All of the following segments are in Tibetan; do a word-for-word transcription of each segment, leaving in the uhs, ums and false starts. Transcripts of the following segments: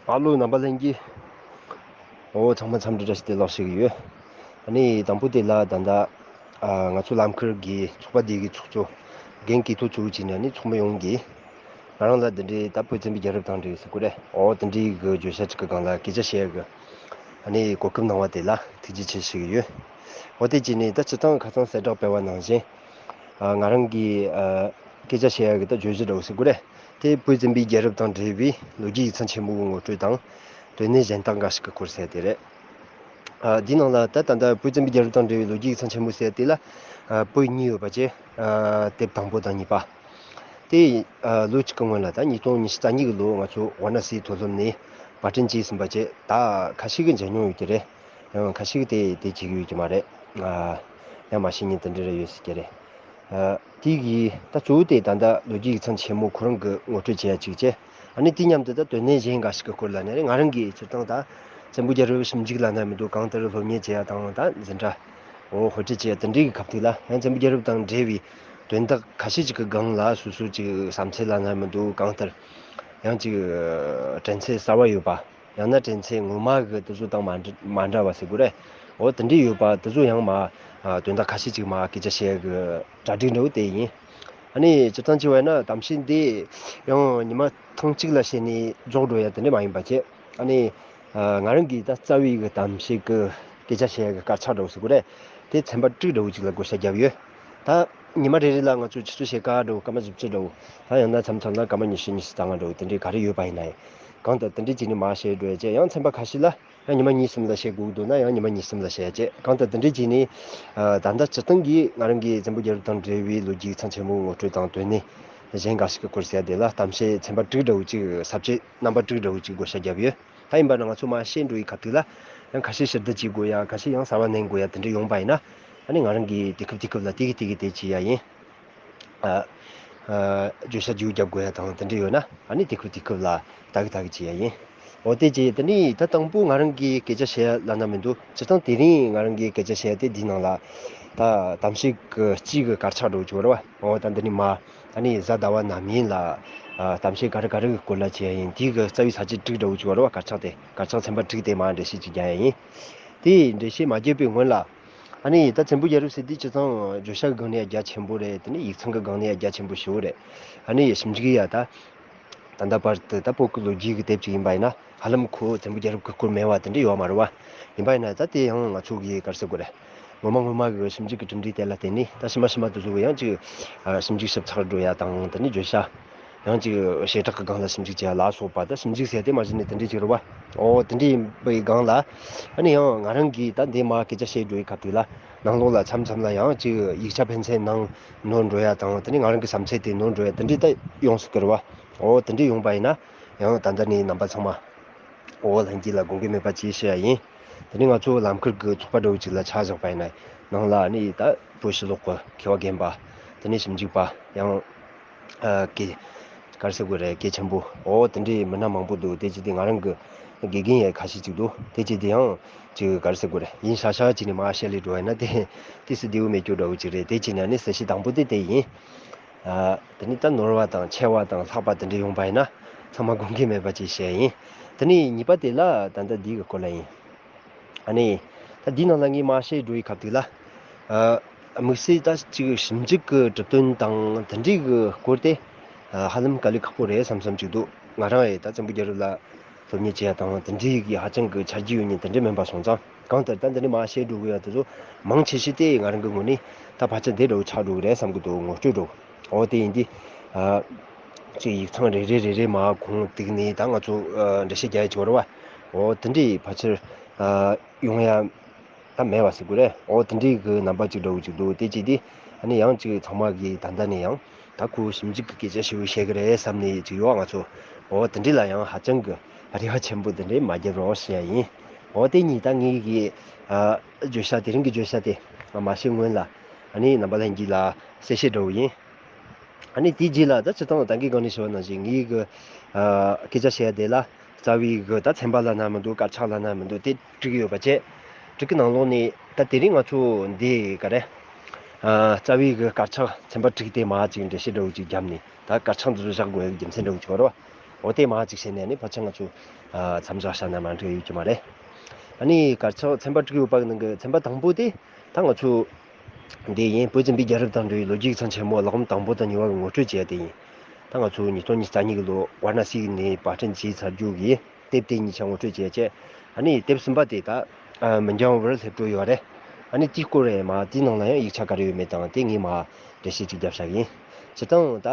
ཨ་ལོ། རྣམ་པ་ལྷན་རྒྱས། འོ། ཚང་མ་འཚམས་འདྲི་བཀྲ་ཤིས་བདེ་ལེགས་ཞུ་གི་ཡོད། ཨ་ནི་དང་པོ་དེ་ལ་ད་ལྟ་ཨ་ང་ཚོ་ལམ་ཁར་གྱི་ཚོགས་པ་འདི་གི་ཚོགས་གཙོ་རྒན་སྐྱིད་ཐོག་གཙོ་བོ་བྱས་ནས་ཨ་ནི་ཚོགས་མི་ཡོངས་ཀྱིས་ང་རང་ལ་འདི་འདྲའི་ད་བོད་བཙན་པོའི་རྒྱལ་རབས་དང་འབྲེལ་ཟེར་དགོས་རེད། འོ། འདི་འདྲའི་གི་བརྗོད་བྱ་གཅིག་གི་སྒང་ལ་སྐད་ཆ་བཤད་ཡ་གི་ཨ་ནི་གོ་སྐབས་གནང་བ་དེ་ལ་ཐུགས་རྗེ་ཆེ་ཞུ་གི་ཡོད། འོ། དེ་བྱས་ནས་ད་སྤྱིར་བཏང་ཁ་སང་གསལ་བསྒྲགས་སྤེལ་བ་ནང་བཞིན། ཨ། ང་རང་གིས་ཨ་སྐད་ཆ་བཤད་ཡ་གི་ད་བརྗོད་གཞི་འདྲ་བོ་ཟེར་དགོས་རེད། དེ་བོད་བཙན་པོའི་རྒྱལ་རབས་དང་འབྲེལ་བའི་ལོ་རྒྱུས་ཡིག་ཚང་ཆེན་མོའི་ངོ་སྤྲོད་དང་། དོན་གནད་གཞན་དག་འགའ་ཞིག་གི་སྐོར་ཟེར་དེ་རེད། ཨ། འདིའི་ནང་ལ་ད་ད་ལྟ་བོད་བཙན་པོའི་རྒྱལ་རབས་དང་འབྲེལ་བའི་ལོ་རྒྱུས་ཡིག་ཚང་ཆེན་མོ་ཟེར་དེ་ལ་ཨ་པོད་གཉིས་ཡོད་པ་བཅས། ཨ། དེབ་དང་པོ་དང་གཉིས་པ། དེ་ཨ་ལོ་གཅིག་གི་སྔོན་ལ་ད་ཉིས་སྟོང་ཉི་ཤུ་རྩ་གཉིས་ཀྱི་ལོ་ང་ཚོ་ཝཱ་ར་ཎ་སིའི་མཐོ་སློབ་ནས་པར་སྐྲུན་བྱས་ཟིན་པ་བཅས། ད་ཁ་ཤས་ཀྱིས་མཇལ་མྱོང་ཡོད་ཀྱི་རེད། ཡང་ཁ་ཤས་ཀྱིས་དེ་དེ་བྱེད་ཀྱི་ཡོད་ཀྱི་མ་རེད། ཨ། ཡང་མ་ཤེས་མཁན་དེ་འདྲ་རེ་ཡོད་སྲིད་ཀྱི་རེད། ཨ། དེ་གི་ད་གཙོ་བོ་དེ་ད་ལྟ་ལོ་རྒྱུས་ཡིག་ཚང་ཆེན་མོ་ཁོ་རང་གི་ངོ་སྤྲོད་བྱེད་ཡ་གཅིག་བྱས། ཨ་ནི་དེ་མཉམ་དུ་ད་དོན་གནད་གཞན་འགའ་ཞིག་གི་སྐོར་ལ་ནི་རེད། ང་རང་གིས་སྤྱིར་བཏང་ད་བཙན་པོའི་རྒྱལ་རབས་ཞིབ་འཇུག་ལབ་ན་མི་འདུག། གང་ལྟར་སློབ་གཉེར་བྱེད་ཡ་དང་ད་འཛིན་གྲྭ། འོ། ཧོ་ཊི་བྱེད་ཡ་དེ་འདྲའི་གི་སྐབས་དེ་ལ་ཡང་བཙན་པོའི་རྒྱལ་རབས་དང་འབྲེལ་བའི་དོན་དག་ཁ་ཤས་ཅིག་གི་སྒང་ལ་སོ་སོ་ཅིག་བསམ་ཚུལ་ལབ་ན་མི་འདུག། གང་ལྟར་ཡང་ཅིག་དྲན་ཚད་གསར་བ་ཡོད་པ། ཡང་ན་དྲན་ཚད་ངོ་མ་གི་དེ་ཚོ་དང་མ་འདྲ་མ་འདྲ་བ་ཟེར་དགོས་རེད། འོ། དེ་འདྲའི་ཡོད་པ་དེ་ཚོ་ཡང་མ་ཨ་དོན་དག་ཁ་ཤས་ཅིག་མ་སྐད་ཆ་བཤད་གི་གྲ་སྒྲིག་འདྲ་བོ་དེ་ཡིན། ཨ་ནི་སྤྱིར་བཏང་བྱས་པ་ཡིན་ན་གཏམ་བཤད་འདི་ཡང་ཉི་མ་ཐེངས་གཅིག་ལ་བཤད་ནས་རྫོགས་འགྲོ་ཡ་དེ་འདྲ་མ་ཡིན་པ་བྱས། ཨ་ནི་ཨ་ང་རང་གིས་ད་རྩ་བའི་གི་གཏམ་བཤད་གི་སྐད་ཆ་བཤད་ཡ་གི་དཀར་ཆག་འདྲ་བོ་ཟེར་དགོས་རེད། དེ་ཚན་པ་དྲུག་འདྲ་བོ་ཅིག་ལ་བགོ་བཤའ་བརྒྱབ་ཡོད། ད་ཉི་མ་རེ་རེ་ལ་ང་ཚོས་ཆུ་ཚོད་ཕྱེད་ཀ་འདྲ་བོ། སྐར་མ་བཞི་བཅུ་འདྲ་བོ། ད་ཡང་ན་མཚམས་མཚམས་ལ་སྐར་མ་ཉི་ཤུ་ཉི་ཤུ་རྩ་ལྔ་འདྲ་བོ་དེ་འདྲའི་ག་རེ་ཡོད་པ་ཡིན་ན་ཡང་། གང་ལྟར་དེ་འདྲའི་བྱས་ནས་མར་བཤད་འགྲོ་ཡ་བྱས། ཡང་ཚན་པ་ཁ་ཤས་ལ་ཡང་ཉི་མ་གཉིས་གསུམ་ལ་བཤད་དགོས་ཀྱི་འདུག་ན་ཡང་ཉི་མ་གཉིས་གསུམ་ལ་བཤད་ཡ་བྱས། གང་ལྟར་དེ་འདྲའི་བྱས་ནས་ཨ་ད་ལྟ་སྤྱིར་བཏང་གི་ང་རང་གིས་བཙན་པོའི་རྒྱལ་རབས་དང་འབྲེལ་བའི་ལོ་རྒྱུས་ཡིག་ཚང་ཆེན་མོའི་ངོ་སྤྲོད་དང་དོན་གནད་གཞན་འགའ་ཞིག་གི་སྐོར་ཟེར་ཡ་དེ་ལ་གཏམ་བཤད་ཚན་པ་དྲུག་འདྲ་བོ་ཅིག། ས་བཅད་རྣམ་པ་དྲུག་འདྲ་བོ་ཅིག་བགོ་བཤའ་བརྒྱབ་ཡོད། ད་ཡིན་པ་ན་ང་ཚོ་མར་བཤད་འགྲོ་ཡི་སྐབས་དེ་ལ་ཡང་ཁ་ཤས་ཕྱིར་བསྡུ་བྱེད་དགོས་ཡ། ཁ་ཤས་ཡང་གསར་བ་ནན་དགོས་ཡ་དེ་འདྲ་ཡོང་པ་ཡིན་ན། ཨ་ནི་ང་རང་གིས་དུས་སྐབས་དུས་སྐབས་ལ་དེ་གི་དེ་གི་དེ་བྱེད་ཡ་ཡིན། ཨ་ཨ་བརྗོད་བྱ་བརྗེ་པོ་རྒྱབ་དགོས་ཡ་དང་དེ་འདྲ་ཡོད་ན། ཨ་ནི་དུས་སྐབས་དུས་སྐབས་ལ་ད་གི་ད་གི་བྱེད་ཡ་ཡིན། འོ། དེ་བྱས། དེ་ནས་ད་དང་པོ་ང་རང་གིས་སྐད་ཆ་བཤད་ཡ་ལབ་ན་མི་འདུག། སྤྱིར་བཏང་དེ་རིང་ང་རང་གིས་སྐད་ཆ་བཤད་ཡ་དེ་འདིའི་ནང་ལ་ད་གཏམ་བཤད་གི་སྤྱི་གི་དཀར་ཆག་འདྲ་བོ་ཅིག་ཡོད་རེད་བ། འོ། ད་འདི་ནས་མར་ཨ་ནི་གཟའ་ཟླ་བ་ནམ་ཡིན་ལ་ཨ་གཏམ་བཤད་ག་རེ་ག་རེ་གི་སྐོར་ལ་བྱེད་ཡ་ཡིན། དེའི་གི་རྩ་བའི་ས་བཅད་དྲུག་འདྲ་བོ་ཅིག་ཡོད་རེད་བ། དཀར་ཆག་དེ། དཀར་ཆག་ཚན་པ་དྲུག་དེ་མར་འགྲེལ་བཤད་ཅིག་རྒྱག་ཡ་ཡིན། དེ་འགྲེལ་བཤད་མ་རྒྱབ་པའི་སྔོན་ལ། ཨ་ནི་ད་བཙན་པོའི་རྒྱལ་རབས་ཟེར་དུས་སྤྱིར་བཏང་བརྗོད་བྱ་གི་སྒང་ནས་ཡ་རྒྱ་ཆེན་པོ་རེད། དེ་ནས་ཡིག་ཚང་གི་སྒང་ནས་ཡ་རྒྱ་ཆེན་པོ་ཞེ་པོ་རེད། ཨ་ནི་ཞིབ་འཇུག་ཡ་ད་ད་ལྟ་བར་དུ་ད་བོད་ཀྱི་ལོ་རྒྱུས་ཀྱི་དེབ་ཅིག་ཡིན་པ་ཡིན་ན་ཧ་ལམ་ཁོ་བཙན་པོའི་རྒྱལ་རབས་ཀྱི་སྐོར་མེད་པ་དེ་འདྲ་ཡོད་མ་རེད་བ། ཡིན་པ་ཡིན་ན་ད་དེ་ཡང་ང་ཚོ་གི་ག་རེ་ཟེར་དགོས་རེད། ངོ་མ་ངོ་མ་གི་ཞིབ་འཇུག་གི་གྲུབ་འབྲས་དེ་ལ་བརྟེན་ནས་ད་ཕྱི་མ་ཕྱི་མ་དེ་ཚོ་གི་ཡང་ཅིག་ཨ་ཞིབ་འཇུག་ཞིབ་ཚགས་འགྲོ་ཡ་དང་། དེ་ནས་བརྗོད་བྱ། ཡང་ཅིག་བྱེ་བྲག་གི་སྒང་ལ་ཞིབ་འཇུག་བྱེད་ཡ་ལ་སོགས་པ། ད་ཞིབ་འཇུག་ཟེར་དེ་མ་གཞི་ནས་དེ་འདྲའི་ཅིག་རེད་བ། འོ། དེ་འདྲའི་ཡིན་པའི་སྒང་ལ། ཨ་ནི་ཡང་ང་རང་གིས་ད་འདི་མར་སྐད་ཆ་བཤད་འགྲོ་ཡི་སྐབས་དེ་ལ་ནང་ལོགས་ལ་མཚམས་མཚམས་ལ་ཡང་ཅིག་ཡིག་ཆ་ཕན་ཚུན་ནང་ནོར་འགྲོ་ཡ་དང་། དེ་ནས་ང་རང་གི་བསམ་ཚུལ་དེ་ནོར་འགྲོ་ཡ་དེ་འདྲའི་ད་ཡོང་སྲིད་ཀྱི་རེད་བ། འོ། དེ་འདྲའི་ཡོང་པ་ཡིན་ན་ཡང་ད་ལྟ་ནས་རྣམ་པ་ཚང་མ། འོ། ལྷན་རྒྱས་ལ་དགོངས་འགལ་མེད་པ་ཅིག་ཞུ་ཡ་ཡིན། དེ་ནས་ང་ཚོ་ལམ་ཁར་གི་ཚོགས་པ་འདྲ་བོ་ཅིག་ལ་ཆ་བཞག་པ་ཡིན་ན། ནང་ལ་ནི་ད་བོད་ཕྱི་ལོགས་ཀྱི་མཁས་པ་རྒན་པ། དེ་ནས་ཞིབ་འཇུག་པ། ཡང་ཨ་གི་ག་རེ་ཟེར་དགོས་རེད། གལ་ཆེན་པོ། འོ། དེ་འདྲའི་མི་སྣ་མང་པོ་འདུག། དེ་ཅི་སྟེ་ང་རང་གི་དགེ་རྒན་ཡང་ཁ་ཤས་ཅིག་འདུག། དེ་ཅི་སྟེ་ཡང་ཅིག་ག་རེ་ཟེར་དགོས་རེད། ཡིན་ཤག་ཤག་ཅིག་ནས་མར་བཤད་ལས་འགྲོ་བ་ཡིན་ན་དེ་དེ་སྲིད་བདེ་བོ་མེད་རྒྱུ་འདྲ་བོ་ཅིག་རེད། དེ་ཅི་ནས་ནི་གསལ་བཤད་དང་པོ་དེ་དེ་ཡིན། ཨ་དེ་ནི་ད་ནོར་བ་དང་ཆེ་བ་དང་ལྷག་པ་དེ་འདྲ་ཡོང་པ་ཡིན་ན་ཚང་མ་དགོངས་འགལ་མེད་པ་ཅིག་བཤད་ཡིན། དེ་ནས་གཉིས་པ་དེ་ལ་ད་ལྟ་འདི་གི་སྐོར་ལ་ཡིན། ཨ་ནི་ད་འདི་ནང་ལ་ངས་མར་བཤད་འགྲོ་ཡི་སྐབས་དེ་ལ། ཨ་དམིགས་བསལ་ད་ཅིག་ཞིབ་འཇུག་གི་གྲུབ་དོན་དང་དེ་འདྲའི་གི་སྐོར་དེ་ཨ་ཧ་ལམ་དཀའ་ལས་ཁག་པོ་རེད་བསམ་བསམ་ཅིག་འདུག། ང་རང་ཡང་ད་བཙན་པོའི་རྒྱལ་རབས་ལ་སློབ་གཉེར་བྱེད་ཡ་དང་དེ་འདྲའི་གི་ཧ་ཅང་གི་ཆ་རྒྱུས་ཡོད་མཁན་དེ་འདྲ་མིན་པ་སོང་ཙང་། གང་ལྟར་ད་འདི་ནས་མར་བཤད་འགྲོ་གི་ཡ་དེ་ཚོ་མང་ཆེ་ཤོས་དེ་ང་རང་གི་ངོས་ནས་ད་ཕལ་ཆེར་འདི་འདྲ་བོ་ཆགས་འགྲོ་གི་རེད་བསམ་གི་འདུག། ངོ་སྤྲོད་འདྲ་བོ། འོ། དེ་ཡིན་དུས་ཨ་ཅིག་ཡིག་ཚང་རེ་རེ་རེ་རེ་མར་གུང་བཏུགས་ནས་ད་ང་ཚོ་ཨ་འགྲེལ་བཤད་རྒྱག་ཡ་ཅིག་ཡོད་རེད་བ། འོ། དེ་འདྲའི་ཕལ་ཆེར་ཨ་ཡོང་ཡ་ད་མེད་པ་ཟེར་དགོས་རེད། འོ། དེ་འདྲའི་གི་རྣམ་པ་ཅིག་འདྲ་བོ་ཅིག་འདུག། དེ་ཅི་སྟེ་ཨ་ནི་ཡང་ཅིག་ཚང་མ་གིས་ད་ལྟ་ནས་ཡང་ད་ཁོ་ཞིབ་འཇུག་གི་སྐད་ཆ་ཞེ་པོ་བཤད་གི་རེད་བསམ་ནས་ཅིག་ཡོད་ང་ཚོ། འོ། དེ་འདྲ་ལ་ཡང་ཧ་ཅང་གི་རེ་བ་ཆེན་པོ་དེ་འདྲ་མ་བརྒྱབ་རོགས་ཞུ་ཡ་ཡིན། འོ། དེ་གཉིས་ད་ངེད་ཀྱི་ཨ་བརྗོད་བྱ། དེ་རིང་གི་བརྗོད་བྱ་དེ་མ་བཤད་སྔོན་ལ་ཨ་ནི་རྣམ་པ་ལྷན་རྒྱས་ལ་གསལ་བཤད་འདྲ་བོ་ཡིན། ཨ་ནི་དེའི་རྗེས་ལ་ད་སྤྱིར་བཏང་ད་གིན་སྒང་ནས་ཞུས་པ་ནང་བཞིན་ངེད་ཀྱི་ཨ་སྐད་ཆ་བཤད་ཡ་དེ་ལ་རྩ་བའི་གི་ད་ཚན་པ་ལབ་ན་མི་འདུག། དཀར་ཆག་ལབ་ན་མི་འདུག། དེ་དྲུག་ཡོད་པ་བྱས། དྲུག་གི་ནང་ལོགས་ནས་ད་དེ་རིང་ང་ཚོ་འདི་ག་རེ། ཨ་རྩ་བའི་གི་དཀར་ཆག་ཚན་པ་དྲུག་དེ་མར་ཅིག་འགྲེལ་བཤད་འདྲ་བོ་ཅིག་བརྒྱབ་ནས། ད་དཀར་ཆག་འདི་ཚོ་བཞག་དགོས་ཡ་གི་རྒྱུ་མཚན་འདྲ་བོ་ཅིག་ཡོད་རེད་བ། འོ་དེ་མ་ཅིག་བྱས་ནས་ནི་ཕལ་ཆེར་ང་ཚོ་ཨ་མཚམས་བཞག་བཞག་ན་མ་འགྲིག་ཡོད་ཀྱི་མ་རེད། ཨ་ནི་དཀར་ཆག་ཚན་པ་དྲུག་ཡོད་པ་གི་ནང་གི་ཚན་པ་དང་པོ་དེ་ད་ང་ཚོ་འདི་ཡིན། བོད་བཙན་པོའི་རྒྱལ་རབས་དང་འབྲེལ་བའི་ལོ་རྒྱུས་ཀྱི་མཚམས་ཆེན་མོ་ལྷག་མ་དང་པོ་དང་གཉིས་པ་གི་ངོ་སྤྲོད་བྱས་ཏེ་ཡིན། ད་ང་ཚོ་ཉིས་སྟོང་ཉི་ཤུ་རྩ་གཉིས་ཀྱི་ལོ་ཝཱ་ར་ཎ་སི་ནས་པར་སྐྲུན་བྱས་ཚར་རྒྱུ་གི་དེབ་དེ་གཉིས་ཆ་ངོ་སྤྲོད་བྱས་བྱས། ཨ་ནི་དེབ་གསུམ་པ་དེ་ད་ཨ་མི་འགྱངས་བར་སླེབས་འགྲོ་ཡོད་རེད། ཨ་ནི་དེའི་སྐོར་རེད་མ། དེའི་ནང་ལ་ཡང་ཡིག་ཆ་ག་རེ་ཡོད་མེད་དང་དེ་ངས་མ་འགྲེལ་བཤད་ཅིག་རྒྱབ་བཞག་གི་ཡིན། སྤྱིར་བཏང་ད་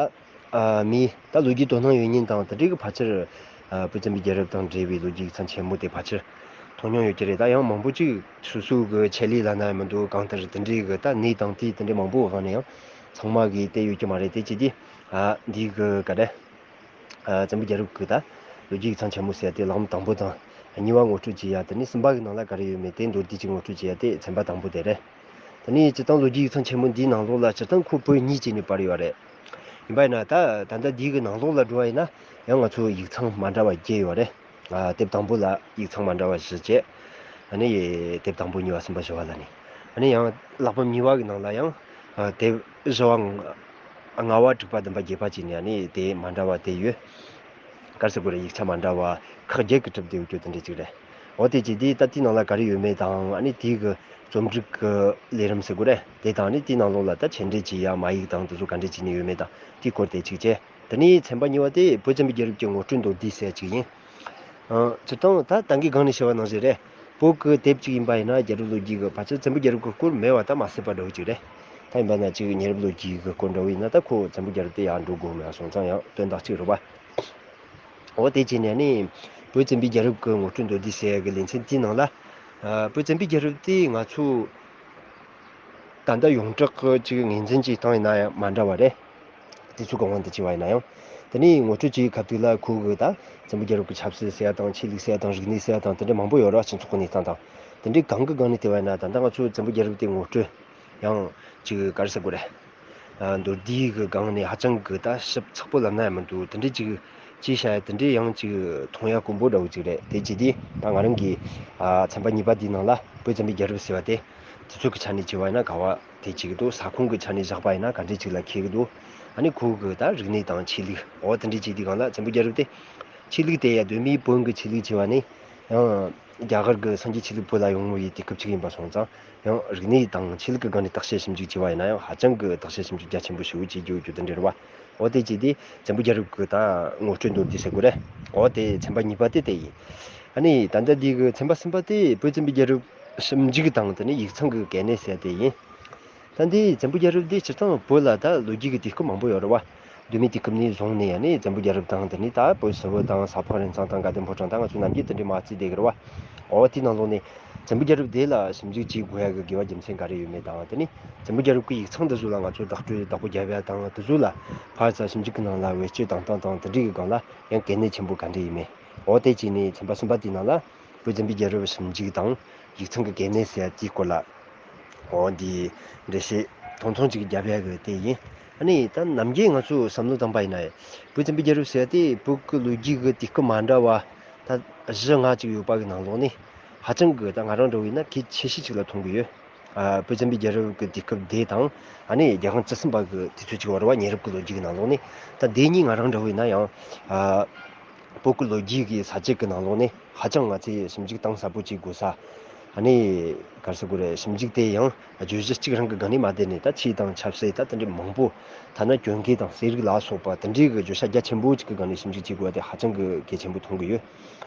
ཨ་མིའི་ད་ལོ་རྒྱུས་དོ་སྣང་ཡོད་མཁན་དང་དེ་འདྲའི་གི་ཕལ་ཆེར་ཨ་བོད་བཙན་པོའི་རྒྱལ་རབས་དང་འབྲེལ་བའི་ལོ་རྒྱུས་ཀྱི་མཚམས་ཆེན་མོ་དེ་ཕལ་ཆེར་མཐོང་མྱོང་ཡོད་ཀྱི་རེད། ད་ཡང་མང་པོ་ཅིག་སོ་སོ་གི་ཆེད་ལས་ལབ་ན་ཡང་མི་འདུག་གང་ལྟར་དེ་འདྲའི་གི་ད་གནས་དང་དུས་དེ་འདྲའི་མང་པོ་སྒང་ནས་ཡང་ཚང་མ་གིས་བལྟས་ཡོད་ཀྱི་མ་རེད། དེ་བྱས་དུས་ཨ་འདི་གི་ག་རེ། ཨ་བཙན་པོའི་རྒྱལ་རབས་ཀྱི་ད་ལོ་རྒྱུས་ཀྱི་མཚམས་ཆེན་མོ་ཟེར་ཡ་དེ་ལམ་དང་པོ་དང་གཉིས་པ་ངོ་སྤྲོད་བྱེད་ཡ། དེ་ནས་གསུམ་པ་གི་ནང་ལ་ག་རེ་ཡོད་མེད་དེ་མདོར་བསྡུས་ཅིག་ངོ་སྤྲོད་བྱེད་ཡ་དེ་ཚན་པ་དང་པོ་དེ་རེད། དེ་ནས་སྤྱིར་བཏང་ལོ་རྒྱུས་ཀྱི་མཚམས་ཆེན་མོ་འདིའི་ནང་ལོགས་ལ་སྤྱིར་བཏང་ཁོ་པོད་གཉིས་བྱས་ནས་པར་ཡོད་རེད། ཡིན་པ་ཡིན་ན་ད་ད་ལྟ་འདི་གི་ནང་ལོགས་ལ་འགྲོ་བ་ཡིན་ན་ཡང་ང་ཚོ་ཡིག་ཚང་མ་འདྲ་བ་བརྒྱད་ཡོད་རེད། ཨ་དེབ་དང་པོ་ལ་ཡིག་ཚང་མ་འདྲ་བ་བཞི་བྱས། ཨ་ནི་དེབ་དང་པོ་གཉིས་པ་གསུམ་པ་བཞི་པ་ལ་ནི། ཨ་ནི་ཡང་བསླབ་པ་གཉིས་པ་གི་ནང་ལ་ཡང་ཨ་དེབ་བཞི་པ་ལྔ་པ་དྲུག་པ་བདུན་པ་བརྒྱད་པ་བྱས་ནས་ཨ་ནི་དེ་མ་འདྲ་བ་དེ་ཡོད། ག་རེ་ཟེར་དགོས་རེད། ཡིག་ཆ་མ་འདྲ་བ་ཁག་བརྒྱད་ཀྱིས་གྲུབ་བསྡད་ཡོད་རྒྱུ་དེ་འདྲ་ཅིག་རེད། འོ་དེ་བྱས་དུས་ད་དེའི་ནང་ལ་ག་རེ་ཡོད་མེད་དང་ཨ་ནི་དེའི་གི་རྩོམ་སྒྲིག་གི་ལས་རིམ་ཟེར་དགོས་རེད། དེ་དང་ཨ་ནི་དེའི་ནང་ལོགས་ལ་ད་ཆེད་འགྲེལ་བྱེད་ཡ་མ་ཡིག་དང་དེ་ཚོ་ག་འདྲ་བྱས་ནས་ཡོད་མེད་དང་དེའི་སྐོར་དེ་གཅིག་བྱས། དེ་ནས་ཚན་པ་གཉིས་པ་དེ་བོད་བཙན་པོའི་རྒྱལ་རབས་ཀྱི་ངོ་སྤྲོད་མདོར་བསྡུས་ཟེར་ཡ་གཅིག་ཡིན། ཨ་སྤྱིར་བཏང་ད་ད་གིན་སྒང་ནས་བཤད་པ་ནང་བཞིན་རེད། བོད་ཀྱི་དེབ་གཅིག་ཡིན་པ་ཡིན་ན་རྒྱལ་རབས་ལོ་རྒྱུས་ཀྱི་ཕལ་ཆེར་བཙན་པོའི་རྒྱལ་རབས་ཀྱི་སྐོར་མེད་པ་ད་མ་སྲིད་པ་འདྲ་བོ་གཅིག་རེད། ད་ཡིན་པ་ན་གཅིག་ཉེ་རབས་ལོ་རྒྱུས་ཀྱི་སྐོར་འདྲ་བོ་ཡིན་ན་ད་ཁོ་བཙན་པོའི་རྒྱལ་རབས་དེ་ཡར་འགྲོ་དགོས་མེད་པ་སོང་ཙང་ཡང་དོན་དག་གཅིག་རེད་པ། འོ་དེ་བྱས་ནས་ནི་བོད་བཙན་པོའི་རྒྱལ་རབས་ཀྱི་ངོ་སྤྲོད་མདོར་བསྡུས་ཟེར་ཡ་གི་ལེ་ཚན་དེའི་ནང་ལ་ཨ་བོད་བཙན་པོའི་རྒྱལ་རབས་དེ་ང་ཚོ་ད་ལྟ་ཡོངས་གྲགས་ཀྱི་ཅིག་ངོས་འཛིན་བྱེད་སྟངས་ཡིན་ན་ཡང་མ་འདྲ་བ་རེད། དེ་ཚོ་གི་དབང་དུ་བྱས་པ་ཡིན་ན་ཡང་། དེ་ནས་ངོ་སྤྲོད་བྱེད་སྐབས་དེ་ལ་ཁོ་གི་ད་བཙན་པོའི་རྒྱལ་རབས་ཀྱི་ཆབ་སྲིད་ཟེར་ཡ་དང་ཆོས་ལུགས་ཟེར་ཡ་དང་རིག་གནས་ཟེར་ཡ་དང་དེ་འདྲ་མང་པོ་ཡོད་རེད་བ། སྤྱི་ཚོགས་ཀྱི་གནས་སྟངས་དང་དེ་འདྲའི་གང་གི་སྒང་ནས་བལྟས་པ་ཡིན་ན་ད་ལྟ་ང་ཚོ་བཙན་པོའི་རྒྱལ་རབས་དེ་ངོ་སྤྲོད་ཡང་ཅིག་ག་རེ་ཟེར་དགོས་རེད། ཨ་མདོར་བསྡུས་ཀྱི་སྒང་ནས་ཧ་ཅང་གི་ད་ཞིབ་ཚགས་པོ་ལབ་ན་ཡང་མི་འདུག་དེ་འདྲའི་ཅིག་ཅིག་བཤད་ཡ་དེ་འདྲའི་ཡང་ཅིག་མཐོང་ཡ་དཀོན་པོ་འདྲ་བོ་ཅིག་རེད། དེ་བྱས་དུས་ད་ང་རང་གིས་ཨ་ཚན་པ་གཉིས་པ་འདིའི་ནང་ལ་བོད་བཙན་པོའི་རྒྱལ་རབས་ཟེར་བ་དེ་དུས་ཚོད་ཀྱི་ཆ་ནས་བྱས་པ་ཡིན་ན་ག་བ་དེ་གཅིག་འདུག་ས་ཁོངས་ཀྱི་ཆ་ནས་བཞག་པ་ཡིན་ན་ག་འདྲས་ཅིག་ལ་འཁེལ་གི་འདུག་ཨ་ནི་ཁོ་གི་ད་རིག་གནས་དང་ཆོས་ལུགས་འོ་དེ་འདྲས་ཅིག་དེའི་སྒང་ལ་བཙན་པོའི་རྒྱལ་རབས་དེ་ཆོས་ལུགས་དེ་ཡ་གདོད་མའི་བོན་གྱི་ཆོས་ལུགས་བྱས་པ་ནི་ཡང་རྒྱ་གར་གྱི་སངས་རྒྱས་ཆོས་ལུགས་བོད་ལ་ཡོང་བའི་དུས་སྐབས་ཅིག་ཡིན་པ་སོང་ཙང་ཡང་རིག་གནས་དང་ཆོས་ལུགས་ཀྱི་སྒང་ནས་བརྟག་དཔྱད་ཞིབ་འཇུག་བྱས་པ་ཡིན་ན་ཡང་ཧ་ཅང་གི་བརྟག་དཔྱད་ཞིབ་འཇུག་རྒྱ་ཆེན་པོ་ཞིག་བྱེད་རྒྱུ་ཡོད་རྒྱུ་དེ་འདྲ་རེད་བ། འོ་དེ་བྱས་དུས་བཙན་པོའི་རྒྱལ་རབས་ཀྱི་ད་ངོ་སྤྲོད་མདོར་བསྡུས་ཟེར་དགོས་རེད། འོ་དེ་ཚན་པ་གཉིས་པ་དེ་དེ་ཡིན། ཨ་ནི་ད་ལྟ་འདི་གི་ཚན་པ་གསུམ་པ་དེ་བོད་བཙན་པོའི་རྒྱལ་རབས་ཞིབ་འཇུག་དང་དེ་ནས་ཡིག་ཚང་གི་གལ་གནད་ཟེར་དེ་ཡིན། ད་འདི་བཙན་པོའི་རྒྱལ་རབས་འདི་སྤྱིར་བཏང་བོད་ལ་ད་ལོ་རྒྱུས་ཀྱི་དུས་སྐབས་མང་པོ་ཡོད་རེད་བ། གདོད་མའི་དུས་སྐབས་ནས་བཟུང་ནས་ཨ་ནི་བཙན་པོའི་རྒྱལ་རབས་དང་དེ་ནས་ད་བོད་ཟུར་བུ་དང་ས་ཕག་རིན་ཚང་དང་དགའ་ལྡན་ཕོ་བྲང་དང་ང་ཚོ་ནམ་རྒྱུན་དེ་འདྲའི་མ་བརྩིས་བསྡད་ཀྱི་རེད་བ། འོ་དེའི་ནང་ལོགས་ནས་བཙན་པོའི་རྒྱལ་རབས་དེ་ལ་ཞིབ་འཇུག་བྱེད་དགོས་ཡ་གི་དགོས་པ་རྒྱུ་མཚན་ག་རེ་ཡོད་མེད་དང་དེ་ནས་བཙན་པོའི་རྒྱལ་རབས་ཀྱི་ཡིག་ཚང་འདི་ཚོ་ལ་ང་ཚོ་བདག་སྤྲོད་བདག་པོ་རྒྱབ་ཡ་དང་དེ་ཚོ་ལ་ཕར་ཚུར་ཞིབ་འཇུག་གི་ནང་ལ་བེད་སྤྱོད་བཏང་སྟངས་དང་དེ་འདྲའི་གི་སྒང་ལ་ཡང་གལ་གནད་ཆེན་པོ་ག་འདྲ་ཡིན་མེད། འོ་དེ་བྱས་ནས་ཚན་པ་གསུམ་པ་དེའི་ནང་ལ་བོད་བཙན་པོའི་རྒྱལ་རབས་ཞིབ་འཇུག་དང་ཡིག་ཚང་གི་གལ་གནད་ཟེར་ཡ་དེའི་སྐོར་ལ། འོ་འདི་འགྲེལ་བཤད་ཐུང་ཐུང་ཅིག་རྒྱབ་ཡ་གི་དེ་ཡིན། ཨ་ནི་ད་ནམ་རྒྱུན་ང་ཚོས་བསམ་བློ་བཏང་པ་ཡིན་ན་བོད་བཙན་པོའི་རྒྱལ་རབས་ཟེར་ཡ་དེ་བོད་ཀྱི་ལོ་རྒྱུས་ཀྱི་དུས་སྐབས་མ་འདྲ་བ་ད་བཞི་ལྔ་ཅིག་ཡོད་པ་གི་ནང་ལོགས་ནས་ཧ་ཅང་གི་ད་ང་རང་འདྲ་བོ་ཡིན་ན་གལ་ཆེ་ཤོས་ཅིག་ལ་མཐོང་གི་ཡོད། ཨ་བོད་བཙན་པོའི་རྒྱལ་རབས་ཀྱི་དུས་སྐབས་དེ་དང་ཨ་ནི་རྒྱལ་དབང་བཅུ་གསུམ་པ་གི་དུས་ཚོད་ཅིག་བར་བ་ཉེ་རབས་ཀྱི་ལོ་རྒྱུས་ཀྱི་ནང་ལོགས་ནས་ད་དེ་གཉིས་ང་རང་འདྲ་བོ་ཡིན་ན་ཡང་ཨ་བོད་ཀྱི་ལོ་རྒྱུས་ཀྱི་ས་བཅད་ཀྱི་ནང་ལོགས་ནས་ཧ་ཅང་ང་ཚོས་ཞིབ་འཇུག་གཏིང་ཟབ་པོ་བྱེད་དགོས་ས། ཨ་ནི་ག་རེ་ཟེར་དགོས་རེད། ཞིབ་འཇུག་དེ་ཡང་བརྗོད་གཞི་གཅིག་རང་གི་སྒང་ནས་མ་བསྡད་ནས་ད་ཆོས་དང་ཆབ་སྲིད་ད་དེ་འདྲའི་མང་པོ་ཐ་ན་གྱོན་གོས་དང་ཟས་རིགས་ལ་སོགས་པ་དེ་འདྲའི་གི་བརྗོད་བྱ་རྒྱ་ཆེན་པོ་གཅིག་གི་སྒང་ནས་ཞིབ་འཇུག་བྱེད་དགོས་པ་དེ་ཧ་ཅང་གི་གལ་ཆེན་པོ་མཐོང་གི་ཡོད།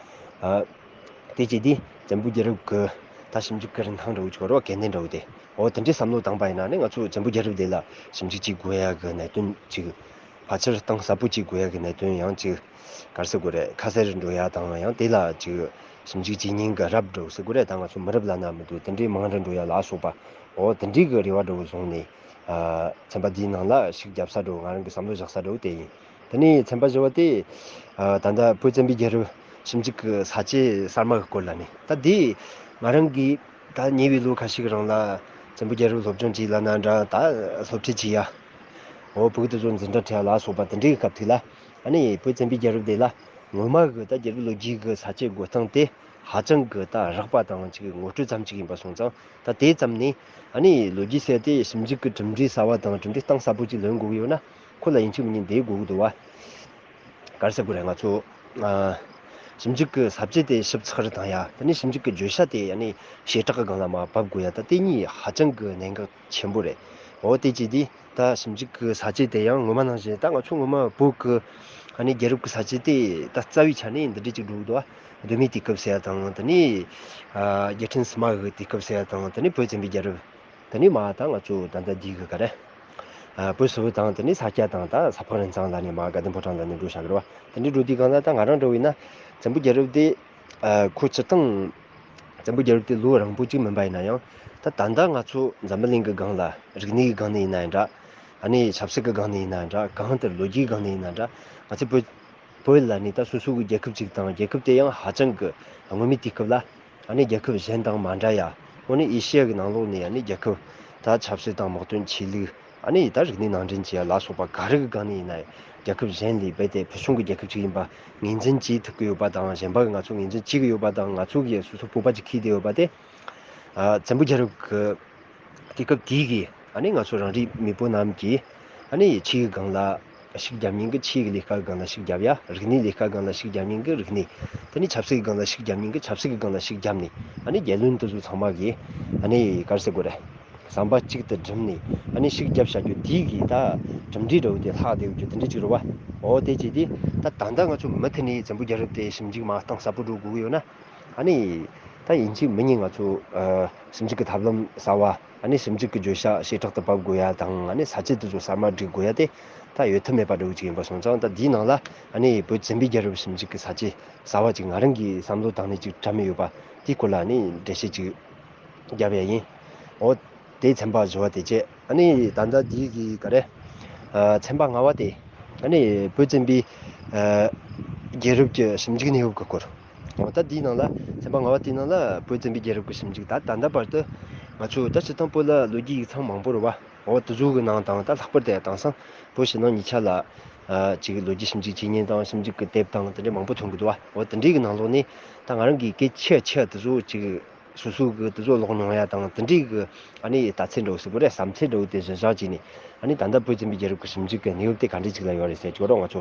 ཨ། དེ་བྱས་དུས་བཙན་པོའི་རྒྱལ་རབས་ཀྱི་ད་ཞིབ་འཇུག་གི་རིན་ཐང་འདྲ་བོ་ཅིག་ཡོད་རེད་བ། གལ་གནད་འདྲ་བོ་དེ། འོ་དེ་འདྲའི་བསམ་བློ་བཏང་པ་ཡིན་ན་ནི་ང་ཚོ་བཙན་པོའི་རྒྱལ་རབས་དེ་ལ་ཞིབ་འཇུག་བྱེད་དགོས་ཡ་གི་གནད་དོན་ཅིག་ཕལ་ཆེར་གཏིང་ཟབ་པོ་བྱེད་དགོས་ཡ་གི་གནད་དོན་ཡང་ཅིག་ག་རེ་ཟེར་དགོས་རེད། ཁ་གསལ་རུ་འགྲོ་ཡ་དང་ཡང་དེ་ལ་ཅིག་ཞིབ་འཇུག་བྱེད་མཁན་གི་རབས་འདྲ་བོ་ཟེར་དགོས་རེད། ད་ང་ཚོ་མི་རབས་ལབ་ན་མི་འདུག་དེ་འདྲའི་མང་རུ་འགྲོ་ཡ་ལ་སོགས་པ། འོ་དེ་འདྲའི་གི་རེ་བ་འདྲ་བོ་བཟུང་ནས། ཨ་ཚན་པ་འདིའི་ནང་ལ་ཞིག་རྒྱབ་ས་འདྲ་བོ། ང་རང་གི་བསམ་བློ་བཞག་ས་འདྲ་བོ་དེ་ཡིན། དེ་ནས་ཚན་པ་བཞི་བ་དེ། ཨ་ད་ལྟ་བོད་བཙན་པོའི་རྒྱལ་རབས་ཞིབ་འཇུག་གི་ས་བཅད་གསར་མ་གི་སྐོར་ལ་ནི། ད་འདི་ང་རང་གིས་ད་ཉེ་བའི་ལོ་ཁ་ཤས་ཀྱི་རིང་ལ་བཙན་པོའི་རྒྱལ་རབས་སློབ་སྦྱོང་བྱས་ལབ་ན་འདྲ། ད་སློབ་ཁྲིད་བྱས་ཡ། འོ་བོད་དུ་ཚོ་འཛིན་གྲྭ་ཁྲིད་ཡ་ལ་སོགས་པ་དེ་འདྲའི་གི་སྐབས་དེ་ལ། ཨ་ནི་བོད་བཙན་པོའི་རྒྱལ་རབས་དེ་ལ་ངོ་མ་གི་ད་རྒྱལ་རབས་ལོ་རྒྱུས་གི་ས་བཅད་འགོད་སྟངས་དེ་ཧ་ཅང་གི་ད་རགས་པ་དང་ཅིག་ངོ་སྤྲོད་ཙམ་ཅིག་ཡིན་པ་སོང་ཙང་། ད་དེ་ཙམ་ནས་ཨ་ནི་ལོ་རྒྱུས་ཟེར་དེ་ཞིབ་འཇུག་གི་གྲུབ་འབྲས་གསར་བ་དང་གྲུབ་འབྲས་གཏིང་ཟབ་པོ་ཅིག་ལོན་དགོས་ཀྱི་ཡོད་ན། ཁོ་ལ་ཡིན་གཅིག་མིན་གཉིས་བསྡད་དགོས་ཀྱི་འདུག་བ། ག་རེ་ཟེར་དགོས་རེད། ང་ཚོ་ཨ་ཞིབ་འཇུག་གི་ས་བཅད་དེ་ཞིབ་ཚགས་རེ་བཏང་ཡ། དེ་ནས་ཞིབ་འཇུག་གི་བརྗོད་བྱ་དེ་ཨ་ནི་བྱེ་བྲག་གི་སྒང་ལ་མར་བབས་དགོས་ཡ། ད་དེ་གཉིས་ཧ་ཅང་གི་གནད་འགག་ཆེན་པོ་རེད། འོ་དེ་བྱས་དུས་ད་ཞིབ་འཇུག་གི་ས་བཅད་དེ་ཡང་སྔོན་མ་ནང་བཞིན། ད་ང་ཚོ་སྔོན་མ་བོད་ཀྱི་ཨ་ནི་རྒྱལ་རབས་ཀྱི་ས་བཅད་དེ་ད་རྩ་བའི་ཆ་ནས་འདི་འདྲ་ཅིག་འགྲོ་གི་འདུག་ཨ། གདོད་མའི་དུས་སྐབས་ཟེར་ཡ་དང་། དེ་ནས་ཨ་རྒྱལ་ཕྲན་སི་མ་གི་དུས་སྐབས་ཟེར་ཡ་དང་། དེ་ནས་བོད་བཙན་པོའི་རྒྱལ་རབས། དེ་ནས་མར་ད་ང་ཚོ་ད་ལྟ་འདི་གི་ག་རེ། ཨ་བོད་སིལ་བུ་དང་། དེ་ནས་ས་སྐྱ་དང་། ད་ས་ཕག་རིན་གཙང་ལ་ནས་མར་དགའ་ལྡན་ཕོ་བྲང་ལ་ནས་འགྲོ་བཞག་གི་རེད་བ། དེ་འདྲ་འགྲོ་དུས་སྒང་ལ་ད་ང་རང་འདྲ་བོ་ཡིན་ན། བཙན་པོའི་རྒྱལ་རབས་དེ་ཨ་ཁོ་སྤྱིར་བཏང་བཙན་པོའི་རྒྱལ་རབས་དེ་ལོ་རིང་པོ་ཅིག་མིན་པ་ཡིན་ན་ཡང་། ད་ད་ལྟ་ང་ཚོ་འཛམ་བུ་གླིང་གི་སྒང་ལ། རིག་གནས་ཀྱི་སྒང་ནས་ཡིན་ན་འདྲ། ཨ་ནི་ཆབ་སྲིད་ཀྱི་སྒང་ནས་ཡིན་ན་འདྲ། གང་ལྟར་ལོ་རྒྱུས་ཀྱི་སྒང་ནས་ཡིན་ན་འདྲ། ང་ཚོ་བོད་བོད་ལ་ནི་ད་སོ་སོ་གི་རྒྱལ་ཁབ་ཅིག་དང་། རྒྱལ་ཁབ་དེ་ཡང་ཧ་ཅང་གི་སྔོན་མའི་དུས་སྐབས་ལ་ཨ་ནི་རྒྱལ་ཁབ་གཞན་དང་མ་འདྲ་ཡ། འོ་ནི་ཨེ་ཤི་ཡ་གི་ནང་ལོགས་ནས་ཨ་ནི་རྒྱལ་ཁབ་ད་ཆབ་སྲིད་དང་། དམག་དོན། ཆོས་ལུགས། ཨ་ནི་ད་རིག་གནས་ནང་འདྲེན་བྱེད་ཡ་ལ་སོགས་པ་ག་རེ་གི་སྒང་ནས་ཡིན་ན་ཡང་། རྒྱལ་ཁབ་གཞན་ལས་རྦད་དེ་ཕུལ་བྱུང་གི་རྒྱལ་ཁབ་ཅིག་ཡིན་པ་ངོས་འཛིན་བྱེད་ཐུབ་ཀྱི་ཡོད་པ་དང་། གཞན་པ་གིས་ང་ཚོ་ངོས་འཛིན་བྱེད་ཀྱི་ཡོད་པ་དང་། ང་ཚོ་གིས་སོ་སོ་སྤོབས་པ་ཅིག་འཁྱེར་བསྡད་ཡོད་པ་དེ། ཨ་བཙན་པོའི་རྒྱལ་རབས་ཀྱི་དུས་སྐབས་དེའི་གི་ཨ་ནི་ང་ཚོ་རང་རིགས་མེས་པོ་རྣམས་ཀྱིས་ཨ་ནི་ཆོས་ཀྱི་སྒང་ལ་ཤུགས་རྒྱབ་མཁན་གྱིས་ཆོས་ཀྱི་ལས་ཀ་སྒང་ལ་ཤུགས་རྒྱབ་ཡ། རིག་གནས་ལས་ཀ་སྒང་ལ་ཤུགས་རྒྱབ་མཁན་གྱིས་རིག་གནས། དེ་ནས་ཆབ་སྲིད་ཀྱི་སྒང་ལ་ཤུགས་རྒྱབ་མཁན་གྱིས་ཆབ་སྲིད་ཀྱི་སྒང་ལ་ཤུགས་རྒྱབ་ནས། ཨ་ནི་རྒྱལ་བློན་དེ་ཚོ་ཚང་མ་གིས་ཨ་ནི་ག་རེ་ཟེར་དགོས་རེད། བསམ་པ་གཅིག་ཏུ་བསྒྲིམས་ནས་ཨ་ནི་ཤུགས་རྒྱབ་བྱ་རྒྱུ་དེའི་གི་ད་གྲུབ་འབྲས་འདྲ་བོ་དེ་ལྷག་བསྡད་ཡོད་རྒྱུ་དེ་འདྲ་ཅིག་རེད་བ། འོ་དེ་བྱས་དུས་ད་ད་ལྟ་ང་ཚོ་མུ་མཐུད་ནས་བཙན་པོའི་རྒྱལ་རབས་དེ་ཞིབ་འཇུག་མ་གཏིང་ཟབ་པོ་འགྲོ་དགོས་ཀྱི་ཡོད་ན། ཨ་ནི་ད་ཡིན་གཅིག་མིན་གཉིས་ང་ཚོ་ཨ་ཞིབ་འཇུག་གི་ཐབས་ལམ་གསར་བ། ཨ་ནི་ཞིབ་འཇུག་གི་བརྗོད་བྱ་བྱེ་བྲག་ཏུ་ཕབ་དགོས་ཡ་དང་། ཨ་ནི་ས་བཅད་དེ་ཚོ་གསར་མ་སྒྲིག་དགོས་ཡ་དེ་ད་ཡོད་ཐབས་མེད་པ་འདྲ་བོ་ཅིག་ཡིན་པ་སོང་ཙང་། ད་འདིའི་ནང་ལ་ཨ་ནི་བོད་བཙན་པོའི་རྒྱལ་རབས་ཞིབ་འཇུག་གི་ས་བཅད་གསར་བ་ཅིག་ང་རང་གིས་བསམ་བློ་བཏང་ནས་ཅིག་བཀྲམ་ཡོད་པ་དེའི་སྐོར་ལ་ཨ་ནི་འགྲེལ་བཤད་ཅིག་རྒྱབ་ཡ་ཡིན། འོ་དེ་ཚན་པ་བཞི་བ་དེ་བྱས། ཨ་ནི་ད་ལྟ་འདི་གི་ག་རེ། ཨ་ཚན་པ་ལྔ་བ་དེ། ཨ་ནི་བོད་བཙན་པོའི་ཨ་རྒྱལ་རབས་ཀྱི་ཞིབ་འཇུག་གནས་བབ་ཀྱི་སྐོར། འོ་ད་འདིའི་ནང་ལ་ཚན་པ་ལྔ་བ་དེའི་ནང་ལ་བོད་བཙན་པོའི་རྒྱལ་རབས་ཀྱི་ཞིབ་འཇུག་ད་ད་ལྟ་བར་དུ་ང་ཚོ་ད་སྤྱིར་བཏང་བོད་ལ་ལོ་རྒྱུས་ཡིག་ཚང་མང་པོ་རེད་བ། འོ་དེ་ཚོ་གི་ནང་དང་། ད་ལྷག་པར་དུ་དེང་སང་བོད་ཕྱི་ནང་གཉིས་ཆ་ལ་ཨ་ཅིག་ལོ་རྒྱུས་ཞིབ་འཇུག་བྱེད་མཁན་དང་། ཞིབ་འཇུག་གི་དེབ་དང་དེ་འདྲའི་མང་པོ་ཐོན་གི་འདུག་བ། འོ་དེ་འདྲའི་གི་ནང་ལོགས་ནས་ད་ང་རང་གིས་གལ་ཆེ་ཆེ་དེ་ཚོ་ཅིག་སོ་སོ་གི་དེ་ཚོ་ཀློག་མྱོང་ཡ་དང་། དེ་འདྲའི་གི་ཨ་ནི་ལྟ་ཚུལ་འདྲ་བོ་ཟེར་དགོས་རེད། བསམ་ཚུལ་འདྲ་བོ་དེ་གཞིར་བཞག་བྱས་ནས། ཨ་ནི་ད་ལྟ་བོད་བཙན་པོའི་རྒྱལ་རབས་ཀྱི་ཞིབ་འཇུག་གི་གནས་བབ་དེ་ག་འདྲ་ཅིག་ལ་ཡོད་རེད་ཟེར་ཅིག་རོགས། ང་ཚོ་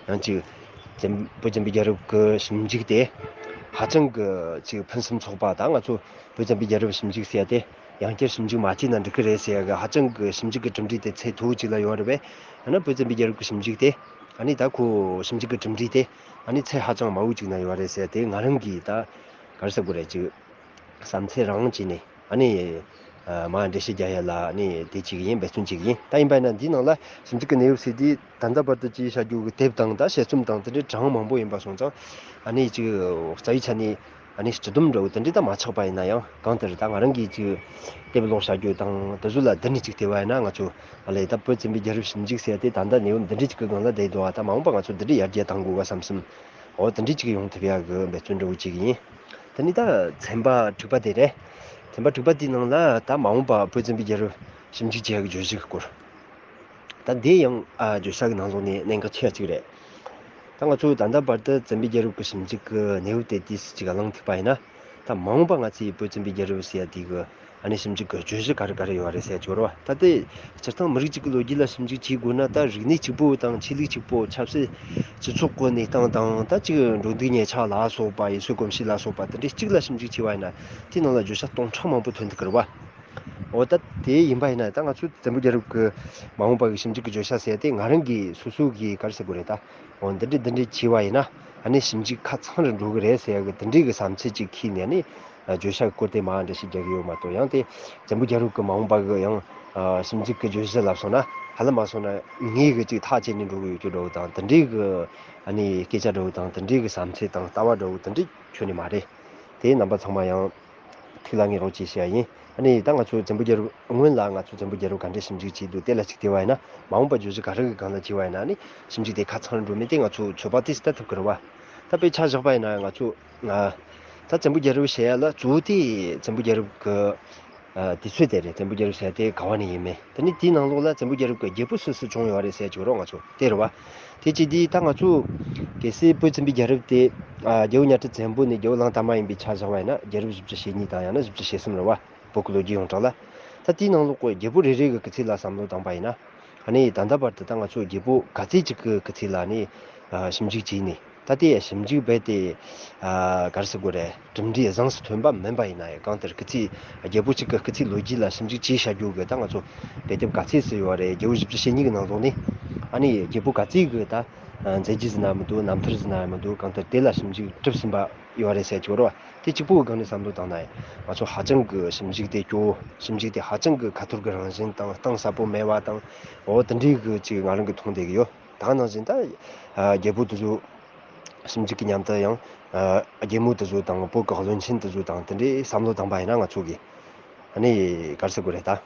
ཡང་ཅིག་བཙན་བོད་བཙན་པོའི་རྒྱལ་རབས་ཀྱི་ཞིབ་འཇུག་དེ་ཧ་ཅང་གི་ཅིག་ཕུན་སུམ་ཚོགས་པ། ད་ང་ཚོ་བོད་བཙན་པོའི་རྒྱལ་རབས་ཞིབ་འཇུག་ཟེར་ཡ་དེ་ཡང་བསྐྱར་ཞིབ་འཇུག་མ་བྱས་ན་འགྲིག་གི་རེད་ཟེར་ཡ་གི་ཧ་ཅང་གི་ཞིབ་འཇུག་གི་གྲུབ་འབྲས་དེ་ཚད་མཐོ་བོ་ཅིག་ལ་ཡོད་རེད་པས། ཡང་ན་བོད་བཙན་པོའི་རྒྱལ་རབས་ཀྱི་ཞིབ་འཇུག་དེ་ཨ་ནི་ད་ཁོ་ཞིབ་འཇུག་གི་གྲུབ་འབྲས་དེ་ཨ་ནི་ཚད་ཧ་ཅང་དམའ་བོ་ཅིག་ན་ཡོད་རེད་ཟེར་ཡ་དེ་ང་རང་གིས་ད་ག་རེ་ཟེར་དགོས་རེད། ཅིག་བསམ་ཚུལ་རང་བྱས་ནས་ཨ་ནི་ཨ་མར་འགྲེལ་བཤད་རྒྱག་ཡ་ལ་ཨ་ནི་དེ་བྱེད་ཀྱི་ཡིན། འབད་བརྩོན་བྱེད་ཀྱི་ཡིན། ད་ཡིན་པ་ཡིན་ན་འདིའི་ནང་ལ་ཞིབ་འཇུག་གི་གནས་བབ་ཟེར་དུས་ད་ལྟ་བར་དུ་ཅིག་བྱ་རྒྱུ་གི་དེབ་དང་། ད་དཔྱད་རྩོམ་དང་དེ་འདྲའི་གྲངས་མང་པོ་ཡིན་པ་སོང་ཙང་། ཨ་ནི་ཅིག་རྩ་བའི་ཆ་ནས་ཨ་ནི་སྤྱི་སྡོམ་འདྲ་བོ་དེ་འདྲའི་ད་མ་ཆགས་པ་ཡིན་ན་ཡང་། གང་ལྟར་ད་ང་རང་གིས་ཅིག་དེབ་ཀློག་བྱ་རྒྱུ་དང་དེ་ཚོ་ལ་བསྡུར་ནས་ཅིག་བལྟས་པ་ཡིན་ན། ང་ཚོ་ཨ་ལས་ད་བོད་བཙན་པོའི་རྒྱལ་རབས་ཞིབ་འཇུག་ཟེར་ཡ་དེ་ད་ལྟ་གནས་བབ་འདི་འདྲའི་ཅིག་གི་སྒང་ལ་བསྡད་འདུག་བ། ད་མ་འོངས་པ་ང་ཚོ་འདི་འདྲའི་ཡར་རྒྱས་གཏང་དགོས་ག་བསམ་བསམ། འོ་དེ་འདྲའི་ཅིག་ཡོང་ཐུབ་ཡ་གི་འབད་བརྩོན་འདྲ་བོ་ཅིག་ཡིན། དེ་ནས་ད་ཚན་པ་དྲུག་པ་དེ་རེད། ཚན་པ་དྲུག་པ་དེའི་ནང་ལ་ད་མ་འོངས་པ་བོད་བཙན་པོའི་རྒྱལ་རབས་ཞིབ་འཇུག་བྱེད་ཡ་གི་བརྗོད་གཞི་གི་སྐོར། ད་འདི་ཡང་ཨ་བརྗོད་བྱ་གི་ནང་ལོགས་ནས་གནད་འགག་ཆེ་བ་ཅིག་རེད། ད་ང་ཚོ་ད་ལྟ་བར་དུ་བཙན་པོའི་རྒྱལ་རབས་ཀྱི་ཞིབ་འཇུག་གི་གནས་བབ་དེ་ཏོག་ཙམ་ཅིག་གླེང་ཐུབ་པ་ཡིན་ན། ད་མ་འོངས་པ་ང་ཚོས་བོད་བཙན་པོའི་རྒྱལ་རབས་ཟེར་ཡ་དེ་གི་ཨ་ནི་ཞིབ་འཇུག་གི་བརྗོད་གཞི་ག་རེ་ག་རེ་ཡོད་རེད་ཟེར་ཡ་ཅིག་ཡོད་རེད་བ། ད་དེ་སྤྱིར་བཏང་མི་རིགས་གཅིག་གི་ལོ་རྒྱུས་ལ་ཞིབ་འཇུག་བྱེད་དགོས་ན། ད་རིག་གནས་གཅིག་པོ་དང་ཆོས་ལུགས་གཅིག་པོ། ཆབ་སྲིད་སྤྱི་ཚོགས་ཀྱི་གནས་སྟངས་དང་། ད་ཅིག་འགྲོ་འདུག་ཉལ་འཆག་ལ་སོགས་པ། ཡུལ་སྲོལ་གོམས་གཤིས་ལ་སོགས་པ་དེ་འདྲའི་གཅིག་ལ་ཞིབ་འཇུག་བྱས་པ་ཡིན་ན། དེའི་ནང་ལ་བརྗོད་བྱ་སྟོང་ཕྲག་མང་པོ་ཐོན་ཐུབ་ཀྱི་རེད་བ། འོ་ད་དེ་ཡིན་པ་ཡིན་ན། ད་ང་ཚོས་བཙན་པོའི་རྒྱལ་རབས་ཀྱི་མ་འོངས་པ་གི་ཞིབ་འཇུག་གི་བརྗོད་བྱ་ཟེར་ཡ་དེ་ང་རང་གིས་སོ་སོ་གིས་ག་རེ་ཟེར་དགོས་རེད། ད་འོ་འདི་འདྲ་འདི་འདྲ་བྱས་པ་ཡིན་ན་ཨ་ནི་ཞིབ་འཇུག་ཁ་ཚང་རུ་འགྲོ་གི་རེད་ཟེར་ཡ་གི་དེ་འདྲའི་གི་བསམ་ཚུལ་ཅིག་འཁྱེར་ནས། ཨ་ནི་བརྗོད་བྱ་གི་སྐོར་དེ་མར་འགྲེལ་བཤད་རྒྱག་གི་ཡོད་མ་གཏོགས། ཡང་དེ་བཙན་པོའི་རྒྱལ་རབས་ཀྱི་མ་འོངས་པ་གི་ཡང་ཞིབ་འཇུག་གི་བརྗོད་གཞི་ལབ་སོང་ན། ཧ་ལམ་མ་སོང་ན་ངས་གི་ཅིག་ཐག་བཅད་ནས་འགྲོ་གི་ཡོད་རྒྱུ་འདྲ་བོ་དང་། དེ་འདྲའི་གི་ཨ་ནི་སྐད་ཆ་འདྲ་བོ་དང་། དེ་འདྲའི་གི་བསམ་ཚུལ་དང་ལྟ་བ་འདྲ་བོ་དེ་འདྲའི་ཁྱོན་ནས་མ་རེད། དེ་རྣམ་པ་ཚང་མ་ཡང་ཐུགས་ལ་ངེས་རོགས་གྱིས་ཞུ་ཡ་ཡིན། ཨ་ནི་ད་ང་ཚོ་བཙན་པོའི་རྒྱལ་རབས་སྔོན་ལ་ང་ཚོ་བཙན་པོའི་རྒྱལ་རབས་ག་འདྲའི་ཞིབ་འཇུག་བྱས་འདུག་དེ་ལ་ཅིག་བལྟས་པ་ཡིན་ན། མ་འོངས་པ་བརྗོད་གཞི་ག་རེ་གི་སྒང་ལ་བྱས་པ་ཡིན་ན། ཨ་ནི་ཞིབ་འཇུག་དེ་ཁ་ཚང་རུ་འགྲོ་མིན་དེ་ང་ཚོ་ཚོད་དཔག་ཏོག་ཙམ་ལྟ་ཐུབ་ཀྱི་རེད་བ། ད་དཔེ་ཆ་བཞག་པ་ཡིན་ན་ང་ཚོ་ང་ད་བཙན་པོའི་རྒྱལ་རབས་ཟེར་ཡ་ལ་གཙོ་བོ་དེ་བཙན་པོའི་རྒྱལ་རབས་ཀྱི་ཨ་དུས་ཚོད་དེ་རེད། བཙན་པོའི་རྒྱལ་རབས་ཟེར་ཡ་དེ་ག་བ་ནས་ཡིན་མིན། དེ་ནས་དེའི་ནང་ལོགས་ལ་བཙན་པོའི་རྒྱལ་རབས་ཀྱི་རྒྱལ་པོ་སུ་སུ་བྱུང་ཡོད་རེད་ཟེར་ཡ་ཅིག་རོགས། ང་ཚོ་དེ་རེད་བ། དེ་བྱས་དུས་ད་ང་ཚོ་གལ་སྲིད་བོད་བཙན་པོའི་རྒྱལ་རབས་དེ་ཨ་རྒྱལ་པོ་གཉའ་ཁྲི་བཙན་པོ་ནས་རྒྱལ་པོ་གླང་དར་མ་ཡིན་པའི་ཆ་བཞག་པ་ཡིན་ན། རྒྱལ་རབས་བཞི་བཅུ་ཞེ་གཉིས་དང་ཡང་ན་བཞི་བཅུ་ཞེ་གསུམ་རེད་བ། བོད་ཀྱི་ལོ་རྒྱུས་ཡོངས་གྲགས་ལ། ད་དེའི་ནང་ལོགས་ཀྱི་རྒྱལ་པོ་རེ་རེ་གི་སྐུ་ཚེ་ལ་བསམ་བློ་བཏང་པ་ཡིན་ན། ཨ་ནི་ད་ལྟ་བར་དུ་ད་ང་ཚོ་རྒྱལ་པོ་ག་ཚོད་ཅིག་གི་སྐུ་ཚེ་ལ་ནི་ ཞིབ་འཇུག་བྱས་ནས། ད་ལྟའི་ཞིབ་འཇུག་རྦད་དེ་ག་རེ་ཟེར་དགོས་རེད། གྲུབ་འབྲས་བཟང་ས་ཐོན་པ་མིན་པ་ཡིན་ན་ཡང་། གང་ལྟར་སྐུ་ཚེ་རྒྱལ་པོ་གཅིག་གི་སྐུ་ཚེ་ལོ་རྒྱུས་ལ་ཞིབ་འཇུག་བྱས་བཞག་རྒྱུ་གི་ད་ང་ཚོ་དཔེ་དེབ་ག་ཚད་ཙམ་ཡོད་རེད། རྒྱལ་པོ་བཞི་བཅུ་ཞེ་གཉིས་ཀྱི་ནང་ལོགས་ནས་ཨ་ནི་རྒྱལ་པོ་ག་ཚད་ཀྱི་ད་མཛད་རྗེས་ཟེར་ན་མི་འདུག་རྣམ་ཐར་ཟེར་ན་མི་འདུག་གང་ལྟར་དེ་ལ་ཞིབ་འཇུག་གྲུབ་ཟིན་པ་ཡོད་རེད་ཟེར་གྱི་ཡོད་རེད་བ། དེ་གཅིག་པོའི་སྒང་ནས་བསམ་བློ་བཏང་ན་ཡང་ང་ཚོ་ཧ་ཅང་གི་ཞིབ་འཇུག་དེ་སྐྱོ་བོ། ཞིབ་འཇུག་དེ་ཧ་ཅང་གི་ཁ་ཐོར་གྱི་རང་བཞིན་དང་གཏིང་ཟབ་པོ་མེད་པ་དང་། འོ་དེ་འདྲའི་གི་ཅིག་ང་རང་གི་མཐོང་བསྡད་ཀྱི་ཡོད། ད་ནང་བཞིན་ད་རྒྱལ་པོ་དེ་ཚོ་ཞིབ་འཇུག་གི་མཉམ་དུ་ཡང་རྒྱལ་མོ་དེ་ཚོ་དང་བོད་ཀྱི་བློན་ཆེན་དེ་ཚོ་དང་དེ་འདྲའི་བསམ་བློ་བཏང་པ་ཡིན་ན། ང་ཚོ་གི་ཨ་ནི་ག་རེ་ཟེར་དགོས་རེད། ད་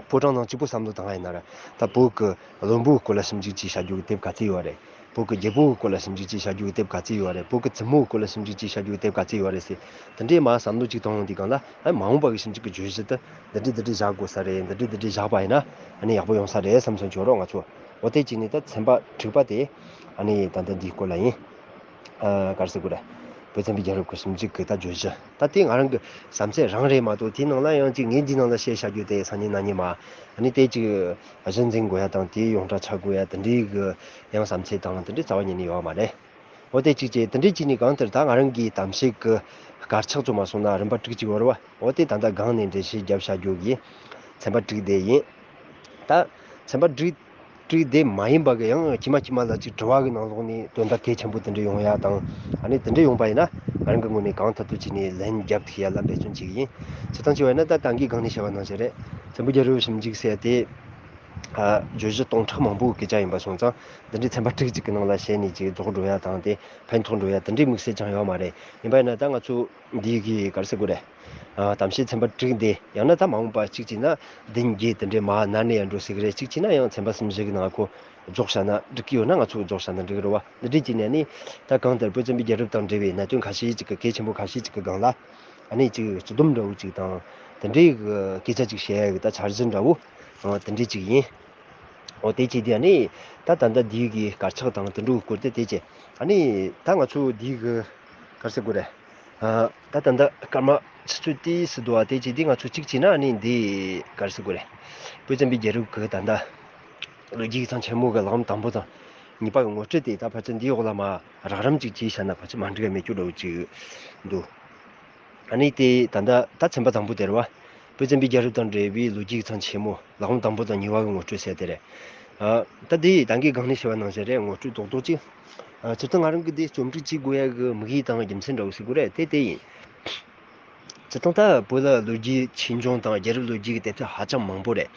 ཕོ་བྲང་ནང་གཅིག་པོ་བསམ་བློ་བཏང་བ་ཡིན་ན་ར། ད་བོད་ཀྱི་བློན་པོའི་སྐོར་ལ་ཞིབ་འཇུག་བྱས་བཞག་རྒྱུ་གི་དེབ་ག་ཚད་ཡོད་རེད། བོད་ཀྱི་རྒྱལ་པོའི་སྐོར་ལ་ཞིབ་འཇུག་བྱས་བཞག་རྒྱུ་གི་དེབ་ག་ཚད་ཡོད་རེད། བོད་ཀྱི་བཙུན་མོའི་སྐོར་ལ་ཞིབ་འཇུག་བྱས་བཞག་རྒྱུ་གི་དེབ་ག་ཚད་ཡོད་རེད་ཟེར། དེ་འདྲའི་མ་བསམ་བློ་གཅིག་བཏང་ཡོང་དུས་སྒང་ལ། ཨ་མ་འོངས་པ་གི་ཞིབ་འཇུག་གི་བརྗོད་གཞི་དེ་འདི་འདྲ་འདི་འདྲ་བཞག་དགོས་ས་རེད། འདི་འདྲ་འདི་འདྲ་བཞག་པ་ཡིན་ན་ཨ་ནི་ཡག་པོ་ཡོང་ས་རེད་བསམ་སོང་གི་ཡོད་རེད། ང་ཚོ་འོ་དེ་བྱས་ནས་ད་ཚན་པ་དྲུག་པ་དེ་ཨ་ནི་ད་ལྟ་འདིའི་སྐོར་ལ་ཡིན། ཨ་ག་རེ་ཟེར་དགོས་རེད། བོད་བཙན་པོའི་རྒྱལ་རབས་ཀྱི་ཞིབ་འཇུག་གི་ད་བརྗོད་གཞི། ད་དེ་ང་རང་གི་བསམ་ཚུལ་རང་རེད་མ་གཏོགས། དེའི་ནང་ལ་ཡང་ཅིག་ངས་འདིའི་ནང་ལ་བཤད་བཞག་རྒྱུ་དེ་སང་ཉིན་གནངས་ཉིན་མ་ཨ་ནི་དེ་ཅིག་གཞི་འཛིན་དགོས་ཡ་དང་། དེ་ཡོངས་གྲགས་ཆགས་དགོས་ཡ་དེ་འདྲའི་གི་ཡང་བསམ་ཚུལ་དང་དེ་འདྲའི་རྩ་བ་ཉིད་ནས་ཡོད་མ་རེད། འོ་དེ་གཅིག་བྱས། དེ་འདྲའི་གཅིག་ནས་གང་ལྟར་ད་ང་རང་གིས་གཏམ་བཤད་ཀྱི་དཀར་ཆག་ཚོ་མ་སོང་ན་རིམ་པ་དྲུག་ཅིག་ཡོད་རེད་བ། འོ་དེ་ད་ལྟ་སྒང་ནས་འགྲེལ་བཤད་བརྒྱབ་བཞག་རྒྱུ་གི་ཚན་པ་དྲུག་དེ་ཡིན། ད་ཚན་པ་དྲུག་དྲུག་དེ་མ་ཡིན་པ་གི་ཡང་ཁྱིམ་མ་ཁྱིམ་མ་ལ་ཅིག་དྲི་བ་གི་ནང་ལོགས་ནས་དོན་དག་གལ་ཆེན་པོ་དེ་འདྲ་ཡོང་ཡ་དང་། ཨ་ནི་དེ་འདྲ་ཡོང་པ་ཡིན་ན་ང་རང་གི་ངོས་ནས་གང་ཐུབ་ཐུབ་བྱས་ནས་ལན་རྒྱབ་ཐུབ་ཡ་ལ་འབད་བརྩོན་བྱེད་ཀྱི་ཡིན། སྤྱིར་བཏང་བྱས་པ་ཡིན་ན་ད་ད་གིན་སྒང་ནས་བཤད་པ་ནང་བཞིན་རེད། བཙན་པོའི་རྒྱལ་རབས་ཞིབ་འཇུག་ཟེར་དེ། ཨ་བརྗོད་གཞི་སྟོང་ཕྲག་མང་པོའི་སྐད་ཆ་ཡིན་པ་སོང་ཙང་། འདི་འདྲའི་ཚན་པ་དྲུག་ཅིག་གི་ནང་ལ་བཤད་ནས་ཅིག་རྫོགས་འགྲོ་ཡ་དང་དེ་ཕན་ཐོགས་འགྲོ་ཡ་དེ་འདྲའི་དམིགས་བསལ་ཅང་ཡོད་མ་རེད། ཡིན་པ་ཡིན་ན་ད་ང་ཚོ་འདི་གི་ག་རེ་ཟེར་དགོས་རེད། ཨ་གཏམ་བཤད་ཚན་པ་དྲུག་འདི་ཡང་ན་ད་མ་འོངས་པ་གཅིག་བྱས་ན་བདུན་བརྒྱད་དེ་འདྲའི་མར་ནར་ནས་ཡར་འགྲོ་སྲིད་གི་རེད། གཅིག་བྱས་ན་ཡང་ཚན་པ་གསུམ་བཞི་གི་ནང་ཁོ་རྫོགས་བཞག་ན་འགྲིག་གི་ཡོད་ན། ང་ཚོ་རྫོགས་བཞག་ན་འགྲིག་གི་རེད་བ། འདི་འདྲའི་བྱས་ནས་ནི་ད་གང་ལྟར་བོད་བཙན་པོའི་རྒྱལ་རབས་དང་འབྲེལ་བའི་གནད་དོན་ཁ་ཤས་ཅིག་གི་གལ་ཆེན་པོ་ཁ་ཤས་ཅིག་གི་སྒང་ལ། ཨ་ནི་ཅིག་སྤྱི་སྡོམ་འདྲ་བོ་ཅིག་དང་། དེ་འདྲའི་གི་སྐད་ཆ་ཅིག་བཤད་ཡ་གི་ད་འཆར་གཞི་འདྲ་བོ་ཨ་དེ་འདྲའི་ཅིག་ཡིན། འོ་དེ་བྱས་དུས་ཨ་ནི་ད་ད་ལྟ་འདི་གི་དཀར་ཆག་དང་དེ་འདྲ་བོ་སྐོར་དེ་དེ་བྱས། ཨ་ནི་ད་ང་ཚོ་འདི་གི་ག་རེ་ཟེར་དགོས་རེད། ཨ་ད་ད་ལྟ་སྐར་མ་ཆུ་ཚོད་ཏོག་ཙམ་འདུག་ཨ། དེ་བྱས་དུས་ང་ཚོ་གཅིག་བྱས་ན་ཨ་ནི་འདི་ག་རེ་ཟེར་དགོས་རེད། བོད་བཙན་པོའི་རྒྱལ་རབས་གི་ད་ལྟ་ལོ་རྒྱུས་ཀྱི་ཚང་ཆེན་མོ་གི་ལམ་དང་པོ་དང་གཉིས་པ་གི་ངོ་སྤྲོད་དེ་ད་ཕལ་ཆེར་འདིའི་འོག་ལ་མར་རགས་རིམ་ཅིག་བྱས་བཞག་ན་ཕལ་ཆེར་མ་འགྲིག་ག་མེད་རྒྱུ་འདྲ་བོ་ཅིག་འདུག་ཨ་ནི་དེ་ད་ལྟ་ད་ཚན་པ་དང་པོ་དེ་རེད་བ། བོད་བཙན་པོའི་རྒྱལ་རབས་དང་འབྲེལ་བའི་ལོ་རྒྱུས་ཀྱི་ཚང་ཆེན་མོ་ལམ་དང་པོ་དང་གཉིས་པ་གི་ངོ་སྤྲོད་ཟེར་དེ་རེད། ཨ་ད་དེ་ད་གིན་སྒང་ནས་བཤད་པ་ནང་བཞིན་རེད། ངོ་སྤྲོད་རྡོག་རྡོག་ཅིག་ཨ་སྤྱིར་བཏང་ང་རང་གིས་དེ་རྩོམ་སྒྲིག་བྱེད་དགོས་ཡ་གི་དམིགས་ཡུལ་དང་རྒྱུ་མཚན་འདྲ་བོ་ཟེར་དགོས་རེད། དེ་དེ་ཡིན། སྤྱིར་བཏང་ད་བོད་ལ་ལོ་རྒྱུས་ཆོས་འབྱུང་དང་རྒྱལ་རབས་ལོ་རྒྱུས་ཀྱི་དེབ་ཐེར་ཧ་ཅང་མང་པོ་རེད།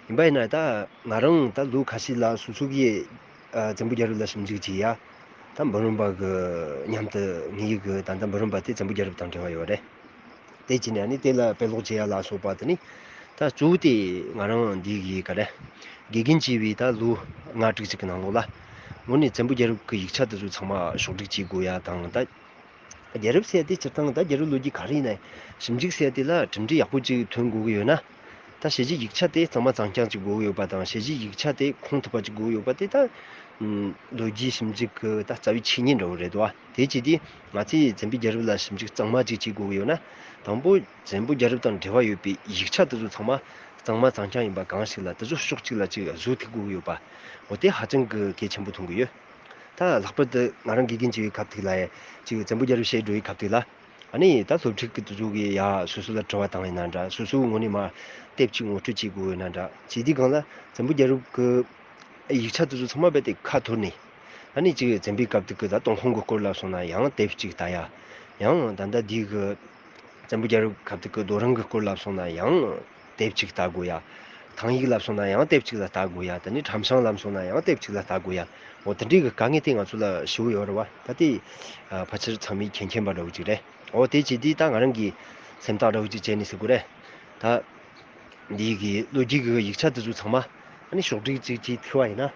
ཡིན་པ་ཡིན་ན་ད་ང་རང་ད་ལོ་ཁ་ཤས་ལ་སོ་སོ་གིས་ཨ་བཙན་པོའི་རྒྱལ་རབས་ལ་ཞིབ་འཇུག་བྱེད་ཡ། ད་འབུམ་རམས་པ་གི་མཉམ་དུ་ངེད་ཀྱི་ད་ལྟ་འབུམ་རམས་པ་དེ་བཙན་པོའི་རྒྱལ་རབས་དང་འབྲེལ་བ་ཡོད་རེད། དེ་བྱས་ནས་ཨ་ནི་དེ་ལ་དཔེ་ཀློག་བྱེད་ཡ་ལ་སོགས་པ་དེ་ནི། ད་གཙོ་བོ་དེ་ང་རང་འདི་གི་ག་རེ། དགེ་རྒན་བྱས་པའི་ད་ལོ་ལྔ་དྲུག་ཅིག་གི་ནང་ལོགས་ལ། དངོས་གནས་བཙན་པོའི་རྒྱལ་རབས་ཀྱི་ཡིག་ཆ་དེ་ཚོ་ཚང་མ་ཕྱོགས་སྒྲིག་བྱེད་དགོས་ཡ་དང་། ད་རྒྱལ་རབས་ཟེར་ཡ་དེ་སྤྱིར་བཏང་ད་རྒྱལ་རབས་ལོ་རྒྱུས་ག་རེ་ཡིན་ན་ཞིབ་འཇུག་ཟེར་ཡ་དེ་ལ་གྲུབ་འབྲས་ཡག་པོ་ཅིག་ཐོན་དགོས་ཀྱི་ཡོད་ན། ད་ཞེ་གཅིག་ཡིག་ཆ་དེ་གཙང་མ་གཙང་རྐྱང་ཅིག་དགོས་ཀྱི་ཡོད་པ་དང་། ཞེ་གཅིག་ཡིག་ཆ་དེ་ཁུངས་ཐུབ་པ་ཅིག་དགོས་ཀྱི་ཡོད་པ་དེ་ད་ཨུམ་ལོ་རྒྱུས་ཞིབ་འཇུག་གི་ད་རྩ་བའི་ཆོས་ཉིད་འདྲ་བོ་རེད་དོ། དེ་བྱས་དུས་ང་ཚོས་བཙན་པོའི་རྒྱལ་རབས་ལ་ཞིབ་འཇུག་གཙང་མ་ཅིག་བྱེད་དགོས་ཀྱི་ཡོད་ན། དང་པོ་བཙན་པོའི་རྒྱལ་རབས་དང་འབྲེལ་བ་ཡོད་པའི་ཡིག་ཆ་དེ་ཚོ་ཚང་མ་གཙང་མ་གཙང་རྐྱང་ཡིན་པ་གང་ཞིག་ལ་དེ་ཚོ་ཕྱོགས་གཅིག་ལ་ཅིག་བཟོ་ཐུབ་དགོས་ཀྱི་ཡོད་པ། འོ་དེ་ཧ་ཅང་གི་གལ་ཆེན་པོ་མཐོང་གི་ཡོད། ད་ལྷག་པར་དུ་ང་རང་དགེ་རྒན་བྱེད་པའི་སྐབས་དེ་ལ་ཡང་ཅིག་བཙན་པོའི་རྒྱལ་རབས་བཤད་འགྲོ་བའི་སྐབས་དེ་ལ། ཨ་ནི་ད་སློབ་ཕྲུག་གི་དེ་ཚོ་གི་ཡ་སོ་སོ་ལ་དྲི་བ་བཏང་ཡིན་ན་འདྲ། སོ་སོའི་ངོས་ནས་མར་དེབ་ཅིག་ངོ་སྤྲོད་བྱེད་དགོས་ཡིན་ན་འདྲ། བྱེད་དུས་སྒང་ལ་བཙན་པོའི་རྒྱལ་རབས་ཀྱི་ཡིག་ཆ་དེ་ཚོ་ཚང་མ་རྦད་དེ་ཁ་འཐོར་ནས། ཨ་ནི་ཅིག་བཙན་པོའི་སྐབས་དེ་གི་ད་ཏུན་ཧོང་གི་སྐོར་ལ་སོང་ན་ཡང་དེབ་ཅིག་ལྟ་ཡ། ཡང་ད་ལྟ་འདི་གི་བཙན་པོའི་རྒྱལ་རབས་སྐབས་དེ་གི་རྡོ་རིང་གི་སྐོར་ལ་སོང་ན་ཡང་དེབ་ཅིག་ལྟ་དགོས་ཡ། ཐང་ཡིག་ལ་སོང་ན་ཡང་དེབ་ཅིག་ལ་ལྟ་དགོས་ཡ། དེ་ནས་ཁྲམ་ཤང་ལ་སོང་ན་ཡང་དེབ་ཅིག་ལ་ལྟ་དགོས་ཡ། འོ་དེ་འདྲའི་གི་དཀའ་ངལ་དེ་ང་ཚོ་ལ་ཞེ་པོ་ཡོད་རེད་བ། ད་དེ་ཨ་ཕལ་ཆེར་ཚང་མས་མཁྱེན་མཁྱེན་པ་འདྲ་བོ་ཅིག་རེད། འོ་དེ་བྱས་དུས་ད་ང་རང་གིས་སེམས་ཐག་འདྲ་བོ་ཅིག་བཅད་ནས་ཟེར་དགོས་རེད། ད་འདི་གི་ལོ་རྒྱུས་ཀྱི་ཡིག་ཆ་དེ་ཚོ་ཚང་མ་ཨ་ནི་ཕྱོགས་སྒྲིག་ཅིག་བྱས་ཐུབ་པ་ཡིན་ན།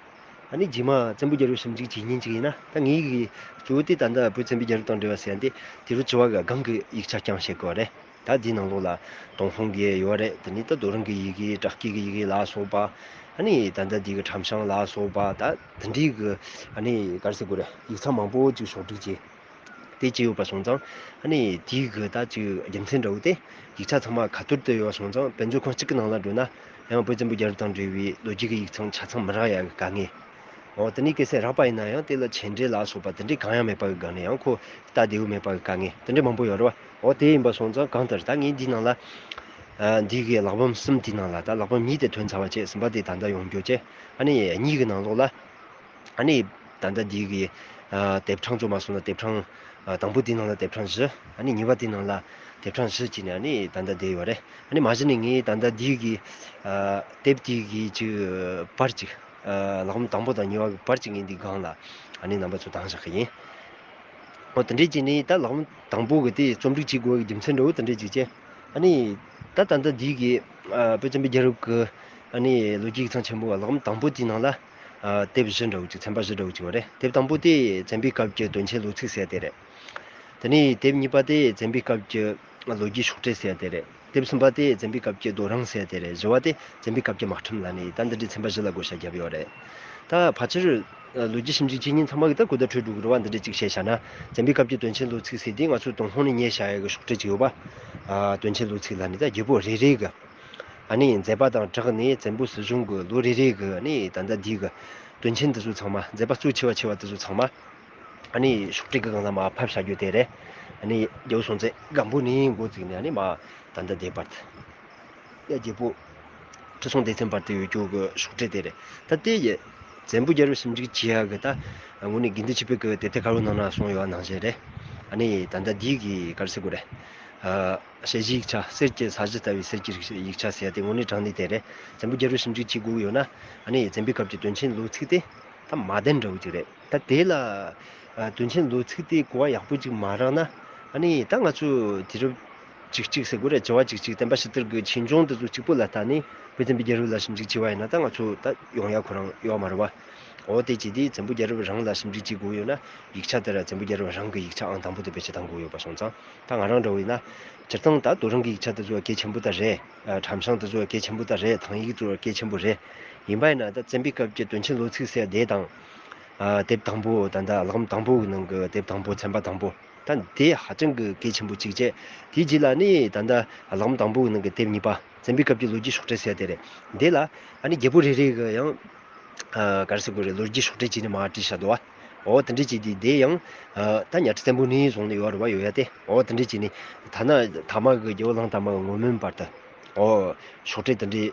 ཨ་ནི་རྗེས་མ་བཙན་པོའི་རྒྱལ་རབས་ཞིབ་འཇུག་བྱེད་མཁན་ཅིག་ཡིན་ན། ད་ངའི་གི་གཙོ་བོ་དེ་ད་ལྟ་བོད་བཙན་པོའི་རྒྱལ་རབས་དང་འབྲེལ་བ་ཟེར་ཡ་འདི་དེ་རུ་བྱ་བ་གི་སྒང་གི་ཡིག་ཆ་རྐྱང་བཤད་དགོས་པ་རེད། ད་འདིའི་ནང་ལོགས་ལ་ཏུན་ཧོང་གི་ཡོད་རེད། དེ་ནས་ད་རྡོ་རིང་གི་ཡི་གེ། བྲག་སྐྱིད་ཀྱི་ཡི་གེ་ལ་སོགས་པ། ཨ་ནི་ད་ལྟ་འདི་གི་ཁྲམ་ཤང་ལ་སོགས་པ། ད་དེ་འདྲའི་གི་ཨ་ནི་ག་རེ་ཟེར་དགོས་རེད། ཡིག་ཚང་མང་པོ་ཅིག་ཕྱོགས་སྒྲིག་བྱས། དེ་ཅིག་ཡོད་པ་སོང་ཙང་། ཨ་ནི་དེའི་གི་ད་ཅིག་རྒྱུ་མཚན་འདྲ་བོ་དེ་ཡིག་ཆ་ཚང་མ་ཁ་ཐོར་དུ་ཡོད་པ་སོང་ཙང་། དཔེ་མཛོད་ཁང་གཅིག་གི་ནང་ལ་འགྲོ་ན་ཡང་བོད་བཙན་པོའི་རྒྱལ་རབས་དང་འབྲེལ་བའི་ལོ་རྒྱུས་ཀྱི་ཡིག་ཚང་ཆ་ཚང་མི་རག་ཡ་གི་དཀའ་ངལ། འོ་དེ་ནས་གལ་སྲིད་རག་པ་ཡིན་ན་ཡང་དེ་ལ་མཆན་འགྲེལ་ལ་སོགས་པ་དེ་འདྲའི་གང་ཡང་མེད་པ་གི་སྒང་ནས་ཡང་ཁོ་ལྟ་བདེ་བོ་མེད་པ་གི་དཀའ་ངལ་དེ་འདྲའི་མང་པོ་ཡོད་རེད་བ། འོ་དེ་ཡིན་པ་སོང་ཙང་གང་ལྟར་ད་ངས་འདིའི་ནང་ལ་ཨ་འདི་གི་གླེགས་བམ་གསུམ་དེའི་ནང་ལ་ད་གླེགས་བམ་གཉིས་དེ་ཐོན་ཚར་བ་བྱས། གསུམ་པ་དེ་ད་ལྟ་ཡོང་རྒྱུ་བྱས། ཨ་ནི་གཉིས་ཀྱི་ནང་ལོགས་ལ་ཨ་ནི་ད་ལྟ་འདི་གི་ཨ་དེབ་གྲངས་ཚོ་མ་སོང་ན་དེབ་གྲངས་ཨ་དང་པོ་དེའི་ནང་ལ་དེབ་གྲངས་བཞི། ཨ་ནི་གཉིས་པ་དེའི་ནང་ལ་དེབ་གྲངས་བཞི་བྱས་ནས་ཨ་ནི་ད་ལྟ་བསྡད་ཡོད་རེད། ཨ་ནི་མ་གཞི་ནས་ངས་ད་ལྟ་འདི་གི་ཨ་དེབ་དེ་གི་ཅིག་པར་ཅིག་ཨ་གླེགས་བམ་དང་པོ་དང་གཉིས་པ་གི་པར་ཅིག་ངས་འདི་སྒང་ལ་ཨ་ནི་རྣམ་པ་ཚོ་བཏང་བཞག་གི་ཡིན། འོ་དེ་འདྲས་བྱས་ནས་ད་གླེགས་བམ་དང་པོ་གི་དེ་རྩོམ་སྒྲིག་བྱེད་དགོས་པའི་རྒྱུ་མཚན་འདྲ་བོ་དེ་འདྲས་ཅིག་བྱས། ཨ་ནི་ད་ད་ལྟ་འདི་གི་ཨ་བོད་བཙན་པོའི་རྒྱལ་རབས་ཀྱི་ཨ་ནི་ལོ་རྒྱུས་ཀྱི་ཚང་ཆེན་པོ་གླེགས་བམ་དང་པོ་དེའི་ནང་ལ་ཨ་དེབ་བཞི་འདྲ་བོ་ཅིག་ཚན་པ་བཞི་འདྲ་བོ་ཅིག་ཡོད་རེད། དེབ་དང་པོ་དེ་བཙན་པོའི་སྐབས་ཀྱི་དོན་ཆེན་ལོ་ཚིགས་ཟེར་དེ་རེད། དེ་ནས་དེབ་གཉིས་པ་དེ་བཙན་པོའི་སྐབས་ཀྱི་ལོ་རྒྱུས་ཕྱོགས་བསྒྲིགས་ཟེར་དེ་རེད། དེབ་གསུམ་པ་དེ་བཙན་པོའི་སྐབས་ཀྱི་རྡོ་རིང་ཟེར་དེ་རེད། བཞི་བ་དེ་བཙན་པོའི་སྐབས་ཀྱི་དམག་ཁྲིམས་ལ་ནི་ད་འདི་འདྲའི་ཚན་པ་བཞི་ལ་བགོ་བཤའ་བརྒྱབ་ཡོད་རེད། ད་ཕལ་ཆེར་ལོ་རྒྱུས་ཞིབ་འཇུག་བྱེད་མཁན་ཚང་མ་གི་ད་གོ་བརྡ་འཕྲོད་འགྲོ་གི་རེད་བ། འདི་འདྲ་ཅིག་བཤད་བཞག་ན་བཙན་པོའི་སྐབས་ཀྱི་དོན་ཆེན་ལོ་ཚིགས་ཟེར་དེ་ང་ཚོ་ཏུན་ཧོང་ནས་རྙེད་བཞག་ཡ་གི་ཕྱོགས་བསྒྲིགས་ཅིག་ཡོད་པ། ཨ་དོན་ཆེན་ལོ་ཚིགས་ལ་ནི་ད་རྒྱལ་པོ་རེ་རེ་གི་ཨ་ནི་མཛད་པ་དང་སྦྲགས་ནས་བཙན་པོ་སྲིད་གཞུང་གི་ལོ་རེ་རེ་གི་ཨ་ནི་ད་ལྟ་འདི་གི་དོན་ཆེན་འདི་ཚོ་ཚང་མ་མཛད་པ་གཙོ་ཆེ་བ་ཆེ་བ་འདི་ཚོ་ཚང་མ་ཨ་ནི་ཕྱོགས་བསྒྲིགས་གི་སྒང་ལ་མར་ཕབ་བཞག་རྒྱུ་དེ་རེད། ཨ་ནི་རྒྱལ་པོ་སྲོང་བཙན་སྒམ་པོ་ནས་འགོ་བཙུགས་ནས་ཨ་ནི་མར་ད་ལྟ་འདས་བར་དུ་ཡ་རྒྱལ་པོ་ཁྲི་སྲོང་ལྡེ་བཙན་བར་དུ་ཡོད་རྒྱུ་གི་ཕྱོགས་བསྒྲིགས་དེ་རེད། ད་དེ་ཡི་བཙན་པོའི་རྒྱལ་རབས་ཞིབ་འཇུག་བྱེད་ཡ་གི་ད་དངོས་གནས་དགེ་འདུན་ཆོས་འཕེལ་གི་དེབ་ཐེར་དཀར་པོའི་ནང་ན་གསུངས་ཡོད་པ་ནང་བཞིན་རེད། ཨ་ནི་ད་ལྟ་འདི་གི་ག་རེ་ཟེར་དགོས་རེད། ཨ་དཔྱད་གཞིའི་ཡིག་ཆ། གསེར་གྱི་ས་གཞི་ལྟ་བུའི་གསེར་གྱི་ཡིག་ཆ་ཟེར་ཡ་དེ་དངོས་གནས་དྲང་གནས་དེ་རེད། བཙན་པོའི་རྒྱལ་རབས་ཞིབ་འཇུག་བྱེད་དགོས་ཀྱི་ཡོད་ན་ཨ་ནི་བཙན་པོའི་སྐབས་ཀྱི་དོན་ཆེན་ལོ་ཚིགས་དེ་ད་མ་བདེན་འདྲ་བོ་ཅིག་རེད། ད་དེ་ལ་ཨ་དོན་ཆེན་ལོ་ཚིགས་དེ་གོ་བ་ཡག་པོ་ཅིག་མ་རག་ན་ཨ་ནི་ད་ང་ཚོ་དུས་རབས་གཅིག་གཅིག་ཟེར་དགོས་རེད། བྱ་བ་གཅིག་གཅིག་བསྟན་པ་ཕྱི་དར་གྱི་ཆོས་འབྱུང་དེ་ཚོ་གཅིག་པོ་ལ་ལྟ་ནས་བོད་བཙན་པོའི་རྒྱལ་རབས་ལ་ཞིབ་འཇུག་བྱས་པ་ཡིན་ན་ད་ང་ཚོ་ད་ཡོང་ཡ་ཁོ་རང་ཡོད་མ་རེད་བ། འོ་དེ་བྱས་དུས་བཙན་པོའི་རྒྱལ་རབས་རང་ལ་ཞིབ་འཇུག་བྱེད་དགོས་ཡོད་ན་ཡིག་ཆ་དེ་ར་བཙན་པོའི་རྒྱལ་རབས་རང་གི་ཡིག་ཆ་ཨང་དང་པོ་དེ་བེད་སྤྱོད་གཏང་དགོས་ཡོད་པ་སོང་ཙང་། ད་ང་རང་འདྲ་བོ་ཡིན་ན་སྤྱིར་བཏང་ད་རྡོ་རིང་གི་ཡིག་ཆ་དེ་ཚོ་གལ་ཆེན་པོ་ད་རེད། ཨ་ཁྲམ་ཤིང་དེ་ཚོ་གལ་ཆེན་པོ་ད་རེད། ཐང་ཡིག་དེ་ཚོ་གལ་ཆེན་པོ་རེད། ཡིན་པ་ཡིན་ན་ད་བཙན་པོའི་སྐབས་ཀྱི་དོན་ཆེན་ལོ་ཚིགས་ཟེར་དེ་དང་། ཨ་དེབ་དང་པོ་ད་ལྟ་གླེགས་བམ་དང་པོ་གི་ནང་གི་དེབ་དང་པོ་ཚན་པ་དང་པོ། ད་དེ་ཧ་ཅང་གི་གལ་ཆེན་པོ་གཅིག་བྱས། དེའི་རྗེས་ལ་ནི་ད་ལྟ་གླེགས་བམ་དང་པོ་གི་ནང་གི་དེབ་གཉིས་པ་བཙན་པོའི་སྐབས་ཀྱི་ལོ་རྒྱུས་ཕྱོགས་བསྒྲིགས་ཟེར་དེ་རེད། འདི་ལ་ཨ་ནི་རྒྱལ་པོ་རེ་རེ་གི་ཡང་ཨ་ག་རེ་ཟེར་དགོས་རེད། ལོ་རྒྱུས་ཕྱོགས་བསྒྲིགས་བྱས་ནས་མར་བྲིས་བཞག་འདུག་བ། འོ་དེ་འདྲས་བྱས་དུས་དེ་ཡང་ཨ་ད་གཉའ་ཁྲི་བཙན་པོ་ནས་བཟུང་ནས་ཡོད་རེད་བ། ཡོད་ཡ་དེ། འོ་དེ་འདྲས་བྱས་ནས་ཐ་ན་ཐ་མ་གི་རྒྱལ་པོ་གླང་དར་མ་གི་ངོ་མིན་བར་དུ་འོ་ཕྱོགས་བསྒྲིགས་དེ་འདྲས་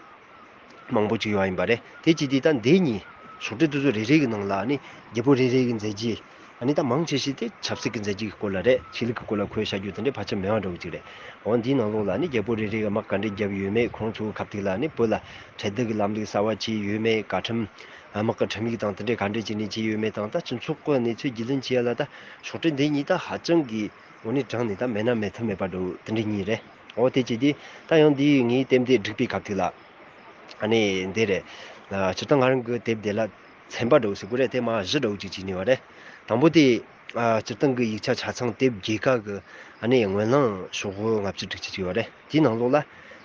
མང་པོ་ཅིག་ཡོད་ཡིན་པ་རེད། དེ་བྱས་དུས་ད་འདི་གཉིས་ཕྱོགས་བསྒྲིགས་དེ་ཚོ་རེ་རེ་གི་ནང་ལ་ནི་རྒྱལ་པོ་རེ་རེ་གི་མཛད་རྗེས། ཨ་ནི་ད་མང་ཆེ་ཤོས་དེ་ཆབ་སྲིད་ཀྱི་མཛད་རྗེས་ཀྱི་སྐོར་ལ་རེད། ཆོས་ལུགས་ཀྱི་སྐོར་ལ་ཁོས་བཤད་རྒྱུ་དེ་འདྲས་ཕལ་ཆེར་མེད་པ་འདྲ་བོ་ཅིག་རེད། འོ་འདིའི་ནང་ལོགས་ལ་ནི་རྒྱལ་པོ་རེ་རེ་གི་དམག་ག་འདྲས་བརྒྱབ་ཡོད་མེད། ཁོང་ཚོའི་སྐབས་དེ་ལ་ནི་བོད་ལ་ཁྲལ་བསྡུ་གི་ལམ་ལུགས་གསར་བ་བྱས་ཡོད་མེད། བཀའ་ཁྲིམས་དམག་གི་ཁྲིམས་ཡིག་དང་དེ་འདྲས་ག་འདྲས་བྱས་ནས་བྱས་ཡོད་མེད་དང་། ད་སྤྱི་ཚོགས་ཀྱི་གནས་ཚུལ་རྒྱུས་ལོན་བྱེད་ཡ་ལ་ད་ཕྱོགས་བསྒྲིགས་འདི་གཉིས་ད་ཧ་ཅང་གི་དངོས་གནས་དྲང་ནས་ད་མེད་ན་མེད་ཐབས་མེད་པ་འདྲ་བོ་དེ་འདྲས་གཉིས་རེད། འོ་དེ་བྱས་དུས་ད་ཡང་འདི་ངའི་དེབ་འདི་བསྒྲིགས་པའི་སྐབས་དེ་ལ་ཨ་ནི་འདི་རེད། ཨ་སྤྱིར་བཏང་ང་རང་གི་དེབ་འདི་ལ་ཚན་པ་འདྲ་བོ་ཟེར་དགོས་རེད། དེ་མ་བཞི་འདྲ་བོ་ཅིག་བྱས་ནས་ཡོད་རེད། དང་པོ་དེ་ཨ་སྤྱིར་བཏང་གི་ཡིག་ཆ་ཆ་ཚང་དེབ་བརྒྱད་ཀ་གི་ཨ་ནི་སྔོན་གླེང་ཤོག་བུ་ལྔ་བཅུ་དྲུག་ཅུ་ཅིག་ཡོད་རེད། དེའི་ནང་ལོགས་ལ་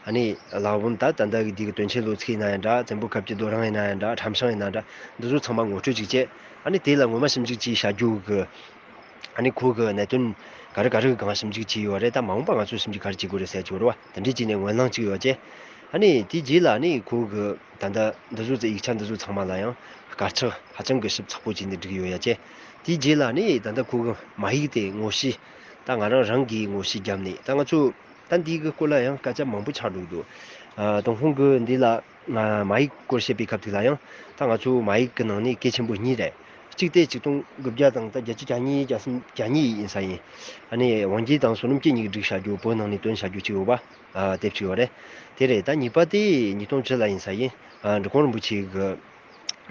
ཨ་ནི་གླེགས་བམ་ད་ད་ལྟ་གི་འདི་གི་དོན་ཆེན་ལོ་ཚིགས་ཡིན་ན་ཡང་འདྲ། བཙན་པོའི་སྐབས་ཀྱི་རྡོ་རིང་ཡིན་ན་ཡང་འདྲ། ཁྲམ་ཤིང་ཡིན་ན་འདྲ། འདི་ཚོ་ཚང་མ་ངོ་སྤྲོད་ཅིག་བྱས། ཨ་ནི་དེ་ལ་ངོ་མ་ཞིབ་འཇུག་བྱས་བཞག་རྒྱུ་གི་ཨ་ནི་ཁོ་གི་གནད་དོན་ག་རེ་ག་རེ་གི་སྒང་ཞིབ་འཇུག་བྱས་ཡོད་རེད། ད་མ་འོངས་པ་ང་ཚོས་ཞིབ་འཇུག་ག་རེ་བྱེད་དགོས་རེད་ཟེར་གྱི་ཡོད་རེད་བ། དེ་འདྲས་བྱས་ནས་སྔོན་གླེང་གཅིག་ཡོད་ཅེ། ཨ་ནི་དེའི་རྗེས་ལ་ཨ་ནི་ཁོ་གི་ད་ལྟ་འདི་ཚོ་ཡིག་ཆ་འདི་ཚོ་ཚང་མ་ལ་ཡང་དཀར་ཆག་ཧ་ཅང་གི་ཞིབ་ཚགས་པོ་བྱས་ནས་བསྒྲིགས་ཡོད་ཡ་ཅེ། དེའི་རྗེས་ལ་ཨ་ནི་ད་ལྟ་ཁོ་གི་མ་ཡིག་དེ་ངོ་ཤེས། ད་ང་རང་རང་གིས་ངོ་ཤེས་བརྒྱབ་ནས། ད་ང་ཚོ་ད་འདི་གི་སྐོར་ལ་ཡང་སྐད་ཆ་མང་པོ་ཆགས་འགྲོ་གི་འདུག་ཨ་ཏུན་ཧོང་གི་འདི་ལ་ང་མ་ཡིག་སྐོར་བཤད་པའི་སྐབས་དེ་ལ་ཡང་ད་ང་ཚོ་མ་ཡིག་གི་ནང་ནས་གལ་ཆེན་པོ་གཉིས་རེད། གཅིག་དེ་ཆིག་སྟོང་དགུ་བརྒྱ་དང་ད་བརྒྱད་ཅུ་གྱ་གཉིས་གྱ་གསུམ་གྱ་གཉིས་ཡིན་ས་ཡིན། ཨ་ནི་ཝང་རྒྱལ་དང་བསོད་ནམས་སྐྱིད་གཉིས་ཀྱིས་བསྒྲིགས་བཞག་རྒྱུ། བོད་ནང་ནས་བཏོན་བཞག་རྒྱུ་ཅིག་ཡོད་པ། ཨ་དེབ་ཅིག་ཡོད་རེད། དེ་རེད། ད་གཉིས་པ་དེ་ཉིས་སྟོང་བཅུ་ལ་ཡིན་ས་ཡིན། ཨ་འབྲི་གུང་རིན་པོ་ཆེ་གི་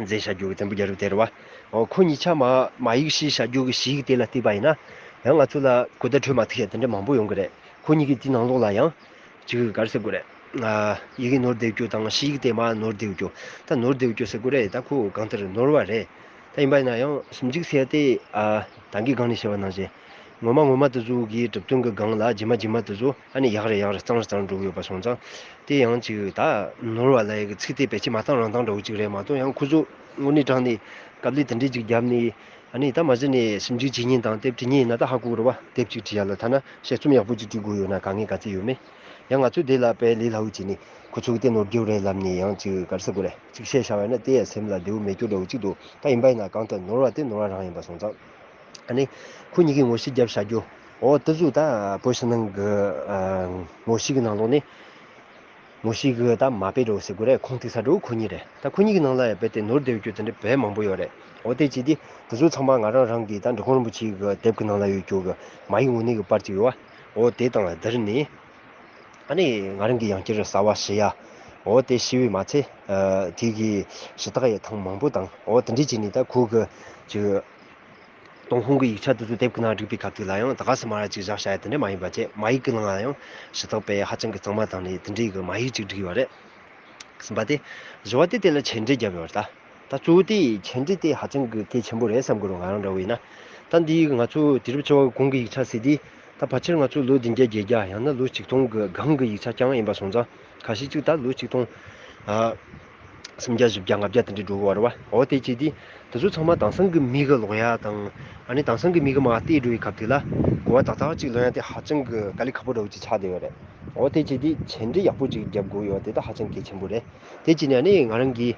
མཛད་བཞག་རྒྱུ་གི་བཙན་པོའི་རྒྱལ་རབས་དེ་རེད་བ། འོ་ཁོ་གཉིས་ཆ་མ་མ་ཡིག་ཤེས་བཞག་རྒྱུ་གི་ཞིབ་ཡིག་དེ་ལ་བལྟས་པ་ཡིན་ན་ཡང་ང་ཚོ་ལ་གོ་བརྡ་འཕྲོད་མ་ཐུབ་ཡ་དེ་འདྲ་མང་པོ་ཡོང་གི་རེད། ཁོ་གཉིས་ཀྱི་དེའི་ནང་ལོགས་ལ་ཡང་ཅིག་ག་རེ་ཟེར་དགོས་རེད། ཨ་ཡི་གེ་ནོར་བསྡད་རྒྱུ་དང་ཞིབ་ཡིག་དེ་མར་ནོར་བསྡད་རྒྱུ། ད་ནོར་བསྡད་རྒྱུ་ཟེར་དགོས་རེད། ད་ཁོ་གང་ལྟར་ནོར་བ་རེད། ད་ཡིན་པ་ཡིན་ན་ཡང་ཞིབ་འཇུག་ཟེར་ཡ་དེ་ཨ་ད་གིན་སྒང་ནས་བཤད་པ་ནང་བཞིན་ངོ་མ་ངོ་མ་དེ་ཚོ་གི་གྲུབ་དོན་གི་སྒང་ལ་རྗེས་མ་རྗེས་མ་དེ་ཚོ་ཨ་ནི་ཡག་རེ་ཡག་རེ་གཙང་རེ་གཙང་རེ་འགྲོ་གི་ཡོད་པ་སོང་ཙང་། དེ་ཡང་ཅིག་ད་ནོར་བ་ལབ་ཡ་གི་ཚིག་དེ་ཕལ་ཆེར་མ་བཏང་རང་བཏང་འདྲ་བོ་ཅིག་རེད་མ་གཏོགས། ཡང་ཁོ་ཚོ་དངོས་གནས་དྲང་ནས་དཀའ་ལས་དེ་འདྲས་ཅིག་བརྒྱབ་ནས་ཨ་ནི་ད་མ་གཞི་ནས་ཞིབ་འཇུག་བྱེད་མཁན་དང་དེབ་འབྲི་མཁན་ཡིན་ན་ད་ཧ་གོ་གི་རེད་བ། དེབ་ཅིག་འབྲི་ཡ་ལ་ཐ་ན་དཔྱད་རྩོམ་ཡག་པོ་ཅིག་འབྲི་དགོས་ཡོད་ན་དཀའ་ངལ་ག་ཚད་ཡོད་མེད། ཡང་ང་ཚོས་དེ་ལ་དཔེ་ལས་སླ་བོ་བྱས་ནས་ཁོ་ཚོ་གི་དེ་ནོར་རྒྱུ་རེད་ལབ་ནས་ཡང་ཅིག་ག་རེ་ཟེར་དགོས་རེད། ཅིག་བཤད་བཞག་པ་ཡིན་ན་དེ་ཡང་སེམས་ལ་བདེ་བོ་མེད་རྒྱུ་འདྲ་བོ་ཅིག་འདུག་ད་ཡིན་པ་ཡིན་ན་གང་ལྟར་ནོར་བ་དེ་ནོར་བ་རང་ཡིན་པ་སོང་ཙང་། ཨ་ནི་ཁོ་གཉིས་ཀྱིས་ངོ་ཤེས་རྒྱབ་བྱ་རྒྱུ། འོ་དེ་ཚོ་ད་བོད་ཕྱི་ནང་གི་ཨ་ངོ་ཤེས་ཀྱི་ནང་ལོགས་ནས། ངོ་ཤེས་གི་ད་མ་དཔེ་འདྲ་བོ་ཟེར་དགོས་རེད། ཁུངས་གཏུགས་ས་འདྲ་བོ་ཁོ་གཉིས་རེད། ད་ཁོ་གཉིས་ཀྱི་ནང་ལ་ཡང་རྦད་དེ་ནོར་བསྡད་ཡོད་རྒྱུ་དེ་འདྲ་དཔེ་མང་པོ་ཡོད་རེད། འོ་དེ་བྱས་དུས་དེ་ཚོ་ཚང་མ་ང་རང་རང་གི་ད་འབྲི་གུང་རིན་པོ་ཆེ་གི་དེབ་ཀྱི་ནང་ལ་ཡོད་རྒྱུ་གི་མ་ཡིག་དངོས་གནས་གི་པར་ཅིག་ཡོད་བ། འོ་དེ་དང་བསྡུར་ནས། ཨ་ནི་ང་རང་གི་ཡང་བསྐྱར་གསར་པ་ཞུ་ཡ། འོ་དེ་ཞུས་པས་མ་ཚད། ཨ་དེ་གི་ཞུ་དག་ཡི་ཐེངས་མང་པོ་དང་། འོ་དེ་འདྲ་བྱས་ནས་ད་ཁོ་གི་ཅིག་ཏུན་ཧོང་གི་ཡིག་ཆ་དེ་ཚོ་དེབ་ཀྱི་ནང་བསྒྲིགས་པའི་སྐབས་དེ་ལ་ཡང་ད་ག་སེ་མ་ར་ཅིག་བཞག་བྱ་ཡ་དེ་འདྲ་མ་ཡིན་པ་བྱས། མ་ཡིག་གི་ནང་ལ་ཡང་ཞུ་དག་དཔེ་ཧ་ཅང་གི་གཙང་མ་དང་ནི་དེ་འདྲའི་གི་མ་ཡིག་ཅིག་བསྒྲིགས་ཡོད་རེད། གསུམ་པ་དེ། བཞི་བ་དེ་དེ་ལ་མཆན་འགྲེལ་བརྒྱབ་ཡོད་རེད་ད། ད་གཙོ་བོ་དེ་མཆན་འགྲེལ་དེ་ཧ་ཅང་གི་གལ་ཆེན་པོ་རེད་བསམ་གི་རེད། ང་རང་འདྲ་བོ་ཡིན་ན། ད་འདི་ང་ཚོ་དུས་རབས་བཅུ་པ་གོང་གི་ཡིག་ཆ་ཟེར་དུས། ད་ཕལ་ཆེར་ང་ཚོ་ལོ་བདུན་བརྒྱ་བརྒྱད་བརྒྱ་ཡང་ན་ལོ་ཆིག་སྟོང་གི་སྒང་གི་ཡིག་ཆ་རྐྱང་ཡིན་པ་སོང་ཙང་། ཁ་ཤས་ཅིག་ད་ལོ་ཆིག་སྟོང་ཨ་སུམ་བརྒྱ་བཞི་བརྒྱ་ལྔ་བརྒྱ་དེ་འདྲའི་འགྲོ་གི་ཡོད་རེད་བ། འོ་དེ་བྱས་དུས་དེ་ཚོ་ཚང་མ་དེང་སང་གི་མི་གི་ཀློག་ཡ་དང་། ཨ་ནི་དེང་སང་གི་མི་གི་མར་བལྟས་འགྲོ་བའི་སྐབས་དེ་ལ་གོ་བ་ཏག་ཏག་ཅིག་ལོན་ཡ་དེ་ཧ་ཅང་གི་དཀའ་ལས་ཁག་པོ་འདྲ་བོ་ཅིག་ཆགས་བསྡད་ཡོད་རེད། འོ་དེ་བྱས་དུས་མཆན་འགྲེལ་ཡག་པོ་ཅིག་རྒྱབ་དགོས་ཡོད་དེ་ད་ཧ་ཅང་གལ་ཆེན་པོ་རེད། དེ་བྱས་ནས་ཨ་ནི་ང་རང་གིས་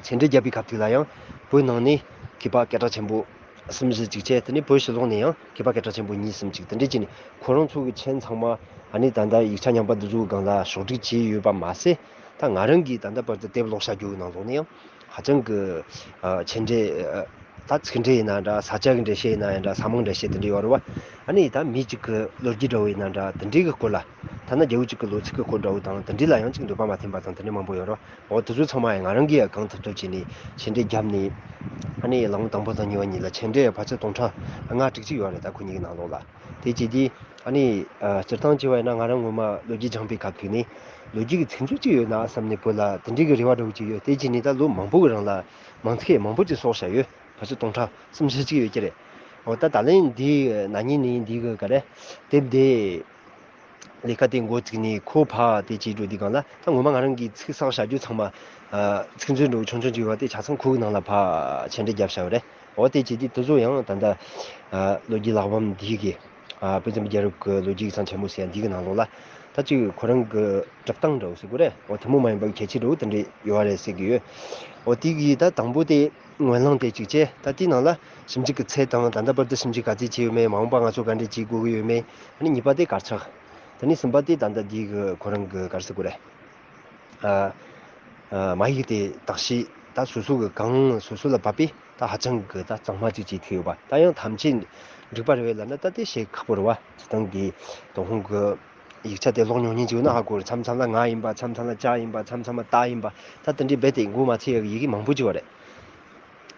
མཆན་འགྲེལ་བརྒྱབ་པའི་སྐབས་དེ་ལ་ཡང་བོད་ནང་ནས་མཁས་པ་སྐད་གྲགས་ཆེན་པོ་གསུམ་བཞི་ཅིག་བྱས། དེ་ནས་བོད་ཕྱི་ལོགས་ནས་ཡང་མཁས་པ་སྐད་གྲགས་ཆེན་པོ་གཉིས་གསུམ་ཅིག་དེ་འདྲས་བྱས་ནས་ཁོ་རང་ཚོ་གི་མཆན་ཚང་མ་ཨ་ནི་ད་ལྟ་ཡིག་ཆ་ཉམས་པ་འདི་ཚོ་གི་སྒང་ལ་ཕྱོགས་སྒྲིག་བྱས་ཡོད་པ་མ་ཟད། ད་ང་རང་གིས་ད་ལྟ་བར་དུ་དེབ་ཀློག་བྱ་རྒྱུ་གི་ནང་ལོགས་ནས་ཡང་ཧ་ཅང་གི་ཨ་མཆན་འགྲེལ་ཨ་ད་ཚིག་འགྲེལ་ཡིན་ན་འདྲ། ས་བཅད་ཀྱི་འགྲེལ་བཤད་ཡིན་ན་ཡང་འདྲ། ས་མིང་འགྲེལ་བཤད་དེ་འདྲ་ཡོད་རེད་བ། ཨ་ནི་ད་མི་གཅིག་གི་ལོ་རྒྱུས་འདྲ་བོ་ཡིན་ན་འདྲ། དེ་འདྲའི་གི་སྐོར་ལ། ཐ་ན་རྒྱལ་པོ་གཅིག་གི་ལོ་ཚིགས་ཀྱི་སྐོར་འདྲ་བོ་དང་དེ་འདྲའི་ལ་ཡང་ཅིག་འདོད་པ་མ་ཐེམ་པ་དང་དེ་འདྲ་མང་པོ་ཡོད་རེད། འོ་དེ་ཚོ་ཚང་མ་ཡང་ང་རང་གིས་ཡང་གང་ཐུབ་ཐུབ་བྱས་ནས་མཆན་འགྲེལ་བརྒྱབ་ནས། ཨ་ནི་ལམ་དང་པོ་དང་གཉིས་པ་གཉིས་ལ་མཆན་འགྲེལ་ཕལ་ཆེར་སྟོང་ཕྲག་ལྔ་དྲུག་ཅིག་ཡོད་རེད་ད་ཁོ་གཉིས་ཀྱི་ནང་ལོགས་ལ། དེ་བྱས་དུས་ཨ་ནི་ཨ་སྤྱིར་བཏང་བྱས་པ་ཡིན་ན་ང་རང་ངོ་མ་ལོ་རྒྱུས་སྦྱངས་པའི་སྐབས་དུས་ནས་ལོ་རྒྱུས་ཀྱི་ཚིག་མཛོད་ཅིག་ཡོད་ན་བསམ་ནས་བོད་ལ་དེ་འདྲའི་གི་རེ་བ་འདྲ་བོ་ཅིག་ཡོད། དེ་བྱས་ནས་ད་ལོ་མང་པོ་གི་རིང་ལ་མང་ཚིག་མང་པོ་ཅིག་བསགས་བཞག་ཡོད། ཕལ་ཆེར་སྟོང་ཕྲག་གསུམ་བཞི་ཅིག་ཡོད་ཀྱི་རེད། འོ་ད་ད་ལན་འདི་ན་ནིང་ནས་འདི་གི་ག་རེ་དེབ་འདི་ལས་ཀ་དེ་འགོ་བཙུགས་ནས་ཁོ་ཕར་དེ་བྱེད་འགྲོ་དུས་སྒང་ལ་ད་ངོ་མ་ང་རང་གིས་ཚིག་བསགས་བཞག་རྒྱུ་ཚང་མ་ཨ་ཚིག་མཛོད་འདྲ་བོ་ཆུང་ཆུང་ཅིག་ཡོད་པ་དེ་ཆ་ཚང་ཁོ་གི་ནང་ལ་ཕར་མཆན་འགྲེལ་བརྒྱབ་བཞག་ཡོད་རེད། འོ་དེ་བྱེད་དུས་དེ་ཚོ་ཡང་ད་ལྟ་ཨ་ལོ་རྒྱུས་ལྷག་པའམ་འདི་གི་ཨ་དཔེ་མཚོན་པའི་རྒྱལ་རབས་ཀྱི་ལོ་རྒྱུས་ཀྱི་མཚམས་ཆེན་མོ་ཟེར་ཡ་འདི་གི་ནང་ལོགས་ལ་ད་ཅིག་ཁོ་རང་གི་སྒྲུབ་སྟངས་འདྲ་བོ་ཟེར་དགོས་རེད། འོ་ཐུན་མོང་མ་ཡིན་པའི་ཁྱད་ཆོས་འདྲ་བོ་དེ་འདྲ་ཡོད་རེད་ཟེར་གྱི་ཡོད། འོ་དེ་གི་ད་དང་པོ་དེ་ངོས་ལེན་དེ་གཅིག་བྱས། ད་དེའི་ནང་ལ་ཞིབ་འཇུག་གི་ཚད་དང་ད་ལྟ་བར་དུ་ཞིབ་འཇུག་ག་ཚད་བྱས་ཡོད་མེད། མ་འོངས་པ་ང་ཚོ་ག་འདྲས་བྱེད་དགོས་ཀྱི་ཡོད་མེད། ཨ་ནི་གཉིས་པ་དེ་དཀར་ཆག་དེ་ནས་གསུམ་པ་དེ་ད་ལྟ་འདི་གི་ཁོ་རང་གི་ག་རེ་ཟེར་དགོས་རེད། ཨ་ཨ་མ་ཡིག་དེ་དག་ཤེས་ད་སོ་སོ་གི་གང་སོ་སོ་ལ་བབས་པས་ད་ཧ་ཅང་གི་ད་གཙང་མ་ཅིག་བྱེད་ཐུབ་ཡོད་པ། ད་ཡང་ཐམས་ཅད་འགྲིག་པ་རེད་པས་ལབ་ན་ད་དེ་བཤད་ཁག་པོ་རེད་བ། སྤྱིར་བཏང་གི་ཏུན་ཧོང་གི་ཡིག་ཆ་དེ་ཀློག་མྱོང་མཁན་ཅིག་ཡོད་ན་ཧ་གོ་རེད། མཚམས་མཚམས་ལ་ང་ཡིན་པ། མཚམས་མཚམས་ལ་ཅ་ཡིན་པ། མཚམས་མཚམས་ལ་ཏ་ཡིན་པ། ད་དེ་འདྲའི་རྦད་དེ་མགོ་མ་ཚོས་ཡག་གི་ཡི་གེ་མང་པོ་ཅིག་ཡོད་རེད།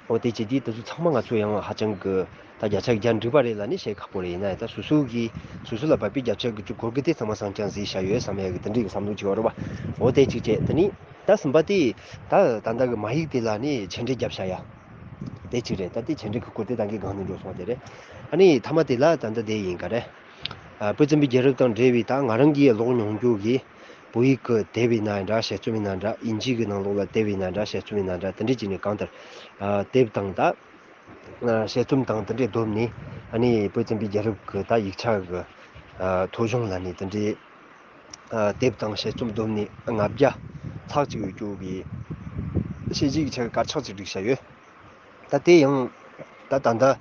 འོ་དེ་བྱེད་དུས་དེ་ཚོ་ཚང་མ་ང་ཚོ་ཡང་ཧ་ཅང་གི་ད་བརྒྱ་ཆ་བརྒྱ་འགྲིག་པ་རེད་ལབ་ནས་བཤད་ཁག་པོ་རེད། ཡིན་ན་ཡང་ད་སོ་སོ་གི་སོ་སོ་ལ་བབས་པའི་བརྒྱ་ཆ་དགུ་བཅུ་གོ་དགུ་དེ་ཚང་མ་གསང་རྐྱང་བཟོས་བཞག་ཡོད་བསམ་ཡག་གི་དེ་འདྲའི་གི་བསམ་བློ་ཅིག་ཡོད་རེད་བ། འོ་དེ་གཅིག་བྱས། དེ་ནས་ད་གསུམ་པ་དེ་ད་ད་ལྟ་གི་མ་ཡིག་དེ་ལ་ནི་མཆན་འགྲེལ་བརྒྱབ་བཞག་ཡ་དེ་གཅིག་རེད། ད་དེ་མཆན་འགྲེལ་གི་སྐོར་དེ་ད་གིན་སྒང་ནས་འགྲོ་སོང་བ་དེ་རེད། ཨ་ནི་མཐའ་མ་དེ་ལ་ད་ལྟ་དེ་ཡིན་ག་རེད། ཨ་དཔེ་བཙུན་པའི་རྒྱལ་རབས་དང་འབྲེལ་བའི་ད་ང་རང་གིས་ཀློག་མྱོང་རྒྱུ་གི་བོད་ཡིག་གི་དེབ་ཡིན་ན་འདྲ། དཔྱད་རྩོམ་ཡིན་ན་འདྲ། དབྱིན་ཇི་གི་ནང་ལོགས་ལ་དེབ་ཡིན་ན་འདྲ། དཔྱད་རྩོམ་ཡིན་ན་འདྲ། དེ་འདྲས་བྱས་ནས་གང་ལྟར་ཨ་དེབ་དང་ད་ཨ་དཔྱད་རྩོམ་དང་དེ་འདྲས་བསྡོམས་ནས། ཨ་ནི་དཔེ་བཙུན་པའི་རྒྱལ་རབས་ཀྱི་ད་ཡིག་ཆ་གི་ཨ་ཐོ་གཞུང་ལ་ནི་དེ་འདྲས་ཨ་དེབ་དང་དཔྱད་རྩོམ་བསྡོམས་ནས་ལྔ་བརྒྱ་ལྷག་ཅིག་ཡོད་རྒྱུ་གི་དཔྱད་གཞིའི་ཡིག་ཆ་གི་དཀར་ཆག་ཅིག་བསྒྲིགས་བཞག་ཡོད། ད་དེ་ཡང་ད་ད་ལྟ་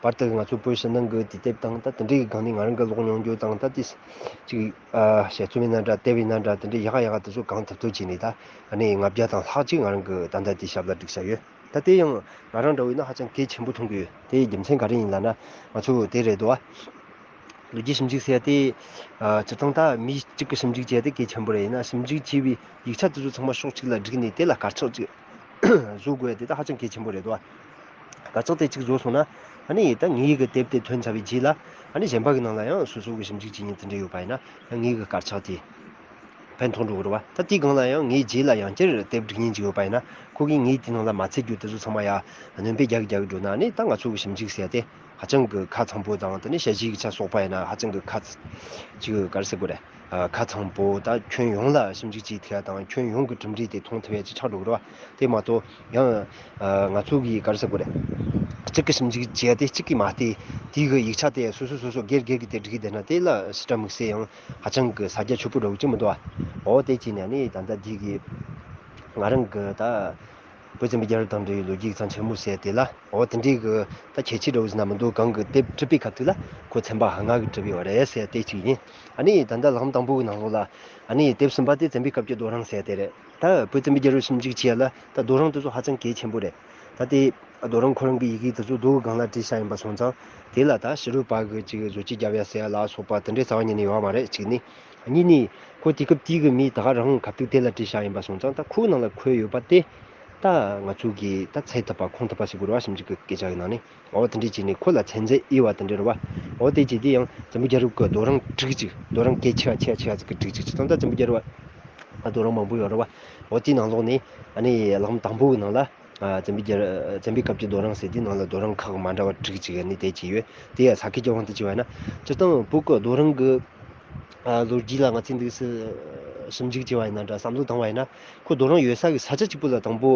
བར་དུ་ང་ཚོ་བོད་ཕྱི་ནང་གི་དུས་དེབ་དང་ད་དེ་འདྲའི་གི་སྒང་ནས་ང་རང་གི་ཀློག་མྱོང་རྒྱུ་དང་། ད་དེ་ཅིག་ཨ་དཔྱད་རྩོམ་ཡིན་ན་འདྲ། དེབ་ཡིན་ན་འདྲ། དེ་འདྲའི་ཡག་ཡག་དེ་ཚོ་གང་ཐུབ་ཐུབ་བྱས་ནས་ད་ཨ་ནི་ལྔ་བརྒྱ་དང་ལྷག་ཅིག་ང་རང་གི་ད་ལྟ་དེ་ཞབས་ལ་བསྒྲིགས་བཞག་ཡོད། ད་དེ་ཡང་ང་རང་འདྲ་བོ་ཡིན་ན་ཧ་ཅང་གལ་ཆེན་པོ་མཐོང་གི་ཡོད། དེའི་རྒྱུ་མཚན་ག་རེ་ཡིན་ལབ་ན། ང་ཚོ་དེ་རེད་དོ། ལོ་རྒྱུས་ཞིབ་འཇུག་ཟེར་ཡ་དེ་ཨ་སྤྱིར་བཏང་ད་མི་གཅིག་གིས་ཞིབ་འཇུག་བྱས་ཏེ་གལ་ཆེན་པོ་རེད། ཡིན་ན་ཞིབ་འཇུག་བྱས་པའི་ཡིག་ཆ་དེ་ཚོ་ཚང་མ་ཕྱོགས་གཅིག་ལ་བསྒྲིགས་ནས་དེ་ལ་དཀར་ཆག་ཅིག་བཟོ་དགོས་ཡ་དེ་ད་ཧ་ཅང་གལ་ཆེན་པོ་རེད་དོ། དཀར་ཆག་དེ་གཅིག་བཟོ་སོང་ན། ཨ་ནི་ད་ངའི་གི་དེབ་དེ་ཐོན་ཚར་བའི་རྗེས་ལ་ཨ་ནི་གཞན་པ་གི་ནང་ལ་ཡང་སོ་སོ་གི་ཞིབ་འཇུག་བྱེད་མཁན་དེ་འདྲ་ཡོད་པ་ཡིན་ན། ཡང་ངའི་གི་དཀར་ཆག་དེ་ཕན་ཐོགས་འགྲོ་གི་རེད་བ། ད་དེའི་སྒང་ལ་ཡང་ངའི་རྗེས་ལ་ཡང་བསྐྱར་དེབ་སྒྲིག་མཁན་ཅིག་ཡོད་པ་ཡིན་ན། ཁོ་གིས་ངའི་དེའི་ནང་ལ་མ་ཚད་རྒྱུ་དེ་ཚོ་ཚང་མ་ཡ་སྣོན་པ་རྒྱག་རྒྱག་འགྲོ་ན། ཨ་ནི་ད་ང་ཚོ་གི་ཞིབ་འཇུག་ཟེར་ཡ་དེ་ཧ་ཅང་གི་ཁ་ཚང་པོ་དང་། དེ་ནས་དཔྱད་གཞིའི་ཡིག་ཆ་སོགས་པ་ཡིན་ན་ཧ་ཅང་གི་ཁ་ཚ་ཅིག་ག་རེ་ཟེར་དགོས་རེད། ཨ་ཁ་ཚང་པོ་ད་ཁྱོན་ཡོངས་ལ་ཞིབ་འཇུག་བྱེད་ཐུབ་ཡ་དང་། ཁྱོན་ཡོངས་ཀྱི་གྲུབ་འབྲས་དེ་མཐོང་ཐུབ་ཡ་ཅིག་ཆགས་འགྲོ་གི་རེད་བ། དེ་མ་གཏོགས་ཡང་ཨ་ང་ཚོ་གི་ག་རེ་ཟེར་དགོས་རེད། གཅིག་གི་ཞིབ་འཇུག་བྱས་ཏེ་གཅིག་གིས་མ་བལྟས། དེའི་གི་ཡིག་ཆ་དེ་སོ་སོ་སོ་སོ་སྒེར་སྒེར་གྱི་དེ་བསྒྲིགས་བསྡད་ན། དེ་ལ་ཕྱི་དྲག་དམིགས་བསལ་ཡང་ཧ་ཅང་གི་ས་རྒྱ་ཆོད་པོ་འདྲ་བོ་ཅིག་མི་འདུག་ཨ། འོ་དེ་བྱས་ནས་ཨ་ནི་ད་ལྟ་འདི་གི་ང་རང་གི་ད་བོད་བཙན་པོའི་རྒྱལ་རབས་དང་འབྲེལ་བའི་ལོ་རྒྱུས་ཀྱི་མཚམས་ཆེན་མོ་ཟེར་དེ་ལ། འོ་དེ་འདྲའི་གི་ད་ཁྱད་ཆོས་འདྲ་བོ་ཟེར་ན་མི་འདུག་གང་གི་དེབ་བྲིས་པའི་སྐབས་དུས་ལ་ཁོ་ཚན་པ་ལྔ་གི་བྲིས་པའི་བ་རེད་ཟེར་དེ་གཅིག་ཡིན། ཨ་ནི་ད་ལྟ་ལྷག་བསམ་དང་པོ་གི་ནང་ལོགས་ལ་ཨ་ནི་དེབ་གསུམ་པ་དེ་བཙན་པོའི་སྐབས་ཀྱི་རྡོ་རིང་ཟེར་དེ་རེད། ད་བོད་བཙན་པོའི་རྒྱལ་རབས་ཞིབ་འཇུག་བྱེད་ཡ་ལ་ད་རྡོ་རིང་དེ་ཚོ་ཧ་ཅང་གལ་ཆེན་པོ་རེད། ད་དེ་རྡོ་རིང་ཁོ་རང་གི་ཡི་གེ་དེ་ཚོ་རྡོ་གི་སྒང་ལ་བྲིས་བཞག་ཡིན་པ་སོང་ཙང་། དེ་ལ་ད་ཕྱི་རོལ་པ་གི་ཅིག་བཟོ་བཅོས་རྒྱབ་ཡ་ཟེར་ཡ་ལ་སོགས་པ་དེ་འདྲའི་རྩ་བ་ཉིད་ནས་ཡོད་མ་རེད། གཅིག་ནི། གཉིས་ནི། ཁོ་དུས་སྐབས་དེའི་གི་མི་ད་ག་རང་གབ་ཏུ་དེ་ལ་བྲིས་བཞག་ཡིན་པ་སོང་ཙང་། ད་ཁོའི་ནང་ལ་འཁོད་ཡོད་པ་དེ་ད་ང་ཚོ་གིས་ད་འཚོལ་ཐུབ་པ་ཁུངས་ཐུབ་པ་ཞིག་དགོས་རེད་བ། ཞིབ་འཇུག་གི་སྐད་ཆ་གི་ནང་ནས། འོ་དེ་འདྲས་བྱས་ནས་ཁོ་ལ་ཚད་འཛིན་དབྱེ་བ་དེ་འདྲས་རེད་བ། འོ་དེ་བྱས་དུས་ཡང་བཙན་པོའི་རྒྱལ་རབས་ཀྱི་རྡོ་རིང་དྲུག་ཅིག་རྡོ་རིང་གལ་ཆེ་བ་ཆེ་བ་ཆེ་བ་ཅིག་གི་དྲུག་ཅིག་སྤྱིར་བཏང་ད་བཙན་པོའི་རྒྱལ་རབས་བ་རྡོ་རིང་མང་པོ་ཡོད་རེད་བ། འོ་དེའི་ནང་ལོགས་ནས་ཨ་ནི་ལྷག་བསམ་དང་པོ་གི་ནང་ལ། ཨ། བཙན་པོའི་རྒྱལ། བཙན་པོའི་སྐབས་ཀྱི་རྡོ་རིང་ཟེར་དུས་ནང་ལ་རྡོ་རིང་ཁག་མ་འདྲ་བ་དྲུག་ཅིག་ནི་དེ་བྱས་ཡོད། དེ་ཡང་ས་ཁུལ་གྱི་དབང་དུ་བྱས་པ་ཡིན་ན། སྤྱིར་བཏང་བོད་ཀྱི་རྡོ་རིང་གི། ཨ། ལོ་རྒྱུས་ལ་ང་ཚོས་འདུག་སེ་ཞིབ་འཇུག་བྱས་པ་ཡིན་ན་འདྲ། བསམ་བློ་བཏང་བ་ཡིན་ན། ཁོ་རྡོ་རིང་ཡོད་ས་གི་ས་ཆ་གཅིག་པུ་ལ་དང་པོ་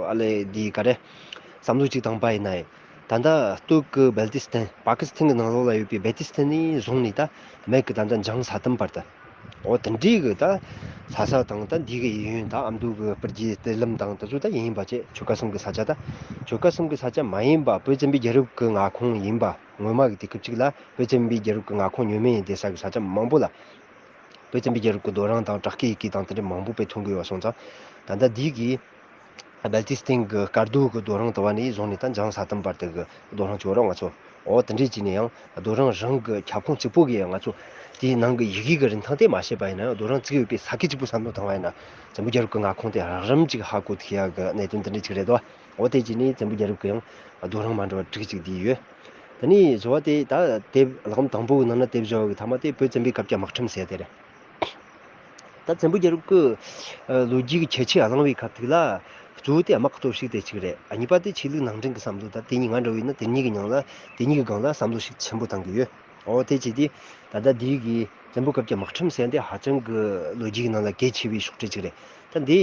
ཨ་ལས་འདི་ག་རེ། བསམ་བློ་གཅིག་བཏང་པ་ཡིན་ན། ད་ལྟ་སྟོད་ཀྱི་སྦལ་ཏི་སི་ཐན། པ་ཀི་སི་ཐན་གྱི་ནང་ལོགས་ལ་ཡོད་པའི་སྦལ་ཏི་སི་ཐན་ནས་བཟུང་ནས་ད་སྨད་ཀྱི་ད་ལྟ་འཇང་ས་ཐམ་བར་དུ། འོ་དེ་འདྲའི་གི་ད་ལྷ་ས་དང་ད་འདི་གི་གཡས་གཡོན་ད་ཨ་མདོ་གི་སྤུར་རྒྱལ་གཏེར་ལམ་དང་དེ་ཚོ་ད་ཡིན་པ་བྱས། ཆོལ་ཁ་གསུམ་གི་ས་ཆ། ད་ཆོལ་ཁ་གསུམ་གི་ས་ཆ་མ་ཡིན་པ། བོད་བཙན་པོའི་རྒྱལ་རབས་ཀྱི་མངའ་ཁོངས་ཡིན་པ། སྔོན་མ་གི་དུས་སྐབས་ཅིག་ལ་བོད་བཙན་པོའི་རྒྱལ་རབས་ཀྱི་མངའ་ཁོངས་ཉམས་མེད་ཡིན་བསྡད་ས་གི་ས་ཆ་མང་པོ་ལ་བོད་བཙན་པོའི་རྒྱལ་རབས་ཀྱི་རྡོ་རིང་དང་བྲག་བརྐོས་ཡི་གེ་དང་དེ་འདྲ་མང་པོ་དཔེ་ཐོན་གི་ཡོད་པ་སོང་ཙང་། ད་ལྟ་འདི་གི་སྦལ་ཏི་སི་ཐན་གྱི་དཀར་རྡོ་གི་རྡོ་རིང་དུ་བ་ནས་བཟུང་ནས་ད་འཇང་ས་ཐམ་བར་དུ་གི་རྡོ་རིང་བྱོས་རོགས་ང་ཚོ། འོ་དེ་འདྲས་བྱས་ནས་ཡང་རྡོ་རིང་རང་གི་ཁྱབ་ཁོངས་གཅིག་པོ་གི་ང་ཚོ་དེའི་ནང་གི་ཡི་གེ་གི་རིན་ཐང་དེ་མ་ཤེས་པ་ཡིན་ན་ཡང་། རྡོ་རིང་བརྩིགས་ཡོད་པའི་ས་ཁུལ་གཅིག་པུ་བསམ་བློ་བཏང་བ་ཡིན་ན། བཙན་པོའི་རྒྱལ་རབས་ཀྱི་མངའ་ཁོངས་དེ་རགས་རིམ་ཅིག་ཧ་གོ་ཐུབ་ཡ་གི་གནད་དོན་དེ་འདྲས་ཅིག་རེད་དོ། འོ་དེ་བྱས་ནས་བཙན་པོའི་རྒྱལ་རབས་ཀྱི་ཡང་རྡོ་རིང་མ་འདྲ་བ་དྲུག་ཅིག་དེ་ཡོད། དེ་ནས་བཞི་བ་དེ་ད་དེབ་ལྷག་བསམ་དང་པོ་གི་ནང་ན་དེབ་བཞི་བ་གི་མཐའ་མ་དེ་བོད་བཙན་པོའི་སྐབས་ཀྱི་དམག་ཁྲིམས་ཟེར་དེ་རེད། ད་བཙན་པོའི་རྒྱལ་རབས་ཀྱི་ལོ་རྒྱུས་ཀྱི་ཁྱད་ཆོས་གླེང་བའི་སྐབས་དེ་ལ། གཙོ་བོ་དེ་དམག་གི་སྟོབས་ཤུགས་དེ་གཅིག་རེད། ཨ། གཉིས་པ་དེ་ཆོས་ལུགས་ནང་འདྲེན་གྱི་བསམ་བློ། ད་དེ་གཉིས་ང་འདྲ་བོ་ཡིན་ན་དེ་གཉིས་ཀྱི་ནང་ལ། དེ་གཉིས་ཀྱི་སྒང་ལ་བསམ་བློ་ཤུགས་ཆེན་པོ་བཏང་གི་ཡོད། འོ་དེ་བྱས་དུས་ད་ལྟ་འདི་གི་བཙན་པོའི་སྐབས་ཀྱི་དམག་ཁྲིམས་ཟེར་འདི་ཧ་ཅང་གི་ལོ་རྒྱུས་ཀྱི་ནང་ལ་གལ་ཆེ་བའི་ཕྱོགས་གྲས་གཅིག་རེད། ད་འདི་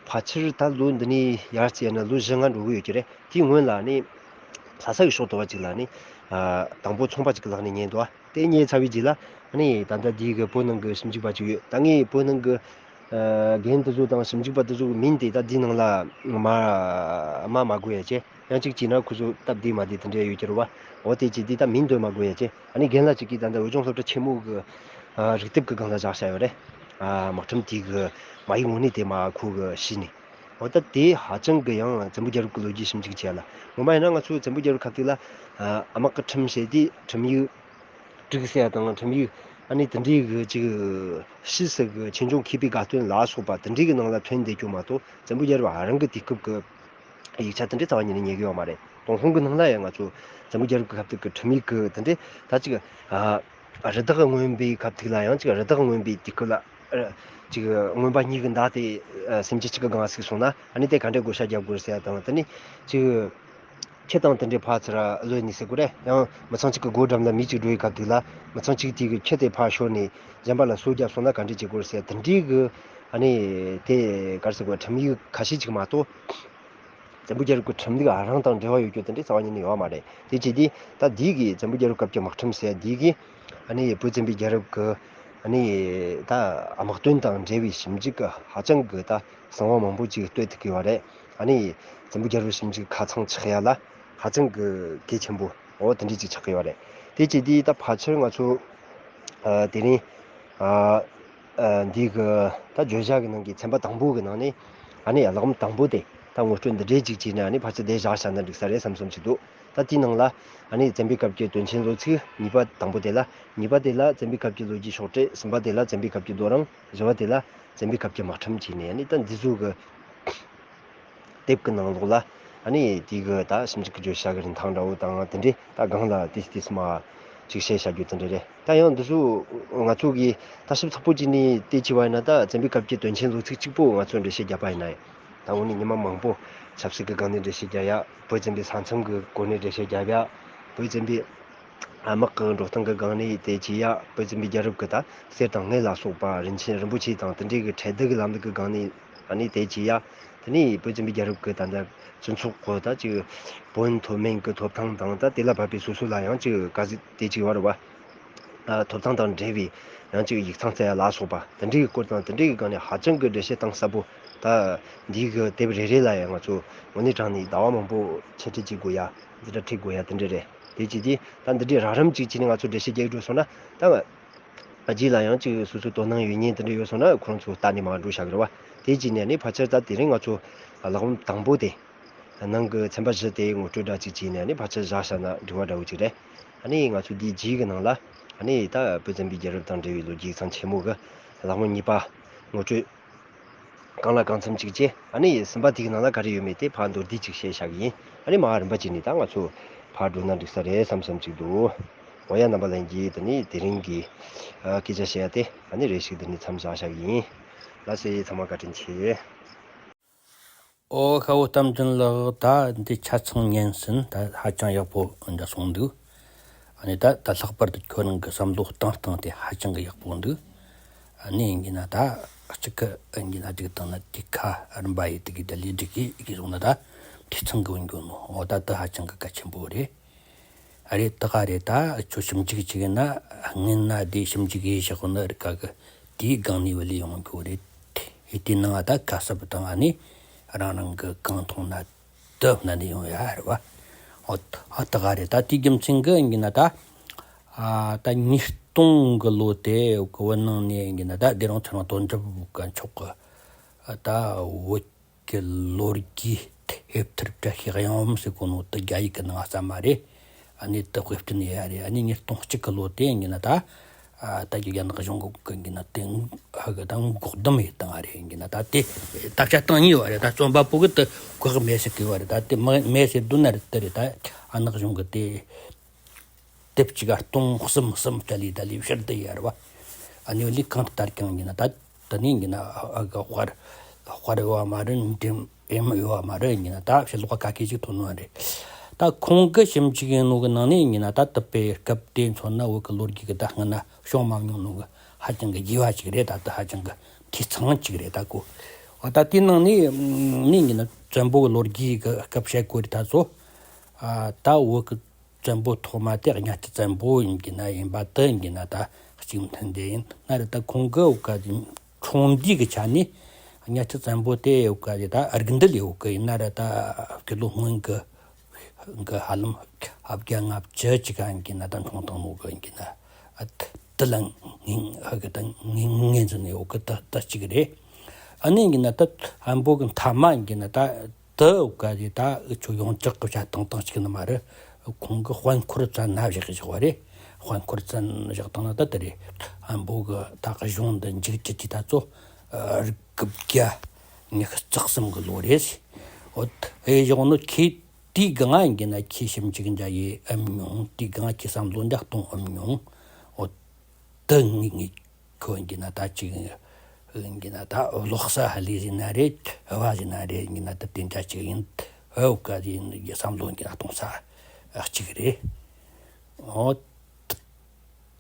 ཕལ་ཆེར་ད་ལོ་འདི་ནས་ཡར་བརྩིས་ན་ལོ་བཞི་ལྔ་འགྲོ་གི་ཡོད་ཀྱི་རེད། དེའི་སྔོན་ལ་ནི་ལྷ་ས་གི་ཕྱོགས་དུ་བ་ཅིག་ལ་ནི། ཨ། དང་པོ་ཚོང་པ་ཅིག་གི་ལག་ནས་ཉོས་འདུག་ཨ། དེ་ཉོས་ཚར་བའི་རྗེས་ལ་ནི་ད་ལྟ་འདི་གི་བོད་ནང་གི་ཞིབ་འཇུག་པ་ཅིག་ཡོད། ད་ངས་བོད་ནང་གི། ཨ། རྒན་དེ་ཚོ་དང་ཞིབ་འཇུག་པ་དེ་ཚོ་གི་མིང་དེ་ད་འདི་ནང་ལ་མ་མ་མ་དགོས་ཡ་བྱས། ཡང་གཅིག་བྱས་ན་ཁོ་ཚོ་སྟབས་བདེ་མ་བདེ་དེ་འདྲ་ཡོད་ཀྱི་རེད་བ། འོ་དེ་བྱས་དུས་ད་མིང་འདོན་མ་དགོས་ཡ་བྱས། ཨ་ནི་རྒན་ལགས་གཅིག་གིས་ད་ལྟ་བོད་ལྗོངས་སློབ་གྲྭ་ཆེན་མོ་གི། ཨ། རིག་དེབ་ཀྱི་སྒང་ལ་བཞག་བཞག་ཡོད་རེད། ཨ། དམག་ཁྲིམས་དེ་གི་མ་ཡིག་དངོས་གནས་དེ་མ་ཁོ་གིས་ཤེས་ནས། འོ་ད་དེ་ཧ་ཅང་གི་ཡང་བཙན་པོའི་རྒྱལ་རབས་ཀྱི་ལོ་རྒྱུས་ཞིབ་འཇུག་བྱས་ལ། ངོ་མ་ཡིན་ན་ང་ཚོ་བཙན་པོའི་རྒྱལ་རབས་སྐབས་དེ་ལ། ཨ། དམག་གི་ཁྲིམས་བཤད་དུས་ཁྲིམས་ཡིག་དྲུག་ཟེར་ཡ་དང་། ཁྲིམས་ཡིག་ཨ་ནི་དེ་འདྲའི་གི་ཅིག་ཕྱིས་སུ་གི་ཆོས་འབྱུང་མཁས་པའི་དགའ་སྟོན་ལ་སོགས་པ་དེ་འདྲའི་གི་ནང་ལ་ཐོན་བསྡད་རྒྱུ་མ་གཏོགས། བཙན་པོའི་རྒྱལ་རབས་རང་གི་དུས་སྐབས་ཀྱི་ཡིག་ཆ་དེ་འདྲའི་རྩ་བ་ཉིད་ནས་རྙེད་གི་ཡོད་མ་རེད། ཏུན་ཧོང་གི་ནང་ལ་ཡང་ང་ཚོ་བཙན་པོའི་རྒྱལ་རབས་ཀྱི་སྐབས་དེ་གི་ཁྲིམས་ཡིག་གི་དེ་འདྲའི་ད་ཅིག། ཨ། རི་དྭགས་རྔོན་པའི་སྐབས་དེ་ལ་ཡང་ཅིག། རི་དྭགས་རྔོན་པའི་དུས་སྐབས་ལ། ཨ། ཅིག་རྔོན་པ་གཉིས་ཀྱི་མདའ་དེ། ཨ། སེམས་ཅན་གཅིག་གི་སྒང་ཟུག་སོང་ན། ཨ་ནི་དེ་ག་འདྲའི་བགོ་བཤའ་རྒྱབ་དགོས་ཟེར་ཡ་དང་། དེ་ནི་ཅིག་ཁྱི་དང་དེ་འདྲའི་ཕར་ཚུར་གློད་ནས་ཟེར་དགོས་རེད། ཡང་མི་ཚང་གཅིག་གི་སྒོ་འགྲམ་ལ་མི་གཅིག་འགྲོ་བའི་སྐབས་དེ་ལ། མི་ཚང་གཅིག་དེ་གི་ཁྱི་དེ་ཕར་ཤོར་ནས་གཞན་པ་ལ་སོ་བརྒྱབ་སོང་ན་ག་འདྲ་བྱེད་དགོས་ཟེར། དེ་འདྲའི་གི་ཨ་ནི་དེ་ག་རེ་ཟེར་དགོས། ཁྲིམས་ཡིག་ཁ་ཤས་ཅིག་མ་གཏོགས། བཙན་པོའི་རྒྱལ་རབས་ཀྱི་ཁྲིམས་ལུགས་རང་དང་འབྲེལ་བ་ཡོད་རྒྱུ་དེ་འདྲའི་རྩ་བ་ཉིད་ནས་ཡོད་མ་རེད། དེ་བྱས་དུས་ད་འདི་གི་བཙན་པོའི་རྒྱལ་རབས་སྐབས་ཀྱི་དམག་ཁྲིམས་ཟེར་འདི་གི། ཨ་ནི་བོད་བཙན་པོའི་རྒྱལ་རབས་ཀྱི་ཨ་ནི་ད་དམག་དོན་དང་འབྲེལ་བའི་ཞིབ་འཇུག་གི་ཧ་ཅང་གི་ད་གསང་བ་མང་པོ་ཅིག་བཏོད་ཐུབ་ཀྱི་ཡོད་རེད། ཨ་ནི་བཙན་པོའི་རྒྱལ་རབས་ཞིབ་འཇུག་ཁ་ཚང་ཆགས་ཡ་ལ་ཧ་ཅང་གི་གལ་ཆེན་པོ། འོ་དེ་འདྲ་ཅིག་ཆགས་ཀྱི་ཡོད་རེད། དེ་བྱས་དུས་ད་ཕལ་ཆེར་ང་ཚོ། ཨ། དེ་རིང་། ཨ། ཨ། འདི་གི་ད་བརྗོད་བྱ་གི་ནང་གི་ཚན་པ་དང་པོ་གི་ནང་ནས། ཨ་ནི་ཀློག་མ་དང་པོ་དེ་ད་ངོ་སྤྲོད་འདི་འདྲའི་ཅིག་བྱས་ནས། ཨ་ནི་ཕལ་ཆེར་དེ་བཞག་བཞག་ན་འགྲིག་ས་རེད་བསམ་བསམ་ཅིག་འདུག། ད་དེའི་ནང་ལ་ཨ་ནི་བཙན་པོའི་སྐབས་ཀྱི་དོན་ཆེན་ལོ་ཚིགས་གཉིས་པ་དང་པོ་དེ་ལ། གཉིས་པ་དེ་ལ་བཙན་པོའི་སྐབས་ཀྱི་ལོ་རྒྱུས་ཕྱོགས་སྒྲིག། གསུམ་པ་དེ་ལ་བཙན་པོའི་སྐབས་ཀྱི་རྡོ་རིང་། བཞི་བ་དེ་ལ་བཙན་པོའི་སྐབས་ཀྱི་དམག་ཁྲིམས་བྱས་ནས། ཨ་ནི་ད་འདི་ཚོ་གི་དེབ་ཀྱི་ནང་ལོགས་ལ། ཨ་ནི་དེ་གི་ད་ཞིབ་འཇུག་གི་བརྗོད་བྱ་གི་རིན་ཐང་འདྲ་བོ་དང་དེ་འདྲའི་ད་སྒང་ལ་ཏིས་ཏིས་མ་ཅིག་བཤད་བྱ་རྒྱུ་དེ་འདྲ་རེད། ད་ཡང་འདི་ཚོ་ང་ཚོ་གིས་ད་ཞིབ་ཚགས་པོ་བྱས་ནས་བལྟས་བྱས་པ་ཡིན་ན། ད་བཙན་པོའི་སྐབས་ཀྱི་དོན་ཆེན་ལོ་ཚིགས་གཅིག་པོ་ང་ཚོ་འགྲེལ་བཤད་བརྒྱབ་པ་ཡིན་ན། ད་འོ་ནི་ཉི་མ་མང་པོ་ཆབ་སྲིད་ཀྱི་སྒང་ནས་འགྲེལ་བཤད་རྒྱག་ཡ། བོད་བཙན་པོའི་ས་མཚམས་ཀྱི་སྐོར་ནས་འགྲེལ་བཤད་རྒྱག་ཡ། བོད་བཙན་པོའི། ཨ། དམག་གི་འགྲོ་སྟངས་ཀྱི་སྒང་ནས་དེ་བྱེད་ཡ། བོད་བཙན་པོའི་རྒྱལ་རབས་ཀྱི་ད་གསེར་དང་དངུལ་ལ་སོགས་པ། རིན་ཆེན་རིན་པོ་ཆེ་དང་དེ་འདྲའི་གི་ཁྲལ་བསྡུ་གི་ལམ་ལུགས་ཀྱི་སྒང་ནས་ཨ་ནི་དེ་བྱེད་ཡ། དེ་ནས་བོད་བཙན་པོའི་རྒྱལ་རབས་ཀྱི་ད་ལྟ་སྤྱི་ཚོགས་ཀྱི་ད་ཅིག་བོད་མཐོ་དམན་གྱི་ཐོབ་ཐང་དང་ད་དེ་ལ་བབ་པའི་སོ་སོ་ལ་ཡང་ཅིག་དཀའ་ཚེགས་དེ་ཅིག་ཡོད་རེད་བ། ཐོབ་ཐང་དང་འབྲེལ་བའི་ཡང་ཅིག་ཡིག་ཚང་བཙལ་ཡ་ལ་སོགས་པ་དེ་འདྲའི་སྐོར་དང་དེ་འདྲའི་སྒང་ནས་ཧ་ཅང་གི་འགྲེལ་བཤད་གཏིང་ཟབ་པོ། ད་འདིའི་གི་དེབ་རེ་རེ་ལ་ཡང་ང་ཚོ་དངོས་གནས་དྲང་ནས་ཟླ་བ་མང་པོ་འཆད་ཁྲིད་བྱེད་དགོས་ཡ། འཛིན་གྲྭ་ཁྲིད་དགོས་ཡ་དེ་འདྲ་རེད། དེ་བྱས་ཏེ་ད་འདི་འདྲའི་རགས་རིམ་ཅིག་བྱས་ནས་ང་ཚོ་འགྲེལ་བཤད་རྒྱག་འགྲོ་སོང་ན་ད་རྗེས་ལ་ཡང་ཅིག་སོ་སོའི་དོ་སྣང་ཡོད་མཁན་དེ་འདྲ་ཡོད་སོང་ན་ཁོ་རང་ཚོ་ལྟ་ནས་མ་འགྲོ་བྱ་གི་རེད་བ། དེ་བྱས་ནས་ནི་ཕལ་ཆེར་ད་དེ་རིང་ང་ཚོ་གླེགས་བམ་དང་པོ་དེ་ནང་གི་ཚན་པ་བཞི་དེ་ངོ་སྤྲོད་འདྲ་ཅིག་བྱས་ནས་ནི་ཕལ་ཆེར་བཞག་བཞག་ན་འགྲིག་པ་འདྲ་བོ་ཅིག་རེད། ཨ་ནི་ང་ཚོ་འདིའི་རྗེས་ཀྱི་ནང་ལ་ཨ་ནི་ད་བོད་བཙན་པོའི་རྒྱལ་རབས་དང་འབྲེལ་བའི་ལོ་རྒྱུས་ཡིག་ཚང་ཆེན་མོ་གི་གླེགས་བམ་གཉིས་པ་ངོ་སྤྲོད། གང་ལ་གང་འཚམ་ཅིག་བྱས། ཨ་ནི་གསུམ་པ་དེའི་ནང་ལ་ག་རེ་ཡོད་མེད་དེ་ཕར་མདོར་བསྡུས་ཅིག་བཤད་བཞག་གི་ཡིན། ཨ་ནི་མར་རིམ་པ་བྱས་ནས་ད་ང་ཚོ་ཕར་འགྲོ་ན་འགྲིག་ས་རེད་བསམ་བསམ་ཅིག་འདུག་འོ་ཡ། རྣམ་པ་ལྷན་རྒྱས་དེ་ནས་དེ་རིང་གི་ཨ་སྐད་ཆ་བཤད་ཡ་དེ་ཨ་ནི་རེ་ཞིག་འདི་ནས་མཚམས་བཞག་བཞག་གི་ཡིན། ལགས་སེ། ཚང་མ་བཀའ་དྲིན་ཆེ། ཨོ་ཤ་བོ་རྟ་མགྲིན་ལགས། ད་འདི་ཆ་ཚང་ཉན་ཟིན། ད་ཧ་ཅང་ཡག་པོ་འདྲ་གསུངས་འདུག་ཨ་ནི་ད་ད་ལྷག་པར་དུ་ཁྱོད་རང་གི་བསམ་བློ་བཏང་སྟངས་དེ་ཧ་ཅང་གི་ཡག་པོ་འདུག་ཨ་ནི་ཡིན་གྱི་ན་ད་གཅིག་གི་ཡིན་གྱི་ན་གཅིག་དང་ན་དེ་ཁ་རིམ་པ་ཡི་དེ་གི་ད་ལས་སྒྲིག་གི་གི་སོང་ན་ད་འཐུས་ཚང་གི་འོན་གྱི་ནོ། འོ་ད་ད་ཧ་ཅང་གི་གལ་ཆེན་པོ་རེད། ཨ་རེད། ད་ག་རེད། ད་ཁྱོད་ཞིབ་འཇུག་བྱེད་གི་ན་སྔོན་ན་དེ་ཞིབ་འཇུག་ཡེ་བཞག་གོ་ན་རི་ཀ་གི་དེའི་སྒང་ནས་བ་ལས་ཡོང་གི་རེད། ཡི་དེ་ནང་ད་ཁ་གསབ་དང་ཨ་ནི་རང་རང་གི་གང་མཐོང་ན་དུ་ན་ནས་ཡོང་ཡ་རེད་བ། ཨོ་ཨ་ད་ག་རེད། ད་དེའི་རྒྱུ་མཚན་གི་ཡིན་གྱི་ན་ད་ཨ་ད་ཉིས་སྟོང་གི་ལོ་དེ་བོད་ནང་ནས་ཡིན་གྱི་ན་ད་དེ་རིང་ཚེ་རིང་དོན་གྲུབ་གི་མཆོག་གི་ད་བོད་ཀྱི་ལོ་རྒྱུས་དེབ་ཐེར་བཀྲ་ཤིས་གཡང་འཛོམས་ཟེར་གོ་ནོ་དེ་རྒྱ་ཡིག་གི་ནང་ཙམ་མ་རེད། ཨ་ནི་དེ་དཔེ་སྐྲུན་ཡོད་རེད། ཨ་ནི་ཉིས་སྟོང་གཅིག་གི་ལོ་དེ་ཡིན་ན་ད་ཨ་ད་རྒྱ་ནག་གཞུང་གི་ཡིན་ན་དེ་ཧ་གི་ད་འགོག་སྡོམ་ཡོད་དང་ཨ་རེད། ཡིན་ན་ད་དེ་དག་ཆ་བཏང་ཡོད་རེད། ད་རྩོམ་པ་པོ་གི་དེ་གོ་གི་མེད་ཟེར་གི་ཡོད་རེད། ད་དེ་མ་མེད་ཟེར་དུས་ན་རེད། དེ་རེད། ད་ཨ་ནག་གཞུང་གི་དེ། དེབ་གཅིག་ག་སྟོང་གསུམ་གསུམ་ཏ་ལི་ཏ་ལི་ཕྱིར་བསྡུ་ཡར་བ། ཨ་ནི་ལི་གང་ལྟར་ཀྱང་ཡིན་ན་ད་ད་ནི་ཡིན་ན་ཨ་ག་དཔར་དཔར་ཡོད་བ་མ་རེད། འགྲེམས་ཨེ་མ་ཡོད་བ་མ་རེད། ཡིན་ན་ད་ཕྱི་ལོགས་ཀ་ཁེ་ཅིག་ཐོན་ནོ་རེད། ད་ཁོང་གི་ཞིབ་འཇུག་ཡིན་ནོ་གི་ནང་ནས་ཡིན་ན་ད་དུ་པའི་སྐབས་དེ་མཚོན་ན་བོད་ཀྱི་ལོ་རྒྱུས་ཀྱི་ད་སྔ་ན་བྱུང་མ་མྱོང་ནོ་གི་ཧ་ཅང་གི་རྒྱས་པ་ཅིག་རེད། ད་ད་ཧ་ཅང་གི་འཐུས་ཚང་ཅིག་རེད། ད་གོ་ཨ་ད་དེ་ནང་ནས་ནི་ཡིན་ན་བཙན་པོ་གི་ལོ་རྒྱུས་ཀྱི་སྐབས་བཤད་དགོས་རེད། ད་ཚོ་ཨ་ད་བོད་ཀྱི་བཙན་པོ་ཐོག་མ་དེ་གཉའ་ཁྲི་བཙན་པོ་ཡིན་གྱི་ན་ཡིན་པ་དེ་ཡིན་གྱི་ན་ད་གཅིག་མཐུན་དེ་ཡིན་ན་རེད། ད་ཁོང་གི་འོ་ག་དེ་ཁྲོམ་འདུས་ཀྱི་ཆ་ནས་གཉའ་ཁྲི་བཙན་པོ་དེ་འོ་ག་དེ་ད་རིགས་འདི་ལས་འོ་ག་ཡིན་ན་རེད། ད་སྐྱེ་ལོ་སྔོན་གྱི་གི་ཧ་ལམ་ཨ་བརྒྱ་ལྔ་བཅུ་ཅིག་ཡིན་གྱི་ན་ད་འཁྲུངས་བཏང་ནོ་གི་ཡིན་གྱི་ན་ཨ་དེ་ལ་ངན་ཨ་གི་ད་ངན་ངན་ཟིན་ནས་འོ་གི་ད་ད་གཅིག་རེད། ཨ་ནི་ཡིན་གྱི་ན་ད་བཙན་པོ་གི་མཐའ་མ་ཡིན་གྱི་ན་ད། དུ་ག་རེ་ད་འུ་ཆོ་ཡོངས་གྲགས་ཀྱི་བྱ་སྟངས་སྟངས་ཤིག་ནི་མ་རེད། ཁོང་གི་དཔལ་འཁོར་བཙན་ན་བཞག་བཞག་པ་རེད། དཔལ་འཁོར་བཙན་བཞག་སྟངས་ན་ད་དེ་རེད། ཨ་འབོ་གི་ད་གི་གཞུང་འདི་འཇིག་བྱེད་ཀྱི་ད་ཚོ་རིགས་དགུ་བརྒྱ་ཉི་ཤུ་རྩ་གསུམ་གི་ལོ་རེད། འོ་དེ་བཞག་ནོ་ཁྱེད་དེའི་གི་ང་ཡིན་གྱི་ན་ཁྱེད་ཞིབ་འཇུག་འདྲ་ཡེ་ཨེམ་མྱོང་། དེའི་གི་ང་ཁྱེད་བསམ་བློ་འདྲ་གཏོང་ཨེམ་མྱོང་། འོ་དེ་ངེད་ངེད་ཁོ་ཡིན་གྱི་ན་ད་ཅིག་ཡིན་གྱི་ན་ད་ལོག་ས་ཧ་ལས་ཟིན་ན་རེད། ཨ་བ་ཟིན་ན་རེད། ཡིན་གྱི་ན་ད་དེ་འདྲ་ཅིག་ཡིན། ཨོ་ག་ཡིན་གྱི་བསམ་བློ་ཡིན་གྱི་ན་གཏོང་ས་གཅིག་རེད། ཨོ་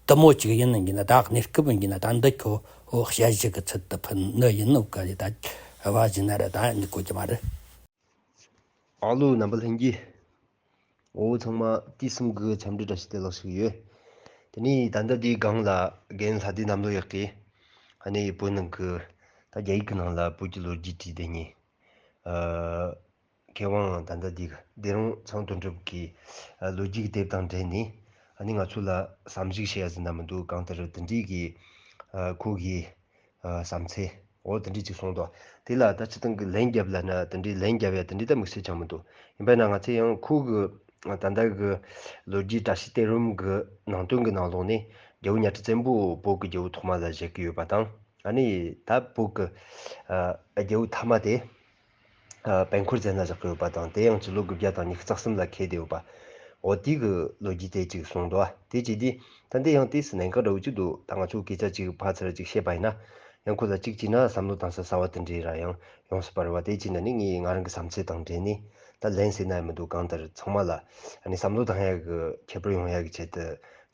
དེ་མོ་ཅིག་ཡིན་ཡིན་གྱི་ན་ད་གནས་སྐབས་ཡིན་གྱི་ན་ད་འདི་ཁྱོ་ཨོ་ཞལ་བཞི་གི་ཚུལ་དུ་ཕུལ་ནི་ཡིན་ནོ་ག་ཡི་ད་ཨ་བ་ཟིན་ན་རེད། ད་ནི་གོ་གི་མ་རེད། ཨ་ལོ་རྣམ་པ་ལྷན་རྒྱས། འོ་ཚང་མ་དུས་གསུམ་གྱི་འཚམས་འདྲི་བཀྲ་ཤིས་བདེ་ལེགས་ཞུ་གི་ཡོད། དེ་ནས་ད་ལྟ་དེའི་སྒང་ལ་རྒན་ལྷ་སྡེ་གནམ་ལོ་ཡག་གིས་ཨ་ནི་བོད་ནང་གི་ད་རྒྱ་ཡིག་གི་ནང་ལ་བོད་ཀྱི་ལོ་རྒྱུས་བྲིས་བསྡད་མཁན་ཨ་མཁས་དབང་ད་ལྟ་དེ་གི་བདེ་རང་ཚང་དོན་གྲུབ་ཀྱི་ཨ་ལོ་རྒྱུས་ཀྱི་དེབ་དང་འབྲེལ་ནས་ཨ་ནི་ང་ཚོ་ལ་བསམ་གཞིག་བྱེད་ཡ་ཟིན་ན་མི་འདུག་གང་ལྟར་དེ་འདྲའི་གི་ཨ་ཁོ་གི་ཨ་བསམ་ཚུལ། འོ་དེ་འདྲའི་ཅིག་གསུངས་འདུག་དེ་ལ་ད་སྤྱིར་བཏང་གི་ལན་རྒྱབ་ལབ་ན་དེ་འདྲའི་ལན་རྒྱབ་ཡ་དེ་འདྲའི་ད་དམིགས་བསལ་ཅང་མི་འདུག་ཡིན་པས་ན་ང་ཚོས་ཡང་ཁོ་གི་ད་ལྟ་གི་ལོ་རྒྱུས་བཀྲ་ཤིས་བདེ་རང་གི་ནང་དོན་གྱི་ནང་ལོགས་ནས་རྒྱལ་པོ་གཉའ་ཁྲི་བཙན་པོ་བོད་ཀྱི་རྒྱལ་པོ་ཐོག་མ་ལ་བཞེད་ཀྱི་ཡོད་པ་དང་། ཨ་ནི་ད་བོད་ཀྱི་ཨ་རྒྱལ་པོ་ཐ་མ་དེ། ཨ་དཔལ་འཁོར་བཙན་ལ་བཞག་གི་ཡོད་པ་དང་། དེ་ཡང་སྤྱི་ལོ་དགུ་བརྒྱ་དང་ཉི་ཤུ་རྩ་གསུམ་ལ་འཁེལ་བསྡད་ཡོད་པ། འོ་དེ་གི་ལོ་རྒྱུས་དེ་ཅིག་གསུངས་འདུག་དེ་བྱས་དུས་ད་འདི་ཡང་དུས་སུ་གནད་འགག་འདྲ་བོ་ཅིག་འདུག་ད་ང་ཚོ་སྐད་ཆ་ཅིག་ཕར་ཚུར་ཅིག་བཤད་པ་ཡིན་ན། ཡང་ཁོ་ལ་གཅིག་བྱས་ན་བསམ་བློ་བཏང་ས་གསར་བ་དེ་འདྲའི་ར་ཡང་ཡོང་སྲིད་པ་རེད་བ། དེ་བྱས་ན་ནི་ངས་ང་རང་གི་བསམ་ཚུལ་དང་འབྲེལ་ནས་ད་ལན་ཟེར་ན་ཡང་མི་འདུག་གང་ལྟར་ཚང་མ་ལ་ཨ་ནི་བསམ་བློ་བཏང་ཡ་གི་ཁྱད་པར་ཡོང་ཡ་གི་ཆེད་དུ་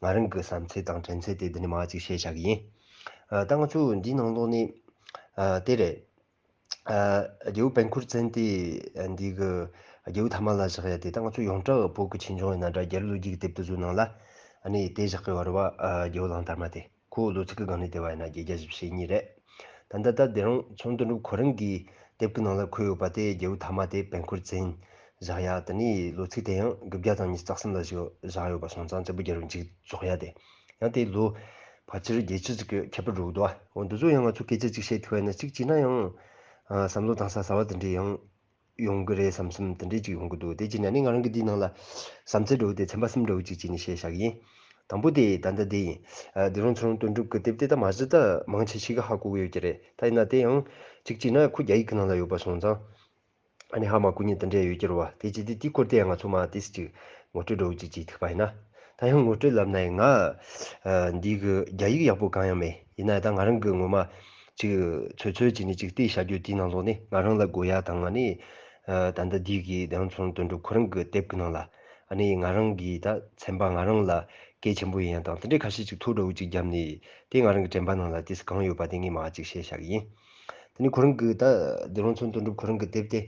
ང་རང་གི་བསམ་ཚུལ་དང་དྲན་ཚུལ་དེ་འདི་ནས་མར་ཅིག་བཤད་བཞག་གི་ཡིན། ཨ་ད་ང་ཚོ་འདིའི་ནང་ལོགས་ནས་ཨ་དེ་རེད། ཨ། རྒྱལ་བོ་པད་འཁོར་བཙན་དེ་འདི་གི་རྒྱལ་བོ་ཐ་མ་ལ་བཞག་ཡ་དེ་ད་ང་ཚོ་ཡོངས་གྲགས་བོད་ཀྱི་ཆོས་འབྱུང་ཡིན་ན་འདྲ། རྒྱལ་རབས་ལོ་རྒྱུས་ཀྱི་དེབ་དེ་ཚོའི་ནང་ལ་ཨ་ནི་དེ་བཞག་གི་ཡོད་རེད་བ། ཨ། རྒྱལ་བོ་གླང་དར་མ་དེ། ཁོ་ལོ་ཚིགས་ཀྱི་སྒང་ནས་བལྟས་པ་ཡིན་ན་བརྒྱད་བརྒྱ་བཞི་བཅུ་ཞེ་གཉིས་རེད། ད་ལྟ་ད་སྡེ་སྲིད་མཚོ་སྔོན་དོན་གྲུབ་ཁོ་རང་གི་དེབ་ཀྱི་ནང་ལ་འཁོད་ཡོད་པ་དེ་རྒྱལ་བོ་ཐ་མ་དེ་པད་འཁོར་བཙན་བཞག་ཡ། དེ་ནས་ལོ་ཚིགས་དེ་ཡང་དགུ་བརྒྱ་དང་ཉི་ཤུ་རྩ་གསུམ་ལ་བཞག་བཞག་ཡོད་པ་སོང་ཙང་བཙན་པོ་རྒྱལ་རབས་མཇུག་རྫོགས་ཡ་དེ། ཡང་དེ་ལོ་ཕལ་ཆེར་བརྒྱད་ཅུ་ཙམ་གྱི་ཁྱད་པར་འགྲོ་གི་འདུག་ཨ། འོ་འདི་ཚོ་ཡང་ང་ཚོ་སྐད་ཆ་ཅིག་བཤད་ཐུབ་ཡ་ན་གཅིག་བྱས་ན་ཡང་། ཨ། བསམ་བློ་བཏང་ས་གསར་བ་དེ་འདྲ་ཡང་ཡོང་གི་རེད་བསམ་བསམ་དེ་འདྲ་ཅིག་ཡོང་གི་འདུག་དེ་བྱས་ན་ནི་ང་རང་གི་འདིའི་ནང་ལ་བསམ་ཚུལ་འདྲ་བོ་དེ་ཚན་པ་གསུམ་འདྲ་བོ་ཅིག་བྱས་ནས་བཤད་བཞག་གི་ཡིན། དང་པོ་དེ་ད་ལྟ་དེ་ཡིན། ཨ། སྡེ་སྲིད་མཚོ་སྔོན་དོན་གྲུབ་ཀྱི་དེབ་དེ་ད་མ་གཞི་ད་མང་ཆེ་ཞིག་གིས་ཧ་གོ་གི་ཡོད་ཀྱི་རེད། ད་ཡིན་ན་དེ་ཡང་གཅིག་བྱས་ན་ཁོ་རྒྱ་ཡིག་གི་ནང་ལ་ཡོད་པ་སོང་ཙང་། ཨ་ནི་ཧ་མ་གོ་མཁན་དེ་འདྲ་ཡོད་ཀྱི་རེད་བ། དེ་བྱས་ཏེ་དེའི་སྐོར་དེ་ཡང་ང་ཚོ་མ་ཏོག་ཙམ་ཅིག་ངོ་སྤྲོད་འདྲ་བོ་ཅིག་བྱེད་ཐུབ་པ་ཡིན་ན། ད་ཡང་ངོ་སྤྲོད་ལབ་ན་ཡང་ང་ཨ་འདི་གི་རྒྱ་ཡིག་ཡག་པོ་གང་ཡང་མེད། ཡིན་ན་ད་ང་རང་གི་ངོ་མ་ཅིག་ཚོད་ཚོད་བྱས་ནས་ཅིག་བལྟས་བཞག་རྒྱུ་དེའི་ནང་ལོགས་ནས་ང་རང་ལ་དགོས་ཡ་དང་། ཨ་ནི་ཨ་ད་ལྟ་འདི་གི་སྡེ་སྲིད་མཚོ་སྔོན་དོན་གྲུབ་ཁོ་རང་གི་དེབ་ཀྱི་ནང་ལ་ཨ་ནི་ང་རང་གི་ད་ཚན་པ་ང་རང་ལ་གལ་ཆེན་པོ་ཡིན་ཡ་དང་དེ་འདྲའི་ཁ་ཤས་ཅིག་ཐོ་འདྲ་བོ་ཅིག་བརྒྱབ་ནས་དེ་ང་རང་གི་དྲན་པ་ནང་ལ་དེ་གང་ཡོད་པ་དེ་ངས་མར་ཅིག་བཤད་བཞག་གི་ཡིན། དེ་ནས་ཁོ་རང་གི་ད་སྡེ་སྲིད་མཚོ་སྔོན་དོན་གྲུབ་ཁོ་རང་གི་དེབ་དེ་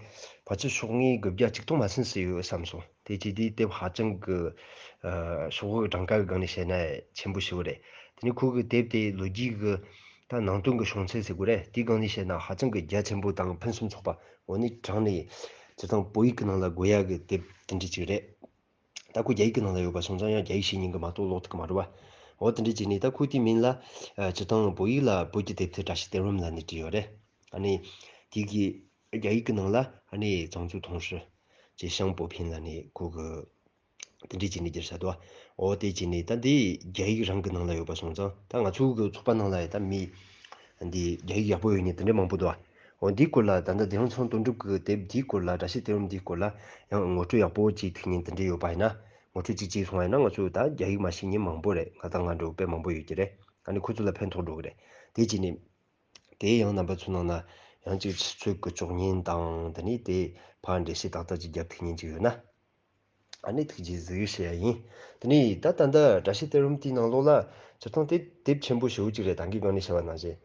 ཕལ་ཆེར་ཤོག་ངོས་དགུ་བརྒྱ་ཆིག་སྟོང་མ་ཟིན་ཟིན་ཡོད་བསམ་སོང་། དེ་བྱས་དུས་དེབ་ཧ་ཅང་གི་ཨ་ཤོག་བུ་གྲངས་ཀ་གི་སྒང་ནས་བཤད་ན་ཆེན་པོ་ཞེ་པོ་རེད། དེ་ནས་ཁོ་གི་དེབ་དེ་ལོ་རྒྱུས་ཀྱི་ད་ནང་དོན་གྱི་བྱུང་ཚུལ་ཟེར་དགོས་རེད། དེའི་སྒང་ནས་བཤད་ན་ཧ་ཅང་གི་རྒྱ་ཆེན་པོ་དང་ཕུན་སུམ་ཚོགས་པ། འོ་ནི་དྲང་ནས་སྤྱིར་བཏང་བོད་ཡིག་གི་ནང་ལ་དགོས་ཡ་གི་དེབ་དེ་འདྲ་ཅིག་རེད། ད་ཁོ་རྒྱ་ཡིག་གི་ནང་ལ་ཡོད་པ་སོང་ཙང་ཡང་རྒྱ་ཡིག་ཤེས་མཁན་གྱིས་མ་གཏོགས་ཀློག་ཐུབ་ཀྱི་མ་རེད་བ། འོ་དེ་འདྲ་བྱས་ནས་ད་ཁོས་དེའི་མིང་ལ་ཨ་སྤྱིར་བཏང་བོད་ཡིག་ལ་བོད་ཀྱི་དེབ་ཐེར་བཀྲ་ཤིས་གཏེར་བུམ་ལབ་ནས་བྲིས་ཡོད་རེད། ཨ་ནི་དེ་གི་རྒྱ་ཡིག་གི་ནང་ལ་ཨ་ནི་藏族通史解释与普遍ལབ་ནས་ཁོ་གི་དེ་འདྲ་བྱས་ནས་བསྒྱུར་བཞག་འདུག་འོ་དེ་བྱས་ནས་ད་འདི་རྒྱ་ཡིག་རང་གི་ནང་ལ་ཡོད་པ་སོང་ཙང་ད་ང་ཚོ་གི་ཚོགས་པ་ནང་ལ་ཡང་ད་མི་འདི་རྒྱ་ཡིག་ཡག་པོ་ཡོད་མཁན་དེ་འདྲ་མང་པོ་འདུག་འོ་འདིའི་སྐོར་ལ་ད་ལྟ་སྡེ་སྲིད་མཚོ་སྔོན་དོན་གྲུབ་ཀྱི་དེབ་འདིའི་སྐོར་ལ་བཀྲ་ཤིས་གཏེར་བུམ་འདིའི་སྐོར་ལ་ཡང་ངོ་སྤྲོད་ཡག་པོ་ཅིག་ཐུབ་མཁན་དེ་འདྲ་ཡོད་པ་ཡིན་ན་ངོ་སྤྲོད་ཅིག་བྱས་སོང་བ་ཡིན་ན། ང་ཚོ་ད་རྒྱ་ཡིག་མ་ཤེས་མཁན་མང་པོ་རེད། ང་དང་ང་འདྲ་བོ་དཔེ་མང་པོ་ཡོད་ཀྱི་རེད། ཨ་ནི་ཁོ་ཚོ་ལ་ཕན་ཐོགས་འགྲོ་གི་རེད། དེ་བྱས་ནས་དེ་ཡང་རྣམ་པ་ཚོའི་ནང་ན་ཡང་ཅིག་ཆུ་ཚོད་ཀྱི་ལྕོགས་ཉན་དང་དེ་ནས་དེ་ཕར་འགྲེལ་བཤད་ཏག་ཏག་ཅིག་རྒྱབ་ཐུབ་མཁན་ཅིག་ཡོད་ན། ཨ་ནི་ཐུགས་རྗེ་གཟིགས་ཞུ་ཡ་ཡིན། དེ་ནས་ད་ད་ལྟ་བཀྲ་ཤིས་གཏེར་བུམ་དེའི་ནང་ལོགས་ལ་སྤྱིར་བཏང་དེ་དེབ་ཆེན་པོ་ཞེ་པོ་ཅིག་རེད། ད་གིན་སྒང་ནས་བཤད་པ་ནང་བཞིན།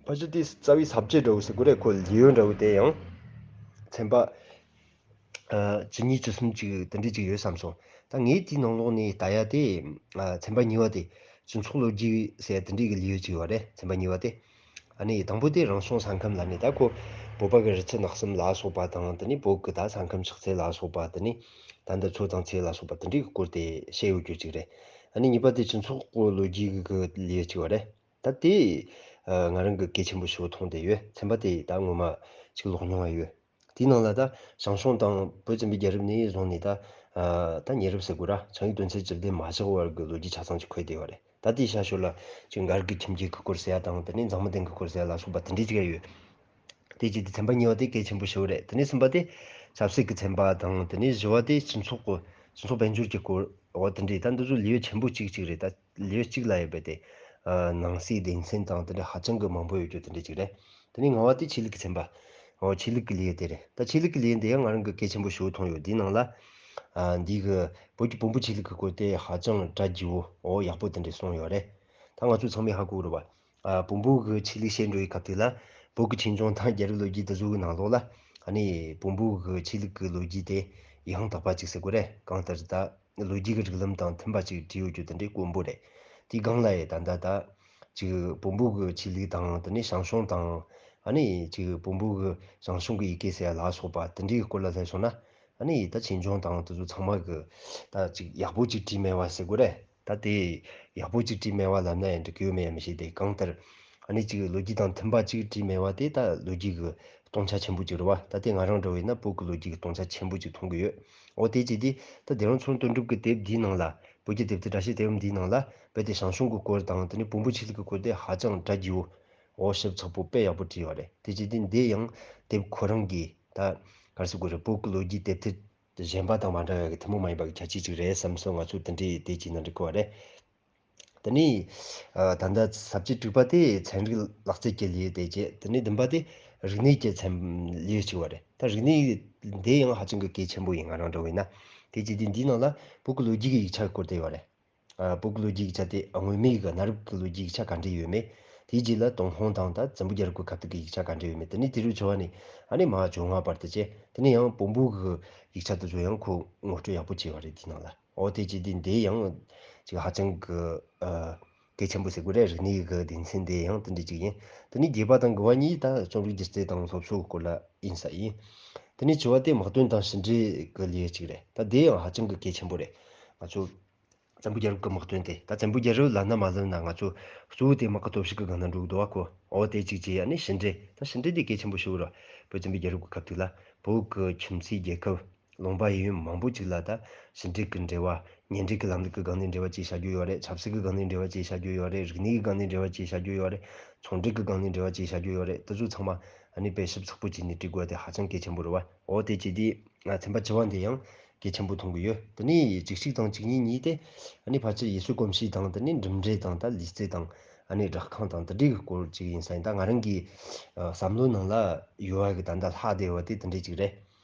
ཕལ་ཆེར་དེ་རྩ་བའི་ས་བཅད་འདྲ་བོ་ཟེར་དགོས་རེད། ཁོ་ལེའུ་འདྲ་བོ་དེ་ཡང་ཚན་པ་ཨ་བཅུ་གཉིས་བཅུ་གསུམ་ཅིག་དེ་འདྲ་ཅིག་ཡོད་བསམ་སོང་། ད་ངས་དེའི་ནང་ལོགས་ནས་ལྟ་ཡ་དེ་ཨ་ཚན་པ་གཉིས་པ་དེ་སྤྱི་ཚོགས་ལོ་རྒྱུས་ཟེར་ཡ་དེ་འདྲའི་གི་ལེའུ་ཅིག་ཡོད་རེད། ཚན་པ་གཉིས་པ་དེ། ཨ་ནི་དང་པོ་དེ་རང་བྱུང་ས་ཁམས་ལབ་ནས་ད་ཁོ་བོད་པ་གི་རི་ཆུ་ནགས་གསུམ་ལ་སོགས་པ་དང་དེ་ནས་བོད་ཀྱི་ད་ས་ཁམས་ཕྱག་འཚལ་ལ་སོགས་པ་དེ་ནས་ད་ལྟ་མཚོ་དང་ཚལ་ལ་སོགས་པ་དེ་འདྲའི་གི་སྐོར་དེ་བཤད་ཡོད་རྒྱུ་ཅིག་རེད། ཨ་ནི་གཉིས་པ་དེ་སྤྱི་ཚོགས་ཀྱི་ལོ་རྒྱུས་ཀྱི་ལེའུ་ཅིག་ཡོད་རེད། ད་དེ་ཨ་ང་རང་གི་གལ་ཆེན་པོ་ཞེ་པོ་མཐོང་བསྡད་ཡོད། ཚན་པ་དེ་ད་ངོ་མ་ཅིག་ཀློག་མྱོང་བ་ཡོད། དེའི་ནང་ལ་ད་ཞང་ཞུང་དང་བོད་བཙན་པོའི་རྒྱལ་རབས་ནས་བཟུང་ནས་ད་ཨ་ད་ཉེ་རབས་ཟེར་དགོས་ར། ཆིང་ཡིག་དོན་ཚན་བཅུ་བདུན་མ་བཞག་བར་གྱི་ལོ་རྒྱུས་ཆ་ཚང་ཅིག་འཁོད་བསྡད་ཡོད་རེད། ད་དེའི་ཤར་ཕྱོགས་ལ་ཅིག་མགར་གྱི་ཁྱིམ་རྒྱུད་ཀྱི་སྐོར་ཟེར་ཡ་དང་དེ་ནས་འཛམ་བུ་གླིང་གི་སྐོར་ཟེར་ཡ་ལ་སོགས་པ་དེ་འདྲའི་ཅིག་ཡོད། དེ་བྱས་ཏེ་ཚན་པ་གཉིས་པ་དེ་གལ་ཆེན་པོ་ཞེ་པོ་རེད། དེ་ནས་གསུམ་པ་དེ་ཆབ་སྲིད་ཀྱི་ཚན་པ་དང་དེ་ནས་བཞི་པ་དེ་སྤྱི་ཚོགས་ཀྱི་སྤྱི་ཚོགས་དཔལ་འབྱོར་གྱི་སྐོར། འོ་དེ་འདྲའི་ད་འདི་ཚོ་ལེའུ་ཆེན་པོ་གཅིག་གཅིག་རེད། ད་ལེའུ་གཅིག་ལ་ཡོད་པའི་དེ་ཨ་ནང་གསེས་སྡེ་ཚན་དང་དེ་འདྲ་ཧ་ཅང་གི་མང་པོ་ཡོད་རྒྱུ་དེ་འདྲ་ཅིག་རེད། དེ་ནས་ལྔ་པ་དེ་ཆོས་ལུགས་ཀྱི་ཚན་པ། འོ་ཆོས་ལུགས་ཀྱི་ལེའུ་དེ་རེད། ད་ཆོས་ལུགས་ཀྱི་ལེའུ་འདི་ཡང་ང་རང་གི་གལ་ཆེན་པོ་ཞེ་པོ་མཐོང་ཡོད། འདིའི་ནང་ལ་ཨ་འདི་གི་བོད་ཀྱི་བོན་པོ་ཆོས་ལུགས་ཀྱི་སྐོར་དེ་ཧ་ཅང་གྲ་རྒྱས་པོ་འོ་ཡག་པོ་དེ་འདྲ་གསུངས་ཡོད་རེད། ད་ང་ཚོ་ཚང་མས་ཧ་གོ་གི་རེད་བ། ཨ་བོན་པོ་གི་ཆོས་ལུགས་བཤད་འགྲོ་བའི་སྐབས་དེ་ལ་བོད་ཀྱི་ཆོས་འབྱུང་དང་རྒྱལ་རབས་ལོ་རྒྱུས་དེ་ཚོ་གི་ནང་ལོགས་ལ་ཨ་ནི་བོན་པོ་གི་ཆོས་ལུགས་ཀྱི་ལོ་རྒྱུས་དེ་ཡིད་དབང་འཕྲོག་པ་ཅིག་ཟེར་དགོས་རེད། གང་ལྟར་ད་ལོ་རྒྱུས་ཀྱི་རིགས་ལམ་དང་མཐུན་པ་ཅིག་བྲིས་ཡོད་རྒྱུ་དེ་འདྲའི་དཀོན་པོ་རེད། དེའི་སྒང་ལ་ཡང་ད་ལྟ་ད་ཅིག་བོན་པོ་གི་ཆོས་ལུགས་དང་དེ་ནས་ཞང་ཞུང་དང་ཨ་ནི་ཅིག་བོན་པོ་གི་ཞང་ཞུང་གི་ཡི་གེ་ཟེར་ཡ་ལ་སོགས་པ་དེ་འདྲའི་སྐོར་ལ་སླེབས་སོང་ན། ཨ་ནི་ད་ཆོས་འབྱུང་དང་དེ་ཚོ་ཚང་མ་གི་ད་ཅིག་ཡག་པོ་ཅིག་བྲིས་མེད་པ་ཟེར་དགོས་རེད། ད་དེ་ཡག་པོ་ཅིག་བྲིས་མེད་པ་ལབ་ན་ཡང་འགྲིག་གི་ཡོད་མེད་ཡང་མི་ཤེས་ཏེ། གང་ལྟར་ཨ་ནི་ཅིག་ལོ་རྒྱུས་དང་མཐུན་པ་ཅིག་བྲིས་མེད་པ་དེ་ད་ལོ་རྒྱུས་ཀྱི་སྟོང་ཆ་ཆེན་པོ་ཅིག་རེད་བ། ད་དེ་ང་རང་འདྲ་བོ་ཡིན་ན་བོད་ཀྱི་ལོ་རྒྱུས་ཀྱི་སྟོང་ཆ་ཆེན་པོ་ཅིག་མཐོང་གི་ཡོད། འོ་དེ་བྱས་ཏེ་ད་སྡེ་སྲིད་མཚོ་སྔོན་དོན་གྲུབ་ཀྱི་དེབ་འདིའི་ནང་ལ་བོད་ཀྱི་དེབ་ཐེར་བཀྲ་ཤིས་གཏེར་བུམ་འདིའི་ནང་ལ་རྦད་དེ་ཞང་ཞུང་གི་སྐོར་དང་དེ་ནས་བོན་པོ་ཆོས་ལུགས་ཀྱི་སྐོར་དེ་ཧ་ཅང་གྲ་རྒྱས་པོ་འོ་ཞིབ་ཚགས་པོ་དཔེ་ཡག་པོ་བྲིས་ཡོད་རེད། དེ་བྱས་ཏེ་འདི་ཡང་དེབ་ཁོ་རང་གི་ད་ག་རེ་ཟེར་དགོས་རེད། བོད་ཀྱི་ལོ་རྒྱུས་དེབ་ཐེར་གཞན་པ་དང་མ་འདྲ་བའི་གི་ཐུན་མོང་མ་ཡིན་པ་གི་ཁྱད་ཆོས་ཅིག་རེད་བསམ་སོང་། ང་ཚོ་དེ་འདྲའི་དེ་བྱས་ན་འགྲིག་གི་རེད། དེ་ནས་ཨ་ད་ལྟ་ས་བཅད་དྲུག་པ་དེ་ཚན་རིག་ལག་རྩལ་གྱི་ལེའུ་དེ་བྱས། དེ་ནས་བདུན་པ་དེ་རིག་གནས་ཀྱི་ཚན་ལེའུ་ཅིག་ཡོད་རེད། ད་རིག་གནས་འདི་ཡང་ཧ་ཅང་གི་གལ་ཆེན་པོ་ཡིན། ང་རང་འདྲ་བོ་ཡིན་ན། དེ་བྱས་ཏེ་འདིའི་ནང་ལ་བོད་ཀྱི་ལོ་རྒྱུས་ཀྱི་ཡིག་ཆ་སྐོར་དེ་ཡོད་རེད། ཨ་བོད་ཀྱི་ལོ་རྒྱུས་ཡིག་ཆ་དེ་སྔོན་མའི་གི་གནའ་རབས་ཀྱི་ལོ་རྒྱུས་ཡིག་ཆ་ག་འདྲ་ཡོད་མེད། དེའི་རྗེས་ལ་ཏུན་ཧོང་དང་ད་བཙན་པོ་རྒྱལ་རབས་ཀྱི་སྐབས་དུ་གི་ཡིག་ཆ་ག་འདྲ་ཡོད་མེད། དེ་ནས་དེ་རུ་འཆི་བ་ནས་ཨ་ནི་མ་བཅོ་ལྔ་བར་དུ་བྱས། དེ་ནས་ཡང་བོན་པོ་གི་ཡིག་ཆ་དེ་ཚོ་ཡང་ཁོ་ངོ་སྤྲོད་ཡག་པོ་བྱས་པ་རེད། དེའི་ནང་ལ་འོ་དེ་ཅི་དེ་འདི་ཡང་ཅིག་ཧ་ཅང་གི་ཨ་གལ་ཆེན་པོ་ཟེར་དགོས་རེད། རིག་གནས་ཀྱི་སྡེ་ཚན་དེ་ཡང་དེ་འདྲ་ཅིག་ཡིན། དེ་ནས་རྒྱས་པ་དང་དགུ་བ་གཉིས་ད་རྩོམ་རིག་སྒྱུ་རྩལ་དང་སློབ་གསོའི་སྐོར་ལ་ཡིན་ས་ཡིན། དེ་ནས་བཅུ་བ་དེ་དམག་དོན་དང་ཕྱི་འབྲེལ་གྱི་ལེའུ་གཅིག་རེད། ད་དེ་ཡང་ཧ་ཅང་གི་གལ་ཆེན་པོ་རེད། ང་ཚོ་བཙན་པོ་རྒྱལ་རབས་ཀྱི་དམག་དོན་དེ། ད་བཙན་པོ་རྒྱལ་རབས་ལབ་ན་མ་ལབ་ན་ང་ཚོ་གཙོ་བོ་དེ་དམག་གི་སྟོབས་ཤུགས་ཀྱི་སྒང་ན་འགྲོ་གི་འདུག་བ་ཁོ། འོ་དེ་གཅིག་བྱས། ཨ་ནི་ཕྱི་འབྲེལ། ད་ཕྱི་འབྲེལ་དེ་གལ་ཆེན་པོ་ཞིག་རེད། བོད་བཙན་པོའི་རྒྱལ་རབས་ཀྱི་སྐབས་དུས་ལ་བོད་ཀྱི་ཁྱིམ་མཚེས་རྒྱལ་ཁབ་ལུང་པ་ཡུལ་མང་པོ་ཅིག་ལ་ད་ཕྱི་འབྲེལ་གྱི་འབྲེལ་བ། གཉེན་སྒྲིག་གི་ལམ་ལུགས་ཀྱི་སྒང་ནས་འབྲེལ་བ་བཅས་བྱ་རྒྱུ་ཡོད་རེད། ཆབ་སྲིད་ཀྱི་སྒང་ནས་འབྲེལ་བ་བཅས་བྱ་རྒྱུ་ཡོད་རེད། རིག་གནས་ཀྱི་སྒང་ནས་འབྲེལ་བ་བཅས་བྱ་རྒྱུ་ཡོད་རེད། ཚོང་འབྲེལ་གྱི་སྒང་ནས་འབྲེལ་བ་བཅས་བྱ་རྒྱུ་ཡོད་རེད། དེ་ཚོ་ཚང་མ་ཨ་ནི་དཔེ་ཞིབ་ཚགས་པོ་བྱས་ནས་འབྲི་དགོས་པ་དེ་ཧ་ཅང་གལ་ཆེན་པོ་རེད་བ། འོ་དེ་བྱས་དུས་ང་ཚན་པ་བཅུ་བ་འདི་ཡང་གལ་ཆེན་པོ་མཐོང་གི་ཡོད། དེ་ནས་བཅུ་གཅིག་དང་བཅུ་གཉིས་གཉིས་དེ་ཨ་ནི་ཕལ་ཆེར་ཡུལ་སྲོལ་གོམས་གཤིས་དང་། དེ་ནས་གྲུབ་འབྲས་དང་ད་ལུས་རྩལ་དང་། ཨ་ནི་སྦྲག་ཁང་དང་དེ་འདྲའི་སྐོར་ཅིག་ཡིན་ས་ཡིན། ད་ང་རང་གི་ཨ་བསམ་བློ་ནང་ལ་ཡོད་པ་གི་ད་ལྟ་ལྷག་བསྡད་ཡོད་པ་དེ་དེ་འདྲའི་ཅིག་རེད།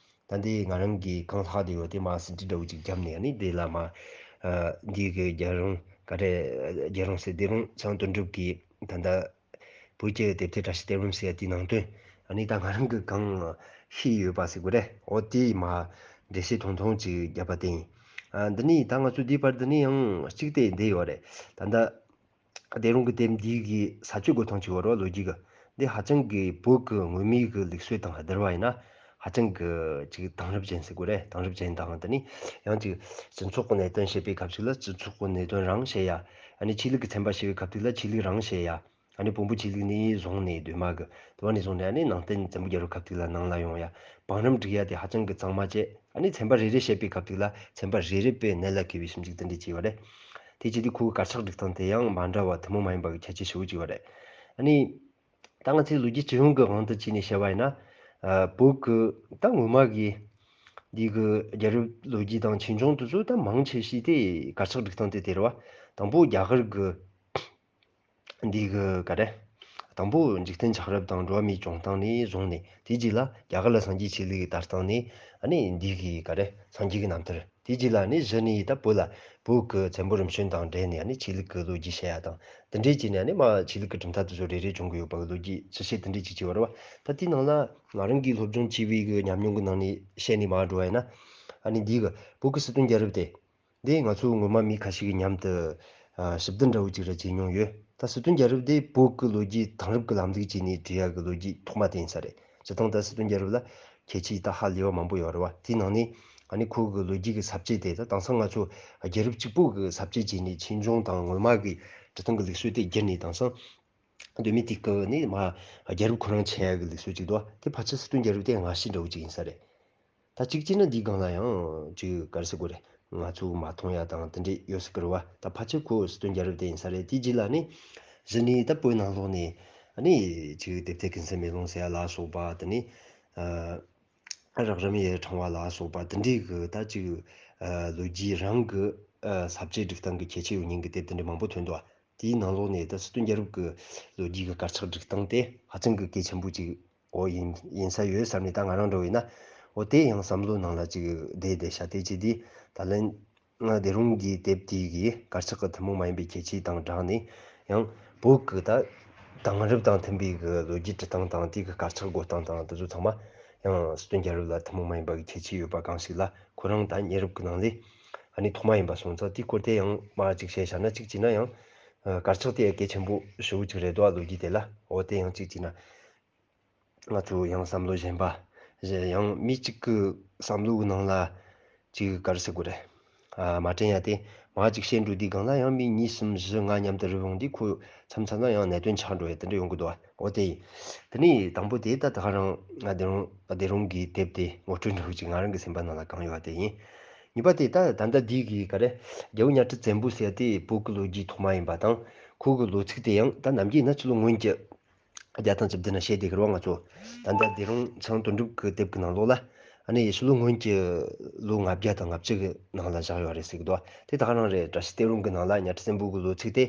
ད་འདི་ང་རང་གིས་གང་ལྷག་བསྡད་ཡོད་དེ་མ་ཟིན་བྲིས་འདྲ་བོ་ཅིག་བརྒྱབ་ནས། ཨ་ནི་དེ་ལ་མ་ཨ་འདི་གི་རྒྱལ་རོང་ག་རེ། རྒྱལ་རོང་ཟེར། སྡེ་རོང་ཚང་དོན་གྲུབ་ཀྱིས་ད་ལྟ་བོད་ཀྱི་དེབ་ཐེར་བཀྲ་ཤིས་གཏེར་བུམ་ཟེར་ཡ་དེའི་ནང་དོན། ཨ་ནི་ད་ང་རང་གིས་གང་ཤེས་ཡོད་པ་ཟེར་དགོས་རེད། འོ་དེ་མ་འགྲེལ་བཤད་ཐུང་ཐུང་ཅིག་བརྒྱབ་པ་དེ་ཡིན། ཨ་འདི་ནི་ད་ང་ཚོ་འདིའི་བར་དུ་ནི་ཡང་གཅིག་དེ་འདི་ཡོད་རེད། ད་ལྟ་སྡེ་རོང་གི་དེབ་འདི་གི་ས་བཅད་འགོད་སྟངས་ཅིག་ཡོད་རེད་བ། ལོ་རྒྱུས་ཀྱི། འདི་ཧ་ཅང་གི་བོད་ཀྱི་སྔོན་མའི་གི་ལུགས་སྲོལ་དང་བསྡུར་བ་ཡིན་ན་ཧ་ཅང་གི་ཅིག་དེང་རབས་ཅན་ཟེར་དགོས་རེད། དེང་རབས་ཅན་དང་། དེ་ནི་ཡང་ཅིག་སྤྱི་ཚོགས་ཀྱི་གནད་དོན་བཤད་པའི་སྐབས་ཤིག་ལ་སྤྱི་ཚོགས་ཀྱི་གནད་དོན་རང་བཤད་ཡ། ཨ་ནི་ཆོས་ལུགས་ཀྱི་ཚན་པ་བཤད་པའི་སྐབས་དུས་ལ་ཆོས་ལུགས་རང་བཤད་ཡ། ཨ་ནི་བོན་པོ་ཆོས་ལུགས་ནས་བཟུང་ནས། གདོད་མ་གི་གདོད་མ་ནས་བཟུང་ནས། ཨ་ནི་ནང་བསྟན་བཙན་པོ་རྒྱལ་རབས་སྐབས་དུས་ལ་ནང་ལ་ཡོང་ཡ། བང་རིམ་སྒྲིག་ཡ་དེ་ཧ་ཅང་གི་གཙང་མ་བྱས། ཨ་ནི་ཚན་པ་རེ་རེ་བཤད་པའི་སྐབས་དུས་ལ་ཚན་པ་རེ་རེ་དཔེ་གནད་ལ་འཁེལ་བའི་ཞིབ་འཇུག་དེ་འདྲ་བྱས་པ་རེད། དེ་བྱས་དུས་ཁོའི་དཀར་ཆག་སྒྲིག་སྟངས་དེ་ཡང་མ་འདྲ་བ་ཐུན་མོང་མ་ཡིན་པ་གི་ཁྱད་ཆོས་ཞེ་པོ་ཅིག་ཡོད་རེད། ཨ་ནི་ད་ང་ཚོའི་ལོ་རྒྱུས་སྤྱི་ཡོངས་ཀྱི་དབང་དུ་བྱས་ནས་བཤད་པ་ཡིན་ན། ཨ་བོད་ཀྱི་ད་སྔོན་མ་གི་འདི་གི་རྒྱལ་རབས་ལོ་རྒྱུས་དང་ཆོས་འབྱུང་དེ་ཚོ་ད་མང་ཆེ་ཤོས་དེ་དཀར་ཆག་སྒྲིག་སྟངས་དེ་དེ་རེད་བ། དང་པོ་རྒྱ་གར་གྱི་འདི་གི་ག་རེ། དང་པོ་འཇིག་རྟེན་ཆགས་རབས་དང་འགྲོ་བ་མིའི་བྱུང་སྟངས་ནས་བཟུང་ནས། དེའི་རྗེས་ལ་རྒྱ་གར་ལ་སངས་རྒྱས་ཆོས་ལུགས་དར་སྟངས་ནས། ཨ་ནི་འདི་གི་ག་རེ། སངས་རྒྱས་ཀྱི་རྣམ་ཐར། དེའི་རྗེས་ལ་ནི་གཞི་ནས་ད་བོད་ལ་བོད་ཀྱི་བཙན་པོ་རིམ་བྱོན་དང་འབྲེལ་ནས། ཨ་ནི་ཆོས་ལུགས་ཀྱི་ལོ་རྒྱུས་བཤད་ཡ་དང་། དེ་འདྲའི་བྱས་ནས་ཨ་ནི་མ་ཆོས་ལུགས་ཀྱི་གྲུབ་མཐའ་དེ་ཚོ་རེ་རེ་བྱུང་གི་ཡོད་པ་གི་ལོ་རྒྱུས་ཅི་བཤད་དེ་འདྲའི་ཅིག་བྱས་པ་རེད་བ། ད་དེའི་ནང་ལ་ང་རང་གིས་སློབ་སྦྱོང་བྱས་པའི་གི་ཉམས་མྱོང་གི་ནང་ནས་བཤད་ནས་མ་འགྲོ་བ་ཡིན་ན། ཨ་ནི་འདི་གི་བོད་ཀྱི་སྲིད་དོན་རྒྱལ་རབས་དེ། འདི་ང་ཚོ་སྔོན་མ་མི་ཁ་ཤས་ཀྱིས་མཉམ་དུ་ཨ་ཞིབ་བསྡུར་འདྲ་བོ་ཅིག་ར་བྱས་མྱོང་ཡོད། ད་སྲིད་དོན་རྒྱལ་རབས་དེ་བོད་ཀྱི་ལོ་རྒྱུས་དེང་རབས་ཀྱི་ལམ་ལུགས་བྱས་ནས་བྲིས་ཡག་གི་ལོ་རྒྱུས་ཐོག་མ་དེ་ཡིན་ས་རེད། སྤྱིར་བཏང་ད་སྲིད་དོན་རྒྱལ་རབས་ལ་ཁྱད་ཆོས་ད་ཧ་ལས་པ་མང་པོ་ཡོད་རེད་བ། དེའི་ནང་ནས་ཨ་ནི་ཁོ་གི་ལོ་རྒྱུས་ཀྱི་ས་བཅད་དེ། ད་དེང་སང་ང་ཚོ་རྒྱལ་རབས་གཅིག་པོ་གི་ས་བཅད་བྱས་ནས་ཆོས་འབྱུང་དང་སྔོན་མ་གི་འབྲི་སྟངས་ཀྱི་ལུགས་སྲོལ་དེ་བསྒྱུར་ནས། དེང་སང་གདོད་མའི་དུས་སྐབས་ནས་མ་རྒྱལ་རབས་ཁོ་རང་ཆགས་ཡག་གི་ལུགས་སྲོལ་ཅིག་འདུག་བ། དེ་ཕལ་ཆེར་སྲིད་དོན་རྒྱལ་རབས་དེ་སྔ་ཕྱི་འདྲ་བོ་ཅིག་ཡིན་ས་རེད། ད་གཅིག་བྱས་ན་འདིའི་སྒང་ལ་ཡང་ཅིག་ག་རེ་ཟེར་དགོས་རེད། ང་ཚོ་མ་མཐོང་ཡ་དང་དེ་འདྲས་ཡོད་སྲིད་ཀྱི་རེད་བ། ད་ཕལ་ཆེར་ཁོ་སྲིད་དོན་རྒྱལ་རབས་དེ་ཡིན་ས་རེད། དེའི་རྗེས་ལ་ནི་གཞི་ནས་ད་བོད་ནང་ལོགས་ནས་ཨ་ནི་ཅིག་དེབ་ཐེར་ཀུན་གསལ་མེ་ལོང་ཟེར་ཡ་ལ་སོགས་པ། དེ་ནས་ཨ་རགས་རིམ་ཡི་ཕྲེང་བ་ལ་སོགས་པ་དེ་འདྲས་ཀྱི་ད་ཅིག་ཨ་ལོ་རྒྱུས་རང་གི་ཨ་ས་བཅད་སྒྲིག་སྟངས་ཀྱི་ཁྱད་ཆོས་ཡོད་མཁན་གྱི་དེབ་དེ་འདྲས་མང་པོ་ཐོན་འདུག་བ། དེའི་ནང་ལོགས་ནས་ད་སྲིད་དོན་རྒྱལ་རབས་ཀྱི་ལོ་རྒྱུས་ཀྱི་དཀར་ཆག་སྒྲིག་སྟངས་དེ་ཧ་ཅང་གི་གལ་ཆེན་པོ་ཅིག་འོ་ཡིན་ཡིན་ས་ཡོད་བསམ་ནས། ད་ང་རང་འདྲ་བོ་ཡིན་ན་འོ་དེ་ཡང་བསམ་བློ་ནང་ལ་ཅིག་བསྡད་བསྡད་ཤག་དེ་བྱས་དུས་ད་ལན་ང་སྡེ་རོང་གི་དེབ་དེ་གི་དཀར་ཆག་གི་ཐུན་མོང་མ་ཡིན་པའི་ཁྱད་ཆོས་དང་སྦྲགས་ནས། ཡང་བོད་ཀྱི་ད་དེང་རབས་དང་མཐུན་པའི་གི་ལོ་རྒྱུས་འབྲི་སྟངས་དང་། དེ་གི་དཀར་ཆག་འགོད་སྟངས་དང་། དེ་ཚོ་ཚང་མ་ཡང་སྲིད་དོན་རྒྱལ་རབས་ལ་ཐུན་མོང་མ་ཡིན་པ་གི་ཁྱད་ཆོས་ཡོད་པ་གང་ཞིག་ལ། ཁོ་རང་ད་ཉེ་རབས་ཀྱི་ནང་ལས་ཨ་ནི་ཐོག་མ་ཡིན་པ་སོང་ཙང་། དེའི་སྐོར་དེ་ཡང་མ་ཅིག་བཤད་བཞག་ན། གཅིག་བྱས་ན་ཡང་དཀར་ཆག་དེ་གལ་ཆེན་པོ་ཞེ་པོ་ཅིག་རེད་འདུག་བ། ལོ་རྒྱུས་དེ་ལ། འོ་དེ་ཡང་གཅིག་བྱས་ན། ང་ཚོ་ཡང་བསམ་བློ་གཞན་པ། གཞན་ཡང་མི་གཅིག་གི་བསམ་བློའི་ནང་ལ་ཅིག་ག་རེ་ཟེར་དགོས་རེད། ཨ་མ་དྲན་ཡ་དེ་མ་ཅིག་བཤད་འགྲོ་དུས་སྒང་ལ་ཡང་མི་གཉིས་གསུམ་བཞི་ལྔ་མཉམ་དུ་རུབ་ཡོང་དུས། ཁོ་མཚམས་མཚམས་ལ་ཡང་གནད་དོན་ཆགས་འགྲོ་ཡ་དེ་འདྲ་ཡོང་གི་འདུག་བ། འོ་དེ་ཡིན། དེ་ནས་དང་པོ་དེ་ད་ད་ག་རང་ང་སྡེ་རོང་སྡེ་རོང་གི་དེབ་དེ་ངོ་སྤྲོད་འདྲ་བོ་ཅིག་ང་རང་གི་སེམས་པ་ནང་ལ་གང་ཡོད་པ་དེ་ཡིན། གཉིས་པ་དེ་ད་ད་ལྟ་འདི་གི་ག་རེ། རྒྱལ་པོ་གཉའ་ཁྲི་བཙན་པོ་ཟེར་ཡ་དེ་བོད་ཀྱི་ལོ་རྒྱུས་ཐོག་མ་ཡིན་པ་དང་། ཁོ་གི་ལོ་ཚིགས་དེ་ཡང་ད་ནམ་རྒྱུན་ན་ཕྱི་ལོ་སྔོན་གྱི་བརྒྱ་དང་བཅུ་བདུན་ན་བཤད་བསྡད་ཀྱི་རེད་བ། ང་ཚོ་ད་ལྟ་སྡེ་རོང་ཚང་དོན་གྲུབ་ཀྱི་དེབ་ཀྱི་ནང་ལོགས་ལ་ཨ་ནི་ཕྱི་ལོ་སྔོན་གྱི་ལོ་ལྔ་བརྒྱ་དང་ལྔ་བཅུ་གི་ནང་ལ་བཞག་ཡོད་རེད་ཟེར་གྱི་འདུག་དེ་ད་ག་རང་རེད། བཀྲ་ཤིས་གཏེར་བུམ་གྱི་ནང་ལ་གཉའ་ཁྲི་བཙན་པོ་གི་ལོ་ཚིགས་དེ་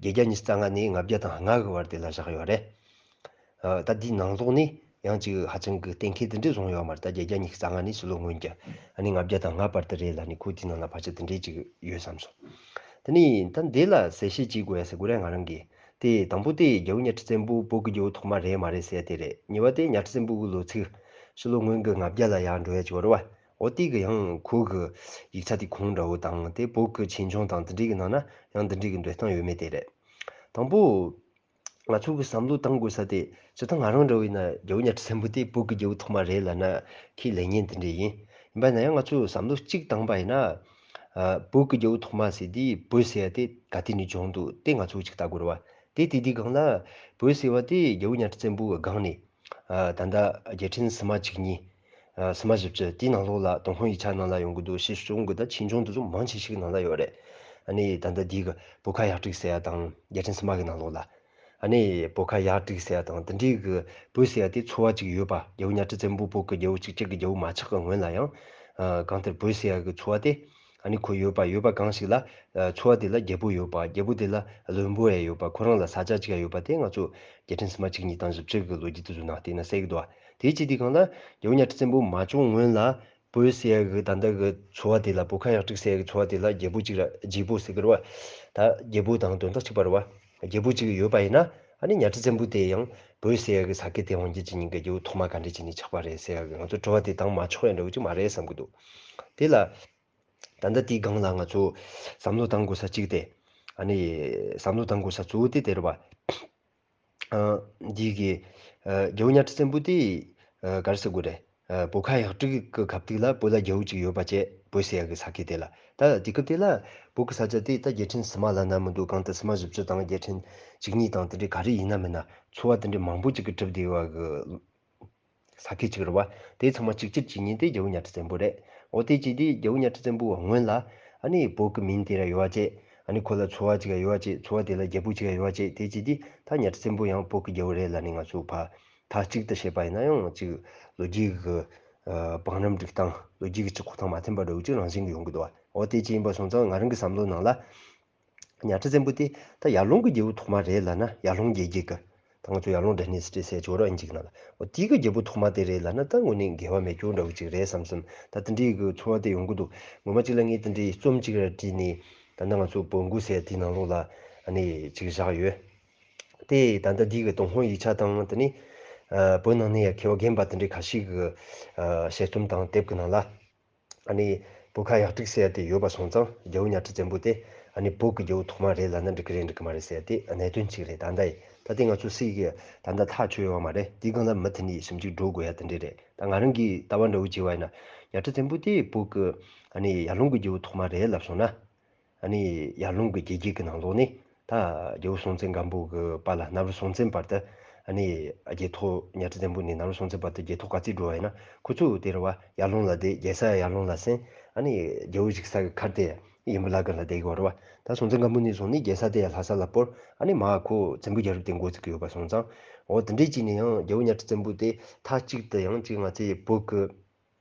བརྒྱད་བརྒྱ་ཉི་ཤུ་རྩ་ལྔ་ནས་ལྔ་བརྒྱ་དང་ལྔ་གི་བར་དེ་ལ་བཞག་ཡོད་རེད། ཨ་ད་འདིའི་ནང་ལོགས་ནས་ཡང་ཅིག་ཧ་ཅང་གི་གཏན་འཁེལ་དེ་འདྲས་བཟུང་ཡོད་མ་རེད། ད་བརྒྱད་བརྒྱ་ཉི་ཤུ་རྩ་ལྔ་ནས་ཕྱི་ལོ་སྔོན་གྱི་ཨ་ནི་ལྔ་བརྒྱ་དང་ལྔ་བར་དུ་རེད་ལབ་ནས། ཁོ་དེའི་ནང་ལ་ཕལ་ཆེར་དེ་འདྲས་ཅིག་ཡོད་བསམ་སོང་། དེ་ནས་ད་འདི་ལ་གསལ་བཤད་ཅིག་དགོས་ཡ་ཟེར་དགོས་རེད། ང་རང་གིས་ དེ་དང་པོ་དེ་རྒྱལ་པོ་གཉའ་ཁྲི་བཙན་པོ་བོད་ཀྱི་རྒྱལ་པོ་ཐོག་མ་རེད་མ་རེད་ཟེར་ཡ་དེ་རེད། གཉིས་པ་དེ་གཉའ་ཁྲི་བཙན་པོ་གི་ལོ་ཚིགས་ཕྱི་ལོ་སྔོན་གྱི་ལྔ་བརྒྱ་ལ་ཡར་འགྲོ་ཡ་ཅིག་ཡོད་རེད་བ། འོ་དེ་གི་ཡང་ཁོ་གི་ཡིག་ཆ་དེ་ཁུངས་འདྲ་བོ་དང་དེ་བོད་ཀྱི་ཆོས་འབྱུང་དང་དེ་འདྲའི་གི་ནང་ན་ཡང་དེ་འདྲའི་གི་འདོད་སྟངས་ཡོད་མེད་དེ་རེད། དང་པོ། ང་ཚོ་གི་བསམ་བློ་བཏང་དགོས་ས་དེ་སྤྱིར་བཏང་ང་རང་འདྲ་བོ་ཡིན་ན་རྒྱལ་པོ་གཉའ་ཁྲི་བཙན་པོ་དེ་བོད་ཀྱི་རྒྱལ་པོ་ཐོག་མ་རེད་ལབ་ན་ཁས་ལེན་མཁན་དེ་འདྲ་ཡིན། ཡིན་པ་ན་ཡང་ང་ཚོས་བསམ་བློ་གཅིག་བཏང་པ་ཡིན་ན། ཨ། བོད་ཀྱི་རྒྱལ་པོ་ཐོག་མ་ཟེར་དུས་བོད་ཟེར་ཡ་དེ་ག་དུས་ནས་བྱུང་འདུག་དེ་ང་ཚོས་གཅིག་ལྟ་དགོས་རེད་བ། དེ་དེ་དུས་སྒང་ལ་བོད་ཟེར་བ་དེ་རྒྱལ་པོ་གཉའ་ཁྲི་བཙན་པོ་གི་སྒང་ནས། ཨ། ད་ལྟ་རྒྱལ་ཕྲན་སིལ་མ་བཅུ་གཉིས། ཨ། སིལ་མ་བཞི་བཅུ་དེའི་ནང་ལོགས་ལ་ཏུན་ཧོང་ཡིག་ཆ་ནང་ལ་ཡོང་གི་འདུག་ཕྱིས་བྱུང་གི་ད་ཆོས་འབྱུང་དེ་ཚོ་མང་ཆེ་ཞིག་གི་ནང་ལ་ཡོད་རེད། ཨ་ནི་ད་ལྟ་འདི་གི་བོད་ཁ་ཡར་དྲུག་ཟེར་ཡ་དང་རྒྱལ་ཕྲན་སིལ་མ་གི་ནང་ལོགས་ལ། ཨ་ནི་བོད་ཁ་ཡར་དྲུག་ཟེར་ཡ་དང་དེ་འདྲའི་གི་བོད་ཟེར་ཡ་དེ་ཚོ་བ་གཅིག་ཡོད་པ། རྒྱལ་པོ་གཉའ་ཁྲི་བཙན་པོ་བོད་ཀྱི་རྒྱལ་པོ་གཅིག་གཅིག་གི་རྒྱལ་པོ་མ་ཆགས་ཀྱི་སྔོན་ལ་ཡང་། ཨ། གང་ལྟར་བོད་ཟེར་ཡ་གི་ཚོ་བ་དེ། ཨ་ནི་ཁོ་ཡོད་པ་ཡོད་པ་གང་ཞིག་ལ། ཨ། ཚོ་བ་དེ་ལ་རྒྱལ་པོ་ཡོད་པ། རྒྱལ་པོ་དེ་ལ་བློན་པོ་ཡང་ཡོད་པ། ཁོ་རང་ལ་ས་ཆ་གཅིག་ཡང་ཡོད་པ། དེ་ང་ཚོ་རྒྱལ་ཕྲན་སིལ་མ་བཅུ་གཉིས་དང་བཞི་བཅུ་གི་ལོ་རྒྱུས་དེ་ཚོའི་ནང་བལྟས་ན་གསལ་གི་འདུག་བ། དེའི་ཆེད་དུ་གང་ལ་རྒྱལ་པོ་གཉའ་ཁྲི་བཙན་པོ་མ་བྱུང་སྔོན་ལ། བོད་ཟེར་ཡ་གི་ད་ལྟ་གི་ཚོ་བ་དེ་ལ། བོད་ཁ་ཡར་དྲུག་ཟེར་ཡ་གི་ཚོ་བ་དེ་ལ་རྒྱལ་པོ་གཅིག་ར་རྒྱལ་པོ་ཟེར་གི་རེད་བ། ད་རྒྱལ་པོ་དང་དོན་དག་གཅིག་པ་རེད་བ། རྒྱལ་པོ་གཅིག་ཡོད་པ་ཡིན་ན། ཨ་ནི་གཉའ་ཁྲི་བཙན་པོ་དེ་ཡང་བོད་ཟེར་ཡ་གི་ས་ཁུལ་དེ་དབང་སྒྱུར་བྱེད་མཁན་གྱི་རྒྱལ་པོ་ཐོག་མ་ག་འདྲ་བྱས་ནས་ཆགས་པ་རེད་ཟེར་ཡ་གི་ང་ཚོ་དྲི་བ་དེ་བཏང་མ་ཆོག་ཡ་འདྲ་བོ་ཅིག་མ་རེད་བསམ་གི་འདུག་དེ་ལ་ད་ལྟ་དེའི་སྒང་ལ་ང་ཚོ་བསམ་བློ་བཏང་དགོས་ས་གཅིག་དེ། ཨ་ནི་བསམ་བློ་བཏང་དགོས་ས་གཙོ་བོ་དེ་དེ་རེད་བ། ཨ། འདི་གི། ཨ། རྒྱལ་པོ་གཉའ་ཁྲི་བཙན་པོ་དེ། ཨ། ག་རེ་ཟེར་དགོས་རེད། ཨ། བོད་ཁ་ཡར་དྲུག་གི་སྐབས་དུས་ལ་བོད་ལ་རྒྱལ་པོ་གཅིག་ཡོད་པ་བྱས། བོད་ཟེར་ཡ་གི་ས་ཁུལ་དེ་ལ། ད་དེ་སྐབས་དེ་ལ་བོད་ཀྱི་ས་ཆ་དེ་ད་རྒྱལ་ཕྲན་སིལ་མ་ལབ་ན་མི་འདུག་གང་ལྟར་སིལ་མ་བཞི་བཅུ་དང་རྒྱལ་ཕྲན་བཅུ་གཉིས་དང་དེ་འདྲའི་ག་རེ་ཡིན་ན་མིན་ན་ཚོ་བ་དེ་འདྲའི་མང་པོ་ཅིག་གིས་གྲུབ་བསྡད་ཡོད་པ་གི་ས་ཁུལ་ཅིག་རེད་བ། དེ་ཚང་མ་གཅིག་གྱུར་བྱེད་མཁན་དེ་རྒྱལ་པོ་གཉའ་ཁྲི་བཙན་པོ་རེད། འོ་དེ་བྱས་དུས་རྒྱལ་པོ་གཉའ་ཁྲི་བཙན་པོའི་སྔོན་ལ་ཨ་ནི་བོད་ཀྱི་མིང་དེ་ར་ཡོད་པ་བྱས། ཨ་ནི་ཁོ་ལ་ཚོ་བ་གཅིག་ཡོད་པ་བྱས། ཚོ་བ་དེ་ལ་རྒྱལ་པོ་གཅིག་ཡོད་པ་བྱས། དེ་བྱས་དུས་ད་གཉའ་ཁྲི་བཙན་པོ་ཡང་བོད་ཀྱི་རྒྱལ་པོ་རེད་ལབ་ནས་ང་ཚོ་ཕར་མཐའ་གཅིག་ཏུ་བཤད་པ་ཡིན་ན་ཡང་ཅིག་ལོ་རྒྱུས་ཀྱི། ཨ། བང་རིམ་སྒྲིག་སྟངས། ལོ་རྒྱུས་ཀྱི་སྤྱི་ཁོག་དང་མ་མཐུན་པ་འདྲ་བོ་ཅིག་རང་བཞིན་གྱིས་ཡོང་གི་འདུག་བ། འོ་དེ་བྱས་ཡིན་པ་སོང་ཙང་ང་རང་གི་བསམ་བློ་ནང་ལ། གཉའ་ཁྲི་བཙན་པོ་དེ་ད་ཡར་ཀླུང་གི་རྒྱལ་པོ་ཐོག་མ་རེད་ལབ་ན། ཡར་ཀླུང་རྒྱལ་རྒྱུད་ཀྱི། ད་ང་ཚོ་ཡར་ཀླུང་ཌའི་ནེ་སི་ཊི་ཟེར་ཆོག་ར་ཨིན་ཇི་གི་ནང་ལ། འོ་དེ་གི་རྒྱལ་པོ་ཐོག་མ་དེ་རེད་ལབ་ན་ད་དངོས་གནས་འགལ་བ་མེད་རྒྱུ་འདྲ་བོ་ཅིག་རེད་བསམ་བསམ། ད་དེ་འདྲའི་གི་ཚོར་བ་དེ་ཡོང་གི་འདུག་ངོ་མ་གཅིག་ལ་ངས་དེ་འདྲའི་རྩོམ་གཅིག་ར་བྲིས་ནས་ད་ལྟ་ང་ཚོ་བོད་མགོ་ཟེར་དེའི་ནང་ལོགས་ལ་ཨ་ནི་ཅིག་བཞག་ཡོད། དེ་ད་ལྟ་འདི་གི་ཏུན་ཧོང་ཡིག་ཆ་དང་དེ་ནས། ཨ། བོད་ནང་ནས་ཡང་མཁས་པ་རྒན་པ་དེ་འདྲའི་ཁ་ཤས་ཀྱི། ཨ། དཔྱད་རྩོམ་དང་དེབ་ཀྱི་ནང་ལ། ཨ་ནི་བོད་ཁ་ཡར་དྲུག་ཟེར་ཡ་དེ་ཡོད་པ་སོང་ཙང་རྒྱལ་པོ་གཉའ་ཁྲི་བཙན་པོ་དེ་ཨ་ནི་བོད་ཀྱི་རྒྱལ་པོ་ཐོག་མ་རེད་ལབ་ན་འགྲིག་གི་རེད་འགྲིག་གི་མ་རེད་ཟེར་ཡ་དེ་གནད་དོན་གཅིག་རེད། ད་ལྟ་ཡིན་ད་དེ་ང་ཚོ་སུས་ཀྱི་ད་ལྟ་ཐག་ཆོད་ཡོད་པ་མ་རེད། དེའི་སྒང་ལ་མུ་མཐུད་ནས་ཞིབ་འཇུག་འགྲོ་དགོས་ཡ་དེ་འདྲས་རེད། ད་ང་རང་གི་ལྟ་བ་འདྲ་བོ་བྱས་པ་ཡིན་ན་གཉའ་ཁྲི་བཙན་པོ་དེ་བོད་ཀྱི་ཨ་ནི་ཡར་ཀླུང་གི་རྒྱལ་པོ་ཐོག་མ་རེད་ལབ་སོང་ན། ཨ་ནི་ཡར་ཀླུང་གི་རྒྱལ་རྒྱུད་ཀྱི་ནང་ལོགས་ནས་ད་རྒྱལ་པོ་སྲོང་བཙན་སྒམ་པོ་གི་བར་ལ་གནམ་རི་སྲོང་བཙན་བར་དུ་ཨ་ནི་རྒྱལ་ཐོག་གཉའ་ཁྲི་བཙན་པོ་ནས་གནམ་རི་སྲོང་བཙན་བར་དུ་རྒྱལ་ཐོག་ག་ཚོད་འགྲོ་བ་ཡིན་ན་ཁོ་ཚོ་དེ་རུ་བ་ཡར་ཀླུང་ལ་བསྡད། རྒྱལ་ས་ཡར་ཀླུང་ལ་སོན། ཨ་ནི་རྒྱལ་པོ་བཞུགས་ས་གི་མཁར་དེ་ཡུམ་བུ་བླ་སྒར་ལ་བསྡད་ཀྱི་ཡོད་རེད་བ། ད་སྲོང་བཙན་སྒམ་པོ་ནས་བཟུང་ནས་རྒྱལ་ས་དེ་ཡང་ལྷ་ས་ལ་སྤོར། ཨ་ནི་མར་ཁོ་བཙན་པོའི་རྒྱལ་རབས་དེ་འགོ་བཙུགས་ཀྱི་ཡོད་པ་སོང་ཙང་། འོ་དེ་འདྲས་བྱས་ནས་ཡང་རྒྱལ་པོ་གཉའ་ཁྲི་བཙན་པོ་དེ་མཐའ་གཅིག་ཏུ་ཡང་ཅིག་ང་ཚོའི་བོད་ཀྱི་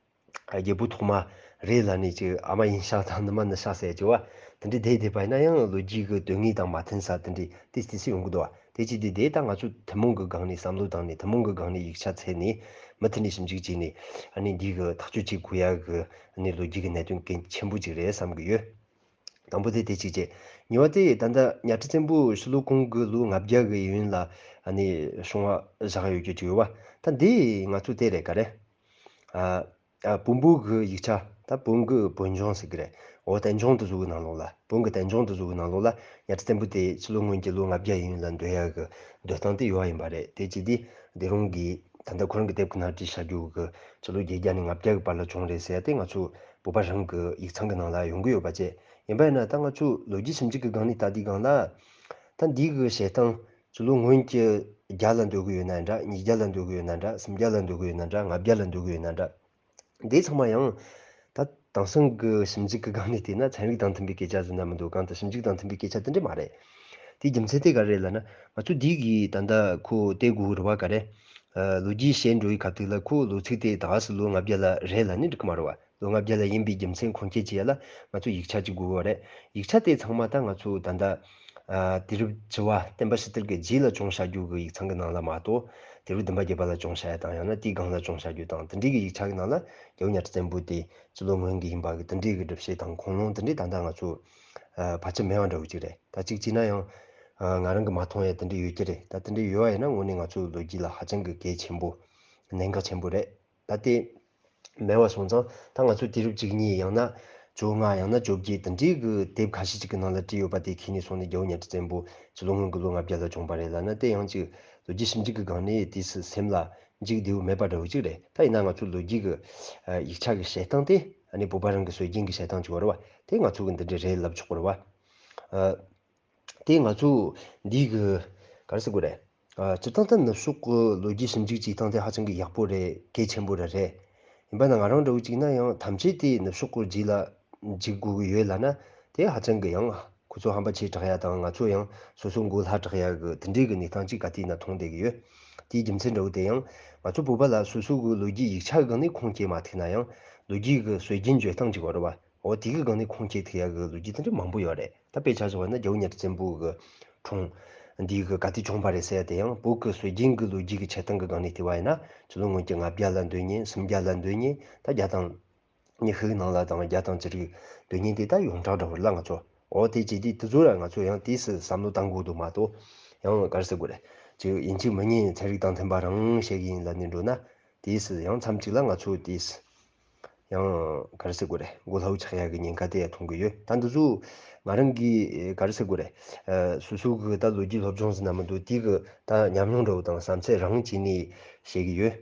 རྒྱལ་པོ་ཐོག་མ་རེད་ལབ་ནས་ཅིག་ཨ་མ་ཡིན་ཤག་དང་ནུ་མ་ནུ་ཤག་ཟེར་གྱི་བ། དེ་འདྲའི་བསྡད་བསྡད་པ་ཡིན་ན་ཡང་ལོ་རྒྱུས་ཀྱི་དོན་དངོས་དང་མ་མཐུན་ས་དེ་འདྲའི་ཏིས་ཏིས་སུ་ཡོང་གི་འདུག་བ། དེ་ཅི་སྟེ་དེ་ད་ང་ཚོ་ཐུན་མོང་གི་སྒང་ནས་བསམ་བློ་བཏང་ནས་ཐུན་མོང་གི་སྒང་ནས་ཡིག་ཆ་འཚོལ་ནས་མུ་མཐུད་ནས་ཞིབ་འཇུག་བྱས་ནས་ཨ་ནི་འདི་གི་ཐག་གཅོད་བྱེད་དགོས་ཡ་གི་ཨ་ནི་ལོ་རྒྱུས་ཀྱི་གནད་དོན་གལ་ཆེན་པོ་ཅིག་རེད་བསམ་གི་ཡོད། དང་པོ་དེ་དེ་གཅིག་བྱས། གཉིས་པ་དེ་ད་ལྟ་གཉའ་ཁྲི་བཙན་པོ་ཕྱི་ལོ་གོང་གི་ལོ་ལྔ་བརྒྱ་གི་ཡུན་ལ་ཨ་ནི་བྱུང་བ་བཞག་ཡོད་རྒྱུ་ཅིག་ཡོད་བ། ད་འདི་ང་ཚོ་དེ་རེད་ག་རེད། ཨ། ཨ། བོན་པོ་གི་ཡིག་ཆ། ད་བོན་གྱི་བོན་སྦྱོང་ཟེར་གི་རེད། འོ་བསྟན་སྦྱོང་དེ་ཚོ་གི་ནང་ལོགས་ལ། བོན་གྱི་བསྟན་སྦྱོང་དེ་ཚོ་གི་ནང་ལོགས་ལ་གཉའ་ཁྲི་བཙན་པོ་དེ་ཕྱི་ལོ་སྔོན་གྱི་ལོ་ལྔ་བརྒྱ་ཡུན་ལ་སྡོད་ཡ་གི་འདོད་སྟངས་དེ་ཡོད་པ་ཡིན་པ་རེད། དེ་ཅི་སྟེ་ལྡེ་རོང་གི་ད་ལྟ་ཁོ་རང་གི་དེབ་ཀྱི་ནང་བྲིས་བཞག་རྒྱུ་གི་ཕྱི་ལོ་བརྒྱད་བརྒྱ་ནས་ལྔ་བརྒྱ་གི་བར་ལ་བྱུང་རེད་ཟེར་ཡ་དེ་ང་ཚོ་བོད་པ་རང་གི་ཡིག་ཚང་གི་ནང་ལ་ཡོང་གི་ཡོད་པ་བཅས། ཡིན་པ་ཡིན་ན་ད་ང་ཚོ་ལོ་རྒྱུས་ཞིབ་འཇུག་གི་སྒང་ནས་ལྟ་དུས་སྒང་ལ། ད་འདི་གི་བཤད་སྟངས་ཕྱི་ལོ་སྔོན་གྱི་བརྒྱ་ལ་འདོད་གི་ཡོད་ན་འདྲ། ཉིས་བརྒྱ་ལ་འདོད་གི་ཡོད་ན་འདྲ། སུམ་བརྒྱ་ལ་འདོད་གི་ཡོད་ན་འདྲ། ལྔ་བརྒྱ་ལ་འདོད་གི་ཡོད་ན་འདྲ། འདི་ཚང་མ་ཡང་ད་དེང་སང་གི་ཞིབ་འཇུག་གི་སྒང་ནས་བལྟས་ན་ཚན་རིག་དང་མཐུན་པའི་སྐད་ཆ་ཟེར་ན་མི་འདུག་གང་ལྟར་ཞིབ་འཇུག་དང་མཐུན་པའི་སྐད་ཆ་དེ་འདྲ་མ་རེད། དེའི་རྒྱུ་མཚན་དེ་ག་རེ་རེད་ལབ་ན། ང་ཚོ་འདི་གི་ད་ལྟ་ཁོ་བལྟས་དགོས་རེད་བ་ག་རེ། ཨ། ལོ་རྒྱུས་བཤད་འགྲོ་བའི་སྐབས་དེ་ལ་ཁོ་ལོ་ཚིགས་དེ་ད་ག་སེ་ལོ་ལྔ་བརྒྱ་ལ་རེད་ལབ་ནི་འགྲིག་གི་མ་རེད་བ། ལོ་ལྔ་བརྒྱ་ལ་ཡིན་པའི་རྒྱུ་མཚན་ཁུངས་སྐྱེལ་བྱེད་ཡ་ལ་ང་ཚོ་ཡིག་ཆ་གཅིག་དགོས་པ་རེད། ཡིག་ཆ་དེ་ཚང་མ་ད་ང་ཚོ་ད་ལྟ། ཨ། དུས་རབས་བཅུ་བ་སྟོན་པ་ཕྱི་དར་གྱི་རྗེས་ལ་བྱུང་བཞག་རྒྱུ་གི་ཡིག་ཚང་གི་ནང་ལ་མ་གཏོགས། དུས་རབས་བདུན་པ་བརྒྱད་པ་ལ་བྱུང་བཞག་ཡ་དང་ཡང་ན་དེའི་སྒང་ལ་བྱུང་བཞག་རྒྱུ་དང་དེ་འདྲའི་གི་ཡིག་ཆ་གི་ནང་ལ་རྒྱལ་པོ་གཉའ་ཁྲི་བཙན་པོ་དེ་སྤྱི་ལོ་སྔོན་གྱི་ཡིན་པ་གི་དེ་འདྲའི་གི་སྒྲུབ་བྱེད་དང་ཁུངས་ལུང་དེ་འདྲའི་ད་ལྟ་ང་ཚོ། ཨ། ཕལ་ཆེར་མེད་པ་འདྲ་བོ་ཅིག་རེད། ད་གཅིག་བྱས་ན་ཡང་། ཨ། ང་རང་གིས་མ་མཐོང་ཡ་དེ་འདྲ་ཡོད་ཀྱི་རེད། ད་དེ་འདྲ་ཡོད་པ་ཡིན་ན་དངོས་གནས་ང་ཚོའི་ལོ་རྒྱུས་ལ་ཧ་ཅང་གི་གལ་ཆེན་པོ། གནད་འགག་ཆེན་པོ་རེད། ད་དེ་མེད་པ་སོང་ཙང་ད་ང་ཚོ་དུས་རབས་བཅུ་གཉིས་ཡང་ན་བཅོ་ལྔ་ཡང་ན་བཅོ་བརྒྱད་དེ་འདྲའི་གི་དེབ་ཁ་ཤས་ཅིག་གི་ནང་ལ་བྲིས་ཡོད་པ་དེ་ཁྱེར་ནས་སོང་ནས་རྒྱལ་པོ་གཉའ་ཁྲི་བཙན་པོ་སྤྱི་ལོ་སྔོན་གྱི་ལོ་ལྔ་བརྒྱ་ལ་བྱུང་བ་རེད་ལབ་ན། དེ་ཡང་ཅིག་ལོ་རྒྱུས་ཞིབ་འཇུག་གི་སྒང་ནས་དུས་སུ་སེམས་ལ་འཇིགས་བདེ་བོ་མེད་པ་འདྲ་བོ་ཅིག་རེད། ད་ཡིན་ན་ང་ཚོའི་ལོ་རྒྱུས་ཀྱི་ཨ་ཡིག་ཆ་གི་བཤད་སྟངས་དེ་ཨ་ནི་བོད་པ་རང་གི་སྲོལ་རྒྱུན་གྱི་བཤད་སྟངས་ཅིག་ཡོད་རེད་བ། དེ་ང་ཚོ་གི་འདི་འདྲ་རེད་ལབ་ཆོག་གི་རེད་བ། ཨ། དེ་ང་ཚོ་འདི་གི་ག་རེ་ཟེར་དགོས་རེད། ཨ། སྤྱིར་བཏང་ད་ནུབ་ཕྱོགས་ཀྱི་ལོ་རྒྱུས་ཞིབ་འཇུག་བྱེད་སྟངས་དེ་ཧ་ཅང་གི་ཡག་པོ་རེད། གལ་ཆེན་པོ་རེད་རེད། ཡིན་པ་ན་ང་རང་འདྲ་བོ་ཅིག་ན་ཡང་ཐམས་ཅད་དེ་ནུབ་ཕྱོགས་ཀྱི་རྗེས་ལ་འཇུག་དགོས་ཀྱི་ཡོད་ལབ་ན། དེ་ཧ་ཅང་གི་ཡང་ཁོ་ཚོ་ཧམ་པ་ཆེ་དྲགས་ཡ་དང་ང་ཚོ་ཡང་སོ་སོ་མགོ་ལྷ་དྲགས་ཡ་གི་དེ་འདྲའི་གི་གནས་སྟངས་ཅིག་ག་དུས་ན་མཐོང་བསྡད་ཀྱི་ཡོད། དེའི་རྒྱུ་མཚན་འདྲ་བོ་དེ་ཡང་ང་ཚོ་བོད་པ་ལ་སོ་སོ་གི་ལོ་རྒྱུས་ཡིག་ཆ་གི་སྒང་ནས་ཁུངས་སྐྱེལ་མ་ཐུབ་ན་ཡང་ལོ་རྒྱུས་གི་སྲོལ་རྒྱུན་བརྗོད་སྟངས་ཅིག་ཡོད་རེད་བ། འོ་དེ་གི་སྒང་ནས་ཁུངས་སྐྱེལ་ཐུབ་ཡ་གི་ལོ་རྒྱུས་དེ་འདྲ་མང་པོ་ཡོད་རེད། ད་དཔེ་ཆ་བཞག་པ་ན་རྒྱལ་པོ་གཉའ་ཁྲི་བཙན་པོ་གི་འཁྲུངས་འདི་གི་ག་དུས་བྱུང་བ་རེད་ཟེར་ཡ་དེ་ཡང་བོད་ཀྱི་སྲོལ་རྒྱུན་གྱི་ལོ་རྒྱུས་ཀྱི་འཆད་སྟངས་ཀྱི་སྒང་ནས་བལྟས་པ་ཡིན་ན་ཕྱི་ལོ་སྔོན་གྱི་ལྔ་བརྒྱ་ལ་འདོད་ཉིན་སུམ་བརྒྱ་ལ་འདོད་ཉིན་ད་བརྒྱ་དང་ཉི་ཤུ་ནང་ལ་དང་བརྒྱ་དང་བཅུ་དྲུག་འདོད་ཉིན་དེ་ད་ཡོངས་གྲགས་འདྲ་བོ་རེད་ལ་ང་ཚོ། འོ་དེ་བྱས་དུས་དེ་ཚོ་ར་ང་ཚོ་ཡང་དུས་སུ་བསམ་བློ་བཏང་དགོས་འདུག་མ་གཏོགས་ཡང་ག་རེ་ཟེར་དགོས་རེད། ཅིག་ཡིན་གཅིག་མིན་གཉིས་ཚན་རིག་དང་མཐུན་པ་རང་བཤད་གི་ཡིན་ལབ་ནས་འགྲོ་ན། དེས་ཡང་མཚམས་གཅིག་ལ་ང་ཚོ་དེས་ཡང་ག་རེ་ཟེར་དགོས་རེད། མགོ་སླ་བོ་ཆགས་ཡག་གི་ཉེན་ཁ་དེ་ཡང་མཐོང་གི་ཡོད། ད་འདི་ཚོ་ང་རང་གིས་ག་རེ་ཟེར་དགོས་རེད། ཨ། སོ་སོ་གི་ད་ལོ་རྒྱུས་སློབ་སྦྱོང་ཟེར་ན་མི་འདུག་དེ་གི་ད་ཉམས་མྱོང་འདྲ་བོ་དང་བསམ་ཚུལ་རང་བྱས་ནས་བཤད་གི་ཡོད།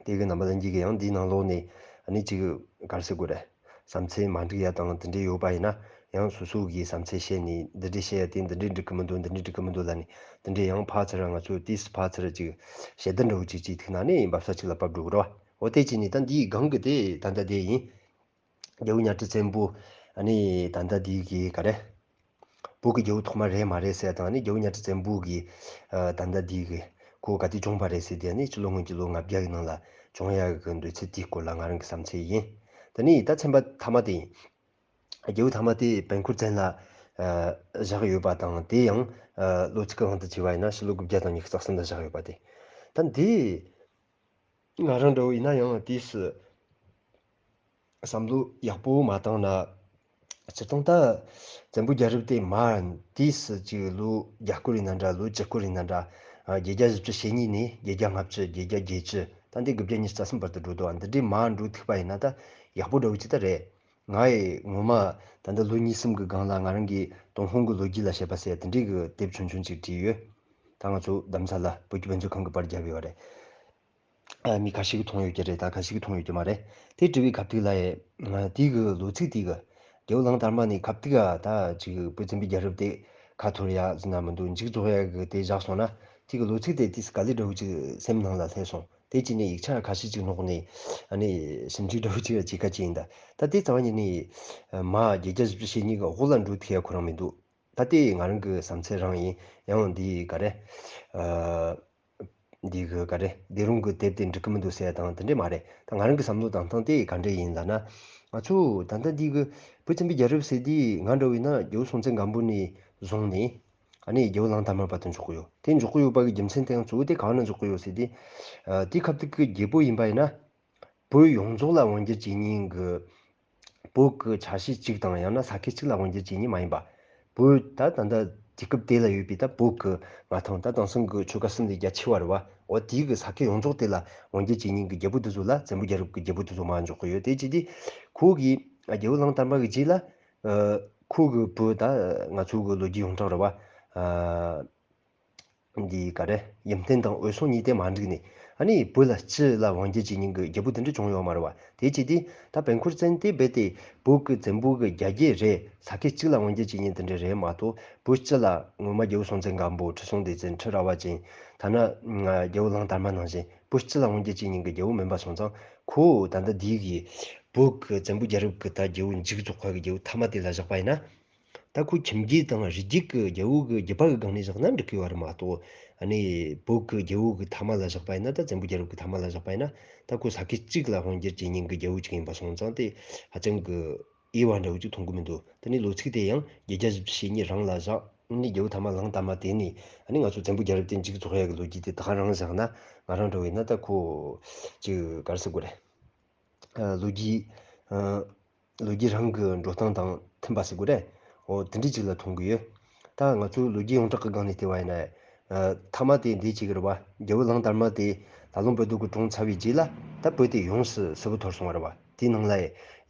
དེ་གི་རྣམ་པ་ལྷན་རྒྱས་ཀྱིས་ཡང་འདིའི་ནང་ལོགས་ནས་ཨ་ནི་ཅིག་ག་རེ་ཟེར་དགོས་རེད། བསམ་ཚུལ་མ་འགྲིག་ཡ་དང་དེ་འདྲས་ཡོད་པ་ཡིན་ན་ཡང་སོ་སོ་གིས་བསམ་ཚུལ་བཤད་ནས་འདི་འདྲས་བཤད་ཡ་དེ་འདི་འདྲས་འགྲིག་གི་མི་འདུག་འདི་འདྲས་འགྲིག་གི་མི་འདུག་ལབ་ནས་དེ་འདྲས་ཡང་ཕར་ཚུར་ང་ཚོས་དུས་སུ་ཕར་ཚུར་ཅིག་ཞལ་འདོན་འདྲ་བོ་ཅིག་བྱེད་ཐུབ་ན་ནི་འབབ་ས་ཅིག་ལ་བབས་འགྲོ་གི་རེད་བ། འོ་དེ་བྱས་ནས་ད་འདིའི་སྒང་གི་དེ་ད་ལྟ་དེ་ཡིན། རྒྱལ་པོ་གཉའ་ཁྲི་བཙན་པོ་ཨ་ནི་ད་ལྟ་འདི་གི་ག་རེ། བོད་ཀྱི་རྒྱལ་པོ་ཐོག་མ་རེད་མ་རེད་ཟེར་དང་ཨ་ནི་རྒྱལ་པོ་གཉའ་ཁྲི་བཙན་པོ་གི་ཨ་ད་ལྟ་འདི་གི་ཁོ་ག་དུས་བྱུང་བ་རེད་ཟེར་དེ་ཨ་ནི་སྤྱི་ལོ་སྔོན་གྱི་ལོ་ལྔ་བརྒྱ་གི་ནང་ལ་བྱུང་ཡག་གི་འདོད་ཚུལ་དེའི་སྐོར་ལ་ང་རང་གི་བསམ་ཚུལ་ཡིན། དེ་ནས་ད་ཚན་པ་མཐའ་མ་དེ་ཡིན། རྒྱལ་པོ་མཐའ་མ་དེ་བོན་ཁུར་བཙན་ལ་ཨ་བཞག་ཡོད་པ་དང་དེ་ཡང་ཨ་ལོ་ཚིགས་ཀྱི་དབང་དུ་བྱས་པ་ཡིན་ན་ཕྱི་ལོ་དགུ་བརྒྱ་དང་ཉི་ཤུ་རྩ་གསུམ་ལ་བཞག་ཡོད་པ་དེ། ད་འདི། ང་རང་འདྲ་བོ་ཡིན་ན་ཡང་དུས་སུ་བསམ་བློ་ཡག་པོ་མ་བཏང་ན། སྤྱིར་བཏང་ད་བཙན་པོ་རྒྱལ་རབས་དེ་མར་དུས་སུ་ཅིག་ལོ་བརྒྱ་སྐོར་ཡིན་ན་འདྲ་ལོ་བཅུ་སྐོར་ཡིན་ན་འདྲ། ཨ། བརྒྱད་བརྒྱ་བཞི་བཅུ་ཞེ་གཉིས་ནས་བརྒྱད་བརྒྱ་ལྔ་བཅུ་བརྒྱད་བརྒྱ་བརྒྱད་ཅུ་ད་འདི་དགུ་བརྒྱ་ཉི་ཤུ་རྩ་གསུམ་བར་དུ་འགྲོ་འདུག་འདི་འདྲའི་མར་འགྲོ་ཐུབ་པ་ཡིན་ན་ད་ཡག་པོ་འདྲ་བོ་ཅིག་ད་རེད། ང་ཡི་ངོ་མ་ད་འདི་ལོ་གཉིས་གསུམ་གི་སྒང་ལ་ང་རང་གིས་ཏུན་ཧོང་གི་ལོ་རྒྱུས་ལ་བཤད་པ་ཟེར་དེ་འདྲའི་གི་དེབ་ཆུང་ཆུང་ཅིག་བྲིས་ཡོད། ད་ང་ཚོ་རྡ་རམ་ས་ལ་བོད་ཀྱི་དཔེ་མཛོད་ཁང་གི་པར་བརྒྱབ་ཡོད་རེད། ཨ། མི་ཁ་ཤས་ཀྱིས་མཐོང་ཡོད་ཀྱི་རེད། ད་ཁ་ཤས་ཀྱིས་མཐོང་ཡོད་ཀྱི་མ་རེད། དེ་བྲིས་པའི་ཁ་ཐུག་ལ་ཡ། དེའི་གི་ལོ་ཚིགས་དེ་གི་རྒྱལ་པོ་གླང་དར་མ་ནས་ཁ་ཐུག་ག་ད་ཅིག་བོད་བཙན་པོའི་རྒྱལ་རབས་དེ་ཁ་འཐོར་ཡ་ཟེར་ན་མི་འདུག་མཇུག་རྫོགས་ཡ་གི་དེ་བཞག་སོང་ན། དེ་གི་ལོ་ཚིགས་དེ་དུས་སུ་ག་ལེ་འདྲ་བོ་ཅིག་སེམས་ནང་ལ་སླེབས་སོང་། དེ་བྱས་ནས་ཡིག་ཆ་ཁ་ཤས་ཅིག་ནོར་ནས་ཨ་ནི་ཞིབ་འཇུག་འདྲ་བོ་ཅིག་བྱེད་ཁ་ཅིག་ཡིན། ད་ད་དེ་རྩ་བ་ཉིད་ནས་མར་བརྒྱད་བརྒྱ་བཞི་བཅུ་ཞེ་གཉིས་གི་འོག་ལ་འགྲོ་ཐུབ་ཡ་ཁོ་རང་མི་འདུག་ད་དེ་ང་རང་གི་བསམ་ཚུལ་རང་ཡིན། ཡང་འདི་ག་རེ། ཨ། འདི་གི་ག་རེ་སྡེ་རུང་གི་དེབ་དེ་འགྲིག་གི་མི་འདུག་ཟེར་ཡ་དང་དེ་འདྲས་མ་རེད། ད་ང་རང་གི་བསམ་བློ་བཏང་སྟངས་དེ་ག་འདྲས་ཡིན་ལབ་ན། ང་ཚོ་ད་ལྟ་འདི་གི་བོད་བཙན་པོའི་རྒྱལ་རབས་ཟེར་དེ་ང་འདྲ་བོ་ཡིན་ན་རྒྱལ་པོ་སྲོང་བཙན་སྒམ་པོ་ནས་བཟུང་ནས་ཨ་ནི་རྒྱལ་པོ་གླང་དར་མ་བར་དུ་འཇོག་གི་ཡོད། དེ་འཇོག་གི་ཡོད་པ་གི་རྒྱུ་མཚན་དེ་ཡང་གཙོ་བོ་དེ་གང་ན་འཇོག་གི་ཡོད་ཟེར་དེ། ཨ། དེའི་སྐབས་དེ་གི་རྒྱལ་པོ་ཡིན་པ་ཡིན་ན། བོད་ཡོངས་རྫོགས་ལ་དབང་སྒྱུར་བྱེད་མཁན་གྱི་བོད་ཀྱི་ཆ་ཤས་གཅིག་དང་ཡང་ན་ས་ཁུལ་གཅིག་ལ་དབང་སྒྱུར་བྱེད་མཁན་མ་ཡིན་པ། བོད་ད་ད་ལྟ་དུས་སྐབས་དེ་ལ་ཡོད་པའི་ད་བོད་ཀྱི་མངའ་ཐང་ད་དེང་སང་གི་ཆོལ་ཁ་གསུམ་ལས་རྒྱ་ཆེ་བ་རེད་བ། འོ་དེའི་གི་ས་ཁུལ་ཡོངས་རྫོགས་དེ་ལ་དབང་སྒྱུར་བྱེད་མཁན་གྱི་རྒྱལ་པོ་དེ་ཚོ་ལ་བཙན་པོ་རྒྱལ་རབས་ཀྱི་རྒྱལ་པོ་དེ་ཚོ་མར་འཇོག་གི་ཡོད། དེ་བྱས་དུས་ཁོ་གིས་རྒྱལ་པོ་གླང་དར་མ་གི་རྗེས་ལ་ཨ་ཁོ་གི་བུ་ད་ང་ཚོ་གི་ལོ་རྒྱུས་ཡོངས་གྲགས་རེད་བ། ཨ། འདི་ག་རེ་ཡུམ་བརྟན་དང་འོད་སྲུང་གཉིས་དེ་མ་འགྲིག་ནས་ཨ་ནི་བོད་ལ་སྤྱི་ལ་དབང་སྒྱུར་བྱེད་མཁན་གྱི་རྒྱལ་པོ་དེ་འདྲ་བྱུང་ཡོད་མ་རེད་བ། དེ་བྱས་དུས་ད་བོན་ཁུར་བཙན་དེ་རྦད་དེ་བོད་ཀྱི་བཙན་པོ་གི་རྒྱ་རྒྱལ་རེད། ས་ཁུལ་གཅིག་ལ་དབང་སྒྱུར་བྱེད་མཁན་དེ་འདྲ་རེད་མ་གཏོགས། བོད་སྤྱི་ལ་ངོ་མ་རྒྱལ་པོ་སྲོང་བཙན་སྒམ་པོ་ཁྲི་སྲོང་ལྡེ་བཙན་ཁྲི་རལ་པ་ཅན། ཐ་ན་རྒྱལ་པོ་གླང་དར་མ་ནང་བཞིན་བོད་སྤྱི་ལ་དབང་སྒྱུར་བྱེད་མཁན་གྱི་རྒྱལ་པོ་མིན་པ་སོང་ཙང་། ཁོ་ད་ལྟ་འདི་གི་བོད་ཀྱི་བཙན་པོ་རྒྱལ་རབས་ཀྱི་ད་རྒྱལ་པོ་མཇུག་རྫོགས་པ་གི་རྒྱལ་པོ་མཐའ་མ་དེ་ལ་བཞག་པ་ཡིན་ན། ད་ཁོ་ཁྱིམ་རྒྱུད་དང་རིགས་རྒྱུད་ཀྱི་རྒྱལ་པོ་གི་རྒྱུད་པ་གི་སྒང་ནས་བཞག་ན་འགྲིག་གི་ཡོད་རེད་མ་གཏོགས། ཨ་ནི་བོད་ཀྱི་རྒྱལ་པོ་གི་མཐའ་མ་ལ་བཞག་པ་ཡིན་ན། ད་བཙན་པོ་རྒྱལ་རབས་ཀྱི་མཐའ་མ་ལ་བཞག་པ་ཡིན་ན། ད་ཁོ་ས་ཁུལ་གཅིག་ལ་དབང་སྒྱུར་བྱེད་མཁན་གྱི་རྒྱལ་པོ་ཅིག་ཡིན་པ་སོང་ཙང་། དེ་ཧ་ཅང་གི་དབྱེ་བ་འདྲ་བོ་ཅིག་མཐོང་གི་མི་འདུག་དེ་ནས་ལོ་ཚིགས་དེ་ཡང་བརྒྱད་བརྒྱ་བཞི་བཅུ་ཞེ་གཉིས་རང་ལ་བཞག་ཨ་ནི་རྒྱལ་པོ་ཐ་མ་གླང་དར་མ་དེ་ནས་ཨ་ནི་ང་ཚོ་བཙན་པོ་རྒྱལ་རབས་དེ་མཇུག་རྫོགས་ཡག་གི་ལོ་རྒྱུས་དེ་ད་ག་རང་བཞག་ན། ང་རང་འདྲ་བོ་ཡིན་ན་ད་ཁོ་ཅིག་ག་རེ་ཟེར་དགོས་རེད། ཨ། ལོ་རྒྱུས། ཨ། ལོ་རྒྱུས་རང་གི་འགྲོ་སྟངས་དང་མཐུན་པ་ཟེར་དགོས་རེད། འོ་དེ་འདྲ་ཅིག་ལ་མཐོང་གི་ཡོད། ད་ང་ཚོའི་ལོ་རྒྱུས་ཡོངས་གྲགས་ཀྱི་སྒང་ནས་བལྟས་པ་ཡིན་ན། ཨ། མཐའ་མ་དེ་འདི་བྱེད་ཀྱི་རེད་བ། རྒྱལ་པོ་གླང་དར་མ་དེ་ལ་ལུང་བོད་སྡོད་ཀྱི་གྲོངས་ཚར་བའི་རྗེས་ལ་ད་བོད་དེ་ཡོངས་སུ་སིལ་བུ་འཐོར་སོང་བ་རེད་བ། དེའི་ནང་ལ་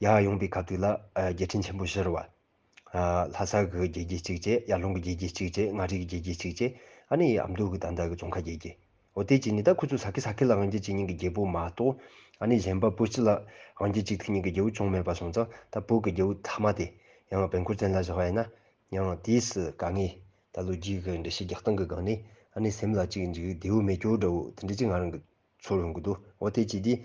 ཡར་ཡོང་པའི་ཁ་ཐུག་ལ། ཨ། རྒྱལ་ཕྲན་ཆེན་པོ་བཞི་རེད་བ། ཨ། ལྷ་ས་གི་རྒྱལ་རྒྱུད་གཅིག་བྱས། ཡར་ཀླུང་གི་རྒྱལ་རྒྱུད་གཅིག་བྱས། མངའ་རིས་ཀྱི་རྒྱལ་རྒྱུད་གཅིག་བྱས། ཨ་ནི་ཨ་མདོ་གི་ད་ལྟ་གི་ཙོང་ཁ་རྒྱལ་རྒྱུད། འོ་དེ་བྱས་ནས་ད་ཁོ་ཚོ་ས་ཁུལ་ས་ཁུལ་ལ་དབང་སྒྱུར་བྱེད་མཁན་གྱི་རྒྱལ་པོ་མ་གཏོགས། ཨ་ནི་གཞན་པ་བོད་སྤྱི་ལ་དབང་སྒྱུར་བྱེད་ཐུབ་མཁན་གྱི་རྒྱལ་པོ་བྱུང་མེད་པ་སོང་ཙང་། ད་བོད་ཀྱི་རྒྱལ་པོ་མཐའ་མ་དེ་ཡང་བན་ཁུར་བཙན་ལ་བཞག་པ་ཡིན་ན། ཡང་དུས་སུ་དཀའ་ངལ། ད་ལོ་རྒྱུས་ཀྱི་འགྲེལ་བཤད་རྒྱག་སྟངས་ཀྱི་སྒང་ནས། ཨ་ནི་སེམས་ལ་ཅིག་འཇིགས། བདེ་པོ་མེད་རྒྱུ་འདྲ་བོ་དེ་འདྲ་ཅིག་ང་རང་གི་ཚོར་ཡོང་གི་འདུག་འོ་དེ་བྱས་དུས།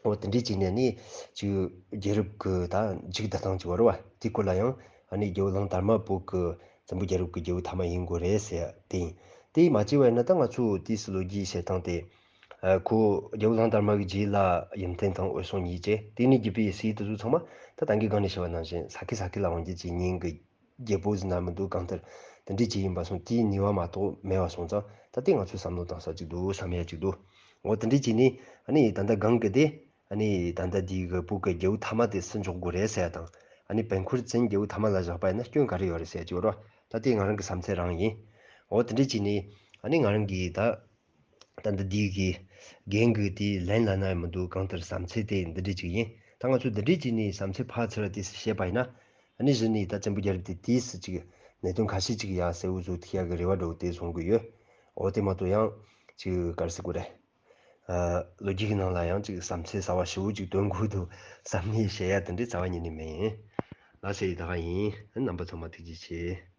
འོ་དེ་འདྲ་བྱས་ནས་ནི་ཅིག་རྒྱལ་རབས་ཀྱི་ད་མཇུག་བསྡུ་སྟངས་ཅིག་ཡོད་རེད་བ། དེའི་སྐོར་ལ་ཡང་ཨ་ནི་རྒྱལ་པོ་གླང་དར་མ་བོད་ཀྱི་བཙན་པོ་རྒྱལ་རབས་ཀྱི་རྒྱལ་པོ་མཐའ་མ་ཡིན་དགོས་རེད་ཟེར་ཡ་དེ་ཡིན། དེ་མ་བྱས་པ་ཡིན་ན་ད་ང་ཚོ་དུས་སུ་ལོ་རྒྱུས་བཤད་སྟངས་དེ། ཨ། ཁོ་རྒྱལ་པོ་གླང་དར་མ་གི་རྗེས་ལ་ཡུམ་བརྟན་དང་འོད་སྲུང་གཉིས་བྱས། དེ་ནས་བརྒྱུད་པའི་སྲིད་དེ་ཚོ་ཚང་མ་ད་ད་གིན་སྒང་ནས་བཤད་པ་ནང་བཞིན་ས་ཁུལ་ས་ཁུལ་ལ་དབང་སྒྱུར་བྱེད་མཁན་གྱི་རྒྱལ་པོ་ཟེར་ན་མི་འདུག་གང་ལྟར་དེ་འདྲ་ཅིག་ཡིན་པ་སོང་། དེའི་ནུས་པ་མ་གཏོགས་མེད་པ་སོང་ཙང་། ད་དེ་ང་ཚོས་བསམ་བློ་བཏང་ས་ཅིག་འདུག་བསམ་ཡ་ཅིག་འདུག་འོ་དེ་འདྲ་བྱས་ནས་ཨ་ནི་ད་ལྟ་སྒང་གི་དེ། ཨ་ནི་ད་ལྟ་འདི་གི་བོད་ཀྱི་རྒྱལ་པོ་མཐའ་མ་དེ་སུ་འཇོག་དགོས་རེད་ཟེར་ཡ་དང་། ཨ་ནི་བན་ཁུར་བཙན་རྒྱལ་པོ་མཐའ་མ་ལ་བཞག་པ་ཡིན་ན་སྐྱོན་ག་རེ་ཡོད་རེད་ཟེར་ཡ་ཅིག་ཡོད་རེད་བ། ད་དེ་ང་རང་གི་བསམ་ཚུལ་རང་ཡིན། འོ་དེ་འདྲ་བྱས་ནས་ཨ་ནི་ང་རང་གིས་ད། ད་འདི་འདི་གི་རྒན་གྱི་དེ་ལན་ལབ་ན་ཡང་མི་འདུག་གང་ལྟར་བསམ་ཚུལ་དེ་འདི་འདྲ་ཅིག་ཡིན། ད་ང་ཚོ་འདི་འདྲ་བྱས་ནས་བསམ་ཚུལ་ཕར་ཚུར་དུས་སུ་བཤད་པ་ཡིན་ན། ཨ་ནི་གཞི་ནས་ད་བཙན་པོ་རྒྱལ་རབས་དེ་དུས་སུ་ཅིག་གནད་དོན་ཁ་ཤས་ཅིག་ཡང་གསལ་པོ་བཟོ་ཐུབ་ཡག་གི་རེ་བ་འདྲ་བོ་དེ་བཟོ་གི་ཡོད། འོ་དེ་མ་གཏོགས་ཡང་ཅིག་ག་རེ་ཟེར་དགོས་རེད། ཨ། ལོ་རྒྱུས་ཀྱི་ནང་ལ་ཡང་ཅིག་བསམ་ཚུལ་གསར་པ་ཞེ་པོ་ཅིག་འདོན་དགོས་འདུག་བསམ་ནས་བཤད་ཡ་དེ་འདྲའི་རྩ་བ་ཉིད་ནས་མེད། ལགས་སེ། ད་ག་ཡིན། རྣམ་པ་ཚང་མ་ཐུགས་རྗེ་ཆེ།